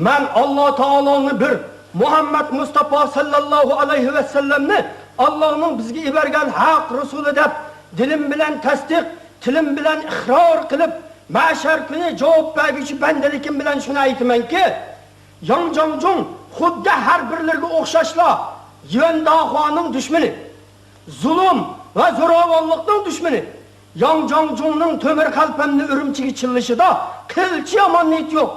مەن ئاللا تائالانى بىر، مۇھەممەد مۇستافا ساللاللاھۇ ئەلەيھى ۋەسەللەمنى ئاللانىڭ بىزگە يېبەرگەن ھەق رەسۇلى دەپ دىلىم بىلەن تەستىق، تىلىم بىلەن ئىقرار قىلىپ، مەھشەر كۈنى جاۋاب بەرگۈچى بەندىلىكىم بىلەن شۇنى ئېيتىمەنكى، ياڭ جاڭجۇڭ خۇددى ھەر بىرلىرىگە ئوخشاشلا يۈەن داخۇانىڭ دۈشمىنى، زۇلۇم ۋە زوراۋانلىقنىڭ دۈشمىنى. ياڭ جاڭجۇڭنىڭ تۆمۈر خەلپەمنى ئۈرۈمچىگە چىللىشىدا قىلچە يامان نىيىتى يوق.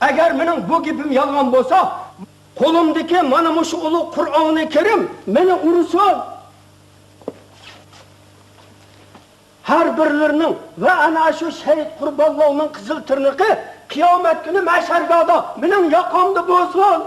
ئەگەر مېنىڭ بۇ گېپىم يالغان بولسا، قولۇمدىكى مانا مۇشۇ ئۇلۇغ قۇرئانى كەرىم مېنى ئۇرسۇن. ھەر بىرلىرىنىڭ ۋە ئەنە شۇ شەھىت قۇربانلارنىڭ قىزىل تىرنىقى قىيامەت كۈنى مەھشەرگاھدا مېنىڭ ياقامدا بولسۇن.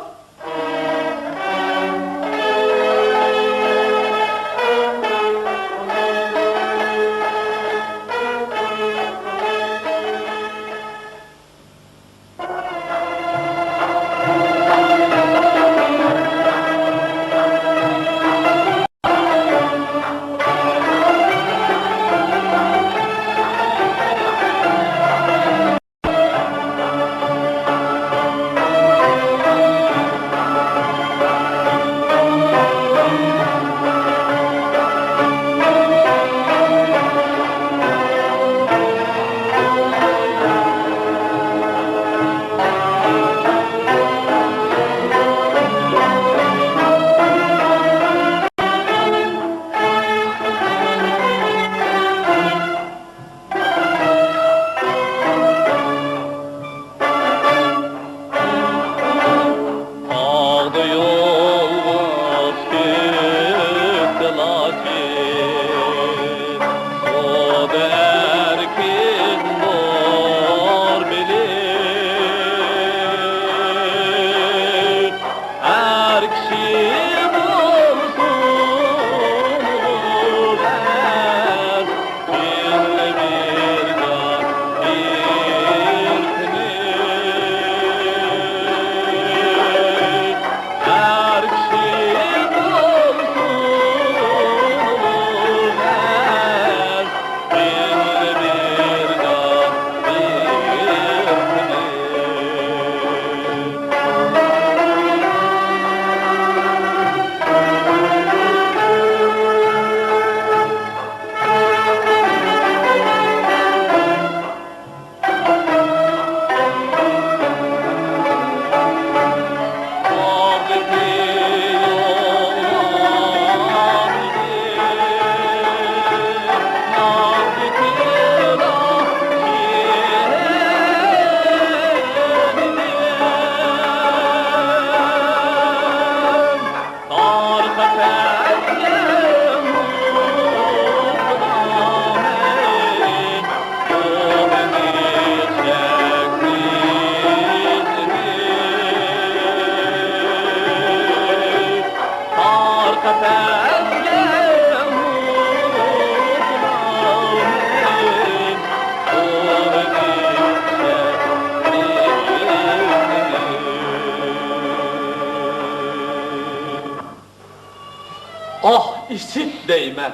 ئاھ، ئىسىت دەيمەن،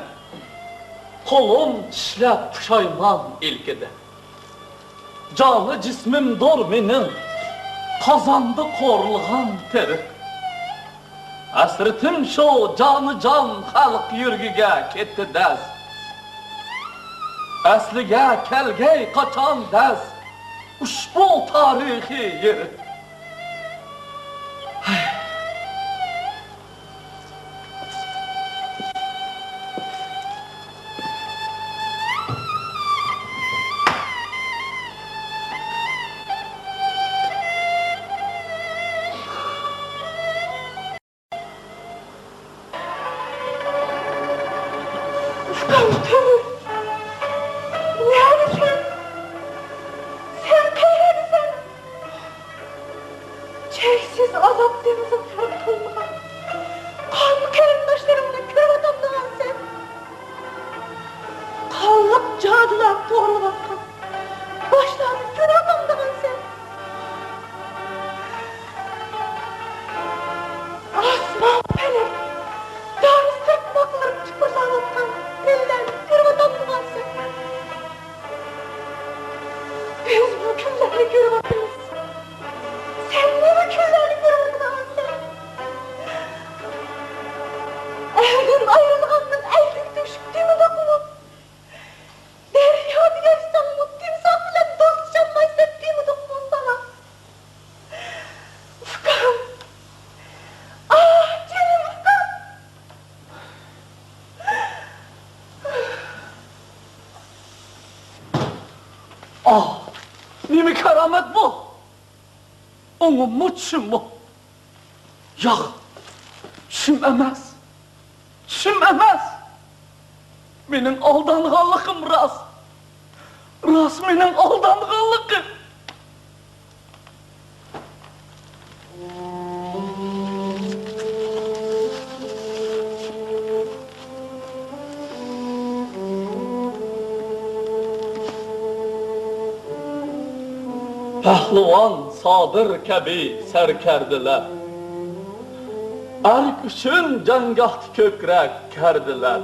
قولۇم چىشلەپ پۇشايمان ئىلكىدە. جانى جىسمىمدۇر مېنىڭ، قازاندا قورۇلغان تېرىق. ھەسرىتىم شۇ، جانى جان خەلق يۈرىكىگە كەتتى دەس. ئەسلىگە كەلگەي قاچان دەس، ئۇشبۇ تارىخىي يېرىم. ئۇكام، تۆمۈر! نەدىسەن؟ سەن قەيەردىسەن؟ چەكسىز ئازاب دېڭىزىغا غەرق قىلىنغان قان قېرىنداشلىرىڭنى كۆرۈۋاتامدىغانسەن؟ قانلىق جادۇلار توغرىلىۋاتقان باشلارنى كۆرۈۋاتامدىغانسەن؟ ئاسمان پەلەك دارى سىرتماقلىرىپ چۇپۇرلاۋاتقان گۈللەرنى كۆرۈۋاتامدىغانسەن؟ بىز بۇ كۈنلەرنى كۆرۈۋاتىمىز. سەن نېمە كۈنلەرنى كۆرۈۋاتىدىغانسەن؟ ئەردىن ئايرىلغاندىن ئەيلىك تۆشۈك دېمىدۇقمۇ؟ دەريادا ياشىساڭمۇ تىمساھ بىلەن دوستلىشالمايسەن دېمىدۇقمۇ ساڭا؟ ئۇكام! ئاھ، جېنىم ئۇكام! ئاھ، نېمە كارامەت بۇ؟ ئوڭۇممۇ، چۈشۈممۇ؟ ياق، چۈشۈم ئەمەس. چۈشۈم ئەمەس. مېنىڭ ئالدانغانلىقىم راست. راست مېنىڭ ئالدانغانلىقىم. پەھلىۋان سابىر كەبى سەركەردىلەر، ئەرك ئۈچۈن جەڭگاھتا كۆكرەك كەردىلەر.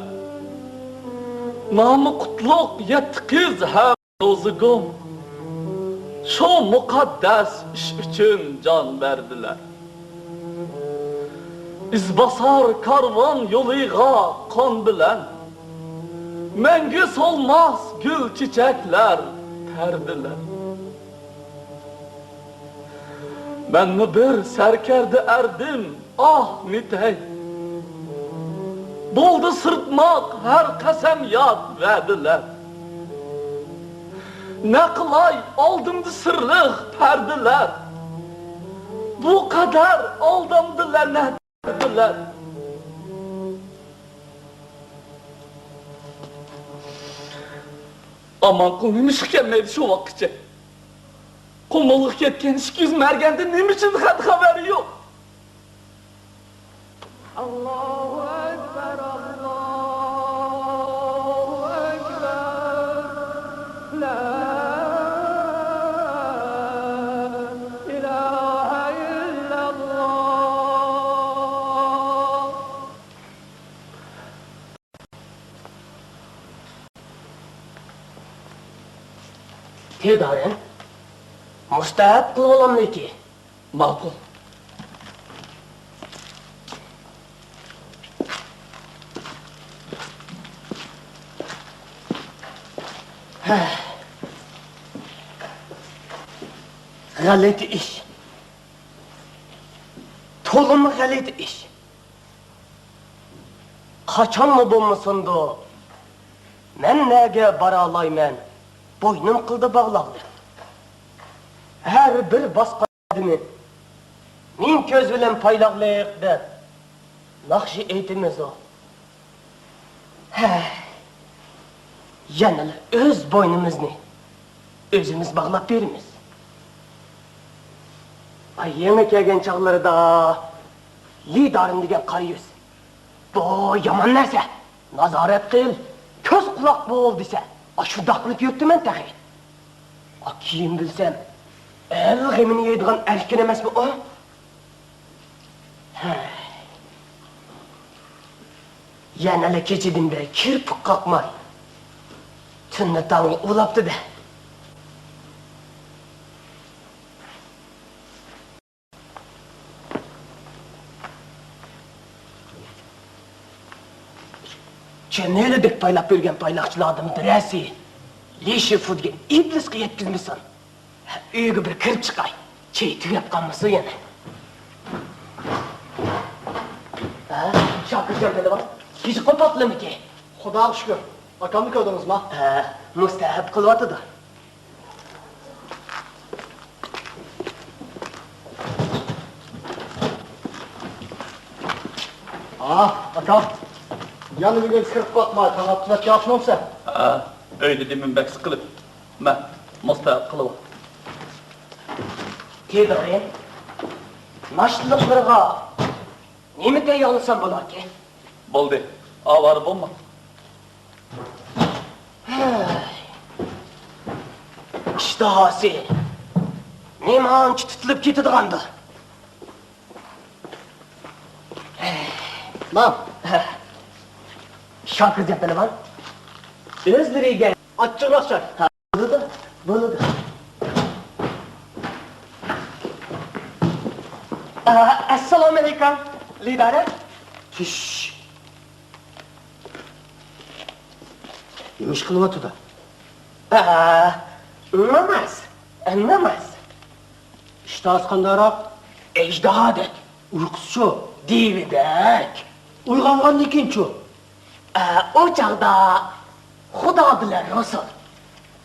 نامى قۇتلۇق يەتتە قىز ھەم روزىگۇم شۇ مۇقەددەس ئىش ئۈچۈن جان بەردىلەر. ئىزباسار كارۋان يولىغا قان بىلەن، مەڭگۈ سولماس گۈل چېچەكلەر تەردىلەر. مەنمۇ بىر سەركەردە ئەردىم، ئاھ نېتەي. بولدى سىرتماق ھەر قەسەم ياد ۋەدىلەر. نە قىلاي ئالدىمدا سىرلىق پەردىلەر. بۇ قەدەر ئالدامدىلە نە دەردىلەر. ئامانقۇل نېمىشقا كەلمەيدۇ شۇ ۋاققىچە؟ قۇمۇلغا كەتكەن ئىككى يۈز مەرگەندىن نېمە ئۈچۈن خەت خەۋەر يوق؟ ئاللاھۇ ئەكبەر، ئاللاھۇ ئەكبەر. لا ئىلاھە ئىللەللاھ. تېدارەن، مۇستەھەپ قىلىۋالاملىكى. ماقۇل. ھە. غەلىتە ئىش. تولىمۇ غەلىتە ئىش. قاچانمۇ بولمىسۇندۇ، مەن نەگە بارالايمەن، بوينۇم قىلدى باغلاقلىق. ھەر بىر باسقان قەدىمى مىڭ كۆز بىلەن پايلاقلىق دەپ، ناخشا ئېيتىمىزۇ؟ ھە، يەنىلا ئۆز بوينىمىزنى ئۆزىمىز باغلاپ بېرىمىز. ئاي، يېڭى كەلگەن چاغلىرىدا لىدارىم دېگەن قارا يۈز، بۇ يامان نەرسە، نازارەت قىل، كۆز قۇلاق بول دېسە، ئاشۇنداق قىلىپ يۈرۈپتىمەن تېخى. ئا، كېيىن بىلسەم، ئەل غېمىنى يەيدىغان ئەركىن ئەمەسمۇ ئۇ؟ ھە. يەنىلا كېچىدىن بېرى كىرپىك قاقماي، تۈننى تاڭغا ئۇلاپتۇ-دە. چۈمۈلىدەك پايلاپ يۈرگەن پايلاقچىلاردىن بىرەرسى لى شىفۇ دېگەن ئىبلىسقا يەتكۈزمىسۇن. ئۆيگە بىر كىرىپ چىقاي. چەي تۈگەپ قالمىسۇن يەنە. ھە؟ شاكىرجان بىلىۋال. كېچە قوپاتلىمىكى؟ خۇداغا شۈكۈر. ئاكامنى كۆردىڭىزما؟ ھە، مۇستەھەب قىلىۋاتىدۇ. ئاھ، ئاكام. يەنە بۈگۈن كىرىپ باقماي، تاڭ ئاتقۇزۇپ ياخشىمامسەن؟ ھە، ئۆيدە دېمىم بەك سىقىلىپ. مە، مۇستەھەب قىلىۋال. تېدىغىن، ناشتىلىقلىرىغا نېمە تەييارلىسام بولاركىن؟ بولدى، ئاۋارە بولما. ھەي. ئىشتىھاسى نېمانچە تۇتۇلۇپ كېتىدىغاندۇ؟ ماڭ. شاكىر دەپ بىلىمەن. ئۆزلىرىگە ئاچچىقراق چاي. بولىدۇ، بولىدۇ. ئە، ئەسسالامۇئەلەيكۇم، لىدارە. چۈش. نېمە ئىش قىلىۋاتىدۇ؟ ئە، ناماز، ناماز. ئىشتىھاسى قانداقراق؟ ئەجدىھادەك. ئۇيقۇسىچۇ؟ دىۋىدەك. ئويغانغاندىن كېيىنچۇ؟ ئە، ئۇ چاغدا خۇدا بىلەن رۇسۇل،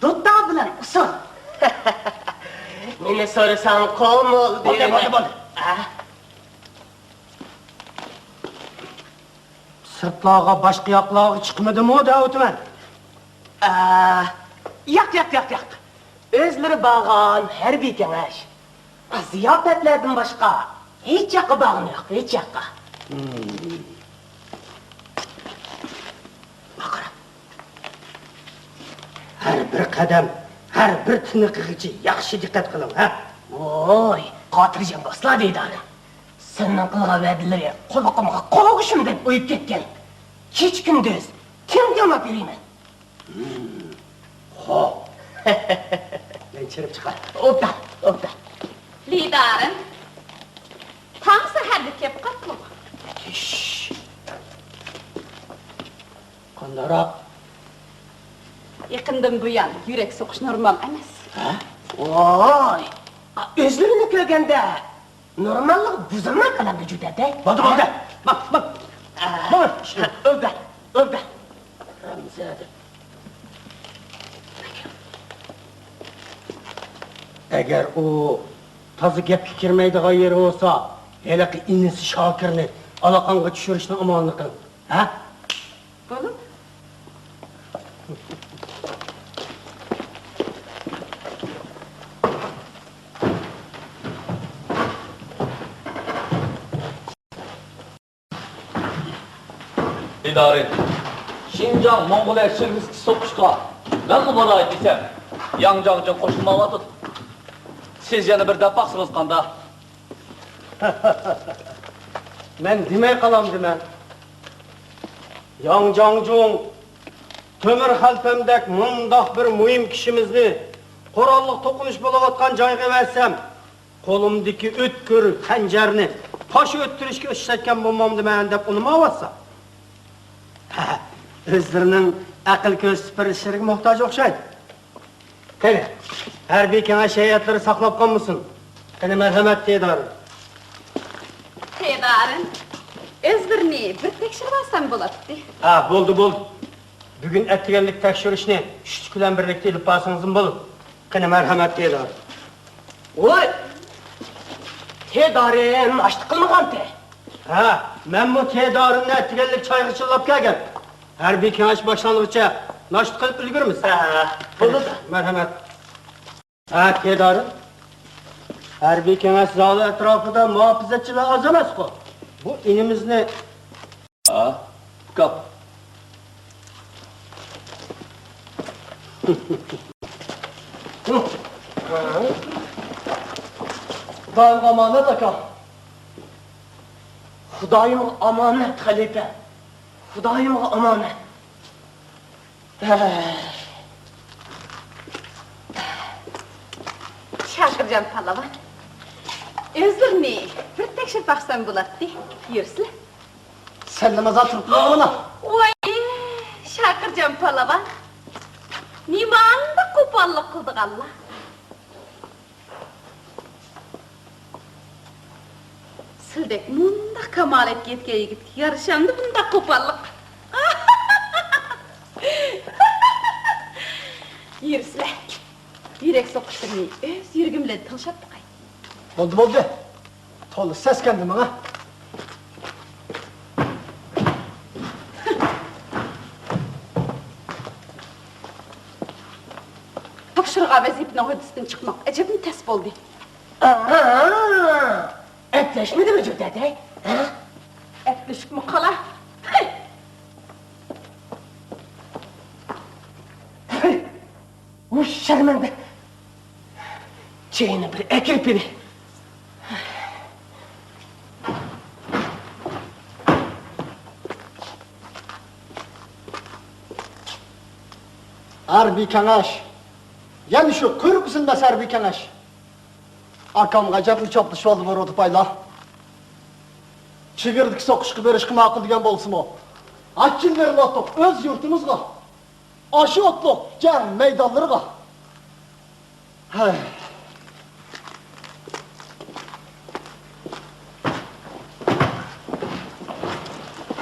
دۇتتا بىلەن ئۇسۇل. مېنى سورىساڭ قومۇل دېرىمەن. بولدى، بولدى، بولدى. ئە؟ سىرتلارغا، باشقا ياقلارغا چىقمىدىمۇ دەۋاتىمەن. ئە، ياق، ياق، ياق، ياق. ئۆزلىرى بارغان ھەربىي كېڭەش، زىياپەتلەردىن باشقا ھېچ ياققا بارغىنى يوق، ھېچ ياققا. ھىم. قارا. ھەر بىر قەدەم، ھەر بىر تىنىقىغىچە ياخشى دىققەت قىلىڭ، ھە؟ ۋوي، خاتىرجەم بولسىلا، دىدارىم. سېنىڭ قىلغان ۋەدىلىرى قۇلىقىمغا قوغۇشۇم دەپ ئۇيۇپ كەتكەن. كېچە-كۈندۈز تىڭ ئاڭلاپ يۈرىمەن. ھىم، خو. مەن چىرىپ چىقاي. ئوبدان، ئوبدان. لىدارىم، تاڭ سەھەردە كەپ قاپتۇ. تىش. قانداقراق؟ يېقىندىن بۇيان يۈرەك سوقۇش نورمال ئەمەس. ھە؟ ۋاي، ئۆزلىرىنى كۆرگەندە نورماللىقى بۇزۇلماي قالامدۇ جۈدەدە؟ بولدى، بولدى. بول، بول. ئە، بول. ئۆبدە، ئۆبدە. رامزان. ئەگەر ئۇ تازا گەپكە كىرمەيدىغان يېرى بولسا، ھېلىقى ئىنىسى شاكىرنى ئالاقاڭغا چۈشۈرۈشنىڭ ئامالىنى قىل. ھە؟ بولىدۇ. ئىدارە، شىنجاڭ موڭغۇلىيە شىركىتى سوقۇشقا مەنمۇ باراي دېسەم، ياڭ جاڭجىڭ قوشۇلمايۋاتىدۇ. سىز يەنە بىر دەپ باقسىڭىز قانداق؟ مەن دېمەي قالامدىمەن. ياڭ جاڭجۇڭ، تۆمۈر خەلپەمدەك مۇنداق بىر مۇھىم كىشىمىزنى قوراللىق توقۇنۇش بولۇۋاتقان جايغا ئەۋەتسەم، قولۇمدىكى ئۆتكۈر خەنجەرنى تاش ئۆتتۈرۈشكە ئىشلەتكەن بولمامدىمەن دەپ ئۇنىماۋاتسا. ئۆزلىرىنىڭ ئەقىل كۆرسىتىپ بېرىشلىرىگە موھتاج ئوخشايدۇ. قېنى، ھەربىي كېڭەش ھەيئەتلىرى ساقلاپ قالمىسۇن. قېنى، مەرھەمەت، تېدارىم. تېدارىم، ئۆزلىرىنى بىر تەكشۈرۈۋالسام بولاتتى. ھە، بولدى، بولدى. بۈگۈن ئەتىگەنلىك تەكشۈرۈشنى چۈشلۈك بىلەن بىرلىكتە ئېلىپ بارسىڭىزمۇ بولىدۇ. قېنى، مەرھەمەت، تېدارىم. ۋوي! تېدارىم ناشتا قىلمىغانتى. ھە، مەنمۇ تېدارىمنى ئەتىگەنلىك چايغا چىللاپ كەلگەن. ھەربىي كېڭەش باشلانغۇچە ناشتا قىلىپ ئۈلگۈرىمىز. ھە، بولىدۇ. مەرھەمەت. ھە، تېدارىم. ھەربىي كېڭەش زالى ئەتراپىدا مۇھاپىزەتچىلەر ئاز ئەمەسقۇ؟ بۇ ئىنىمىزنى. ھە، ئۇكام. خۇدايىمغا ئامانەت، ئاكا. خۇدايىمغا ئامانەت، خەلىپە. خۇدايىمغا ئامانەت. شاكىرجان پالۋان، ئۆزلىرىنى بىر تەكشۈرۈپ باقسام بولاتتى. يۈرسىلە. سەللىمازا تۇرۇپلا مانا. ۋاي، شاكىرجان پالۋان، نېمانداق قوپاللىق قىلىدىغانلا. سىلدەك مۇنداق كامالەتكە يەتكەن يىگىتكە يارىشامدۇ بۇنداق قوپاللىق؟ يۈرسىلە، يۈرەك سوقۇشلىرىنى ئۆز يۈرىكىم بىلەن تىڭشاپ باقاي. بولدى، بولدى. تولا سەسكەندى ماڭا. تاپشۇرغان ۋەزىپىنىڭ ھۆددىسىدىن چىقماق ئەجەبمۇ تەس بولدى. ئاھا! ئەپلەشمىدىمۇ جۈردەدەي؟ ھە؟ ئەپلىشىپمۇ قالا. ھەي! ھەي! ۋۇ شەرمەندە! چېيىنى بىر ئەكىرىپ بېرەي. ھەربىي كېڭەش. يەنە شۇ قۇيرۇق ئۈزۈلمەس ھەربىي كېڭەش. ئاكامغا ئەجەبمۇ چاپلىشىۋالدى بۇ رۇدۇپايلار. چېگرىدىكى سوقۇشقا بېرىشقا ماقۇل دېگەن بولسىمۇ، ئاچچىق بېرىۋاتتۇق ئۆز يۇرتىمىزغا. ئاشۇ ئوتلۇق جەڭ مەيدانلىرىغا. ھەي.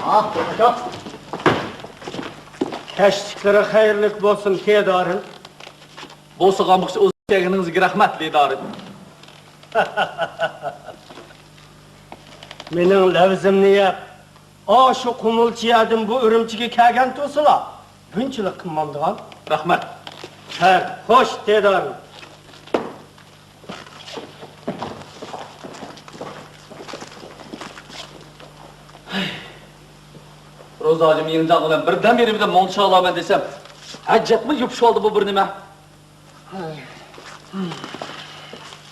ھا، ئاكا. كەچلىكلىرى خەيرلىك بولسۇن، تېدارىم. بولسىغان بولسا ئۇزاپ كەلگىنىڭىزگە رەھمەت، تېدارىم. مېنىڭ لەۋزىمنى يەپ، ئاشۇ قۇمۇلچى يەردىن بۇ ئۈرۈمچىگە كەلگەن تۇرسىلا، بۇنچىلىك قىلمامدىغان. رەھمەت. خەير، خوش، تېدارىم. روزاجىم يىڭجاڭ بىلەن بىردەم بىرىمدە مۇڭ چىقالايمەن دېسەم، ئەجەبمۇ يوپۇشۇۋالدى بۇ بىر نېمە.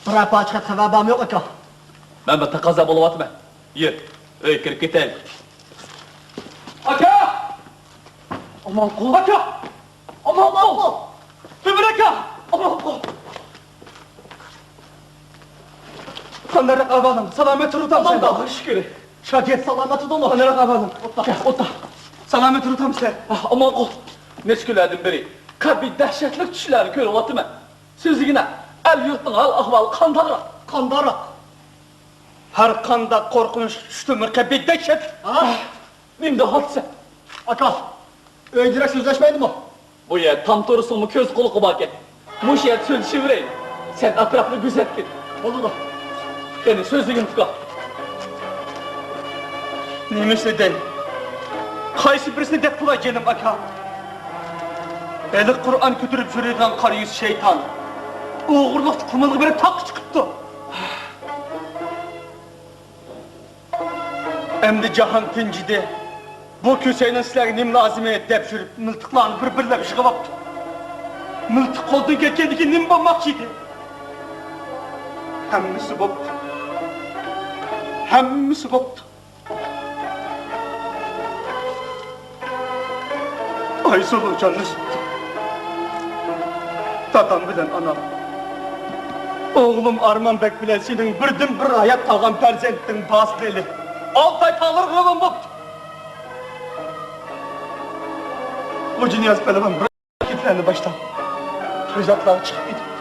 بىرەر پارچە خەت خەۋەر بارمۇ يوق، ئاكا؟ مەن بىر تەقەززا بولۇۋاتىمەن. يۈر، ئۆيگە كىرىپ كېتەيلى. ئاكا! ئامانقۇل! ئاكا! ئامانقۇل! تۆمۈر ئاكا! ئامانقۇل! قانداق ئەھۋالىڭ؟ سالامەت تۇرۇۋاتامسەن؟ ئاللاغا شۈكۈر. شاگىرت سالامەت تۇردۇڭمۇ؟ قانداق ئەھۋالىڭ؟ ئولتۇر. كەل، ئولتۇر. سالامەت تۇرۇۋاتامسەن؟ ئامانقۇل، نەچچە كۈنلەردىن بېرى قەبىھ دەھشەتلىك چۈشلەرنى كۆرۈۋاتىمەن. سۆزلىگىنە، ئەل-يۇرتنىڭ ھال-ئەھۋالى قانداقراق؟ قانداقراق؟ ھەر قانداق قورقۇنچلۇق چۈشتىنمۇ قەبىھ دەھشەتلىك. ھا؟ نېمە دەۋاتىسەن؟ ئاكا، ئۆيدىرەك سۆزلەشمەيدىمۇ؟ بۇ يەر تام تۇرسىڭمۇ كۆز قۇلىقى باركەن. مۇشۇ يەردە سۆزلىشىۋېرەيلى. سەن ئەتراپنى كۆزەتكىن. بولىدۇ. قېنى، سۆزلىگىن، ئۇكا. نېمىسىنى دەي؟ قايسى بىرسىنى دەپ قىلاي، جېنىم ئاكا؟ ھېلىقى قۇرئان كۆتۈرۈپ يۈرىدىغان قارا يۈز شەيتان ئوغرىلىق قۇمۇلغا بېرىپ تاغقا چىقىپتۇ. ئەمدى جاھان تىنچىدى. بۇ كۆسەينىڭ سىلەرگە نېمە لازىمى دەپ يۈرۈپ، مىلتىقلارنى بىر-بىرلەپ يىغىۋاپتۇ. مىلتىق قولدىن كەتكەندىن كېيىن نېمە بولماقچى ئىدى؟ ھەممىسى بوپتۇ. ھەممىسى بوپتۇ. ئايسۇلۇ جانلىشىپتۇ. دادام بىلەن ئانام، ئوغلۇم ئارمانبەگ بىلەن سېنىڭ بىردىنبىر ھايات قالغان پەرزەنتىڭ باسىلى ئالتە ئاي تاغلارغا راۋان بوپتۇ. خوجانىياز پەلۋان بىر گېپلەرنى باشلاپ، تۆزاتلارغا چىقىپ كېتىپتۇ.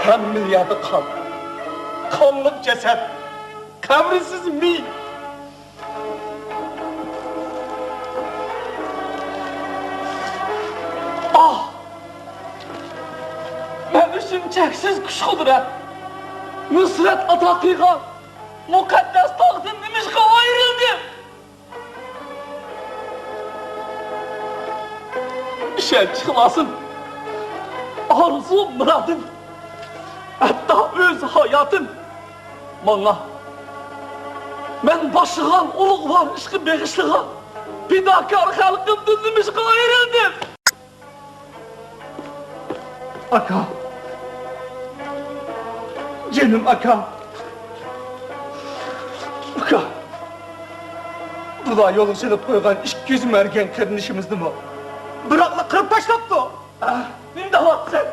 ھەممىلا يەردە قان، قانلىق جەسەت، قەبرىسىز مېيىت. ئاھ! مەن ئۈچۈن چەكسىز كۈچ-قۇدرەت، نۇسرەت ئاتا قىلغان مۇقەددەس تاغ ئىشەنچ-ئىخلاسىم، ئارزۇ-مۇرادىم، ھەتتا ئۆز ھاياتىم ماڭا، مەن باشلىغان ئۇلۇغۋار ئىشقا بېغىشلىغان پىداكار خەلقىمدىن نېمىشقا ئايرىلدىم؟ ئاكا. جېنىم ئاكا. ئۇكا. بۇلار يولغا سېلىپ قويغان ئىككى يۈز مەرگەن قېرىندىشىمىزنىمۇ بىراقلا قىرىپ تاشلاپتۇ. ئاھ، نېمە دەۋاتىسەن؟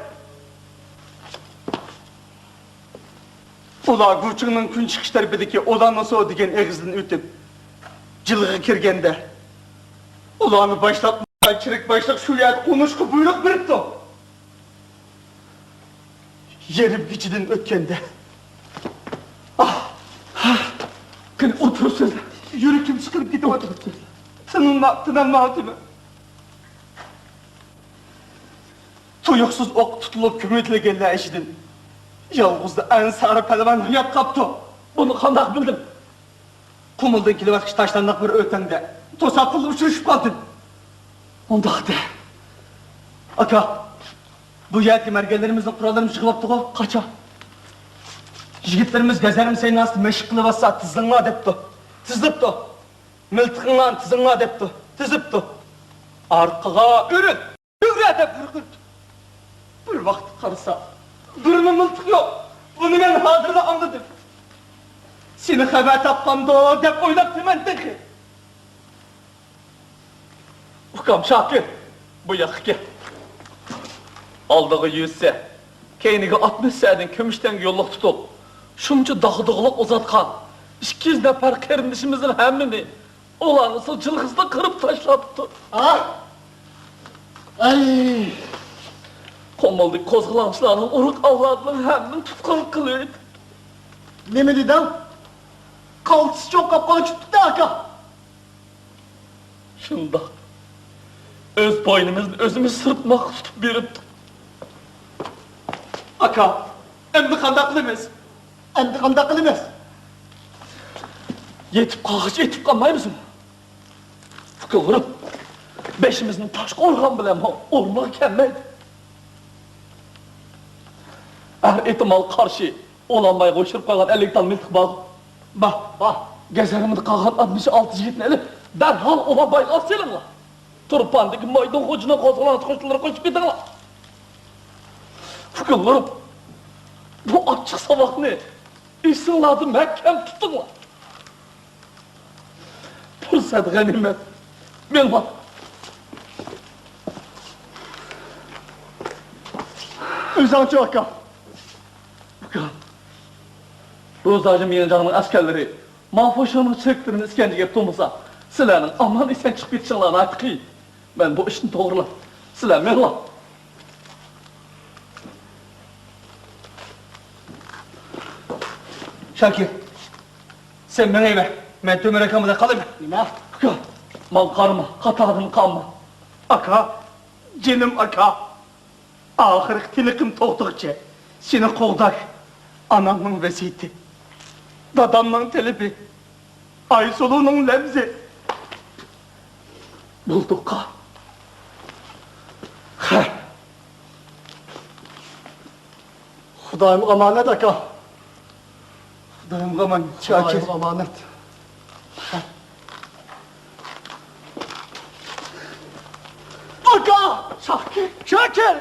ئۇلار گۇچىڭنىڭ كۈنچىقىش تەرىپىدىكى ئولانسو دېگەن ئېغىزدىن ئۆتۈپ، جىلغىغا كىرگەندە، ئۇلارنى باشلاپ، چېرىك باشلىق شۇ يەردە قونۇشقا بۇيرۇق بېرىپتۇ. يېرىم كېچىدىن ئۆتكەندە، ئاھ، قېنى ئولتۇرۇپ سۆزلە. يۈرىكىم سىقىلىپ كېتىۋاتىدۇ. تىنالما-، تىنالمايۋاتىمەن. تۇيۇقسىز ئوق تۇتۇلۇپ كۆمۈۋېتىلگەنلەر ئىچىدىن يالغۇزلا ئەنسارى پەلۋان ھايات قاپتۇ. بۇنى قانداق بىلدىڭ؟ قۇمۇلدىن كېلىۋاتقۇچە تاشلانداق بىر ئۆتەڭدە توساتتىنلا ئۇچرىشىپ قالدىم. ئۇنداقتا، ئاكا، بۇ يەردىكى مەرگەنلىرىمىزنىڭ قوراللىرىمۇ چىقىۋاپتىغۇ؟ قاچان؟ يىگىتلىرىمىز گەزەرمە سەيناسىدا مەشىق قىلىۋاتسا، تىزىلىڭلار دەپتۇ. تىزىلىپتۇ. مىلتىقىڭلارنى تىزىڭلار دەپتۇ. تىزىپتۇ. ئارقىغا ئۆرۈل! ئۆرە دەپ ھۆركىرىدۇ. بىر ۋاقىت قارىسا، بىرمۇ مىلتىق يوق. بۇنى مەن ھازىرلا ئاڭلىدىم. سېنى خەۋەر تاپقاندۇ دەپ ئويلاپتىمەن تېخى. ئۇكام شاكىر، بۇ ياققا كەل. ئالدىغا يۈز سە، كەينىگە ئاتمىش سەدىن كۈمۈش تەڭگە يوللۇق تۇتۇپ، شۇنچە داغدۇغىلىق ئۇزاتقان ئىككى يۈز نەپەر قېرىندىشىمىزنىڭ ھەممىنى ئۇلارنىڭ جىلغىسىدا قىرىپ تاشلاپتۇ. ئاھ! ئەي! قۇمۇلدىكى قوزغىلاڭچىلارنىڭ ئۇرۇق ئەۋلادىنىڭ ھەممىنى تۇتقۇن قىلىۋېتىپتۇ. نېمە دېدىڭ؟ قالتىس چوققاپ قالا كۈتتى ئاكا. شۇنداق. ئۆز بوينىمىزنى ئۆزىمىز سىرتماققا تۇتۇپ بېرىپتۇق. ئاكا، ئەمدى قانداق قىلىمىز؟ ئەمدى قانداق قىلىمىز؟ يېتىپ قالغۇچە يېتىپ قالمايمىزمۇ؟ پۇكىلىرىم، بېشىمىزنى تاشقا ئۇرغان بىلەنمۇ ئورنىغا كەلمەيدۇ. ھەر ئېھتىمالغا قارشى، ئولانبايغا ئوشۇرۇپ قويغان ئەللىك تال مىلتىق بارغۇ؟ بار، بار. گەزەرمىدە قالغان ئاتمىش ئالتە يىگىتنى ئېلىپ، دەرھال ئولانبايغا ئاپسېلىڭلار. تۇرپاندىكى مايدىن خوجىنىڭ قوزغىلاڭچى قوشۇنلىرىغا قوشۇپ كېتىڭلار. پۇكىلىرىم، بۇ ئاچچىق ساۋاقنى ئېسىڭلاردا مەھكەم تۇتۇڭلار. پۇرسەت غەنىيمەت. مېڭىڭلار. ئۆزۈڭچۇ ئاكا؟ ئۇكام، روزاجى مياڭجاڭنىڭ ئەسكەرلىرى مافۇشىڭنىڭ چېرىكلىرىنى ئىسكەنجىگە ئېلىپ تۇرمىسا، سىلەرنىڭ ئامان-ئېسەن چىقىپ كېتىشىڭلار ناھايىتى قىيىن. مەن بۇ ئىشنى توغرىلاپ، سىلەر مېڭىڭلار. شاكىر، سەن مېڭىۋەر، مەن تۆمۈر ئاكام بىلەن قالىمەن. نېمە؟ ئۇكا، ماڭا قارىما، قاتاردىن قالما. ئاكا، جېنىم ئاكا، ئاخىرقى تىنىقىم توختىغۇچە سېنى قوغداش ئانامنىڭ ۋەسىيىتى، دادامنىڭ تەلىپى، ئايسۇلۇنىڭ لەۋزى. بولدۇققا. خە. خۇدايىم ئامانەت، ئاكا. خۇدايىمغا ئامانەت. شاكىر. خۇدايىم ئامانەت. ئاكا! شاكىر! شاكىر!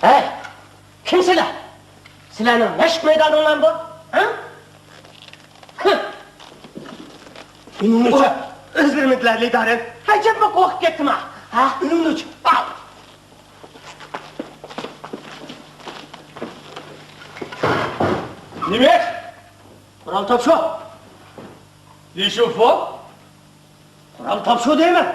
ھەي، كىم سىلەر؟ سىلەرنىڭ مەشىق مەيدانىڭلارمۇ بۇ؟ ھە؟ ئۈنۈڭنى ئۆچۈر. ئۆزلىرىمىدىلەر لىدارەن. ھەجەپمۇ قورقۇپ كەتتىما؟ ھە؟ ئۈنۈڭنى ئۆچۈر. نېمە؟ قورال تاپشۇر. لىشۇفۇ؟ قورال تاپشۇر دەيمەن.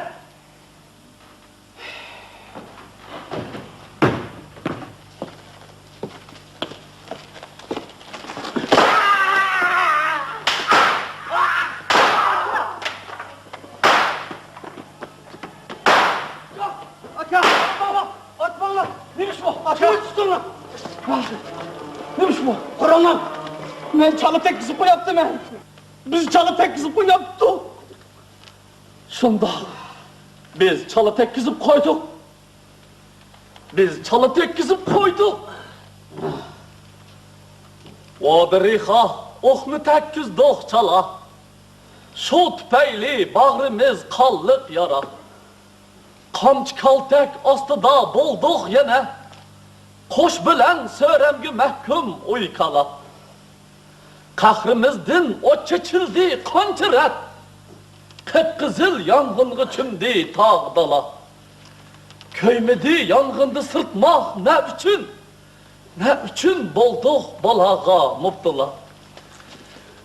ئاكا، ئاتماڭلار، ئاتماڭلار! نېمە ئىش بۇ؟ ئاكا، تۇتۇڭلار! نېمە ئىش بۇ؟ قاراڭلار! مەن چالا تەگكۈزۈپ قويۇپتىمەن! بىز چالا تەگكۈزۈپ قويۇپتۇق! شۇنداق، بىز چالا تەگكۈزۈپ قويدۇق! بىز چالا تەگكۈزۈپ قويدۇق! ۋادىرىخا ئوقنى تەگكۈزدۇق چالا! شۇ تۈپەيلى باغرىمىز قانلىق يارا! قامچى كالتەك ئاستىدا بولدۇق يەنە، قوش بىلەن سۆرەمگە مەھكۇم ئۇي كالا. قەھرىمىزدىن ئوت چېچىلدى قانچە رەت، قىپقىزىل يانغىنغا چۆمدى تاغ دالا. كۆيمىدى يانغىندا سىرتماق نە ئۈچۈن؟ نە ئۈچۈن بولدۇق بالاغا مۇپتىلا؟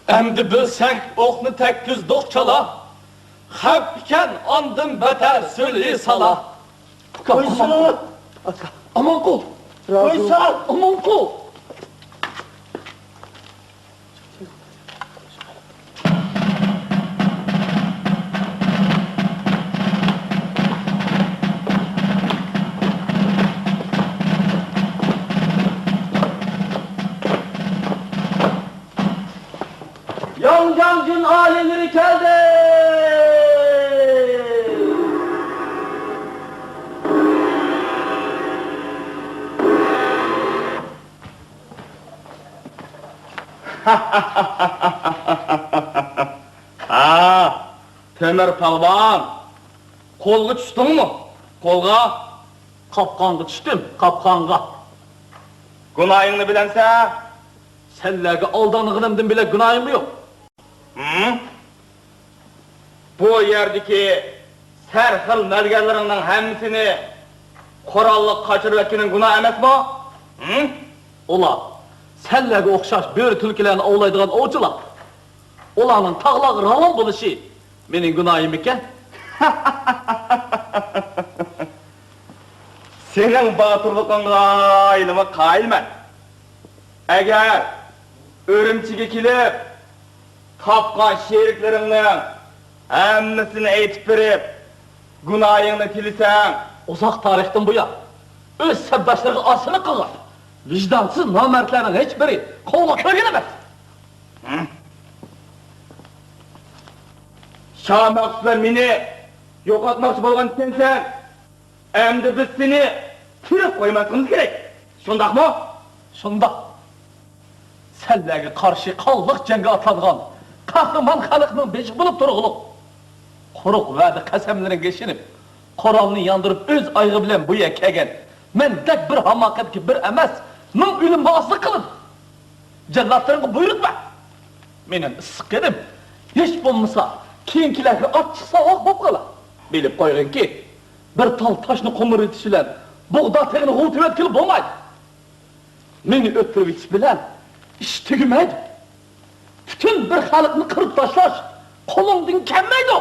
ئەمدى بىلسەك ئوقنى تەگكۈزدۇق چالا، خەۋپ ئىكەن ئاندىن بەتەر سۈلھى سالا. ئۇكام، ئامان قول. ئاكا. ئامان قول. قويسا! ئامان قول. ياڭجاڭجۈن ئالىيلىرى كەلدى! ھا، تۆمۈر پالۋان، قولغا چۈشتۈڭمۇ؟ قولغا؟ قاپقانغا چۈشتۈم، قاپقانغا. گۇناھىڭنى بىلەمسەن؟ سەنلەرگە ئالدانغىنىمدىن بۆلەك گۇناھىممۇ يوق. ھىم؟ بۇ يەردىكى سەرخىل مەرگەنلىرىڭنىڭ ھەممىسىنى قوراللىق قاچۇرۇۋەتكىنىڭ گۇناھ ئەمەسمۇ؟ ھىم؟ ئۇلار سەنلەرگە ئوخشاش بۆرە تۈلكىلەرنى ئوۋلايدىغان ئوۋچىلار. ئۇلارنىڭ تاغلارغا راۋان بولۇشى مېنىڭ گۇناھىممىكەن؟ سېنىڭ باتۇرلۇقۇڭغا ھېلىمۇ قايىلمەن. ئەگەر ئۈرۈمچىگە كېلىپ، تاپقان شېرىكلىرىڭنىڭ ھەممىسىنى ئېيتىپ بېرىپ، گۇناھىڭنى تىلىسەڭ. ئۇزاق تارىختىن بۇيان ئۆز سەپداشلىرىغا ئاسىيلىق قىلغان ۋىجدانسىز نامەردلەرنىڭ ھېچبىرى قوغلاپ كۆرگەن ئەمەس. شاھ مەخسۇس بىلەن مېنى يوقاتماقچى بولغان ئىكەنسەن. ئەمدى بىز سېنى تىرىپ قويماسلىقىمىز كېرەك. شۇنداقمۇ؟ شۇنداق. سەنلەرگە قارشى قانلىق جەڭگە ئاتلانغان قەھرىمان خەلقنىڭ بېشى بولۇپ تۇرغۇلۇق، قۇرۇق ۋەدە قەسەملىرىڭگە ئىشىنىپ، قورالنى ياندۇرۇپ ئۆز ئايىغى بىلەن بۇ يەرگە كەلگەن مەندەك بىر ھاماقەتكە بىر ئەمەس، مىڭ ئۆلۈمگە ھازىرلىق قىلىن. جاللاتلىرىڭغا بۇيرۇق بەر. مېنىڭ ئىسسىق قېنىم ھېچ بولمىسا كېيىنكىلەرگە ئاچچىق ساۋاق بولۇپ قالار. بىلىپ قويغىنكى، بىر تال تاشنى قومۇرىتىش بىلەن بۇغدا تېغىنى غۇۋا تېۋەتكىلى بولمايدۇ. مېنى ئۆلتۈرۈۋېتىش بىلەن ئىش تۈگىمەيدۇ. پۈتۈن بىر خەلقنى قىرىپ تاشلاش قولۇڭدىن كەلمەيدۇ.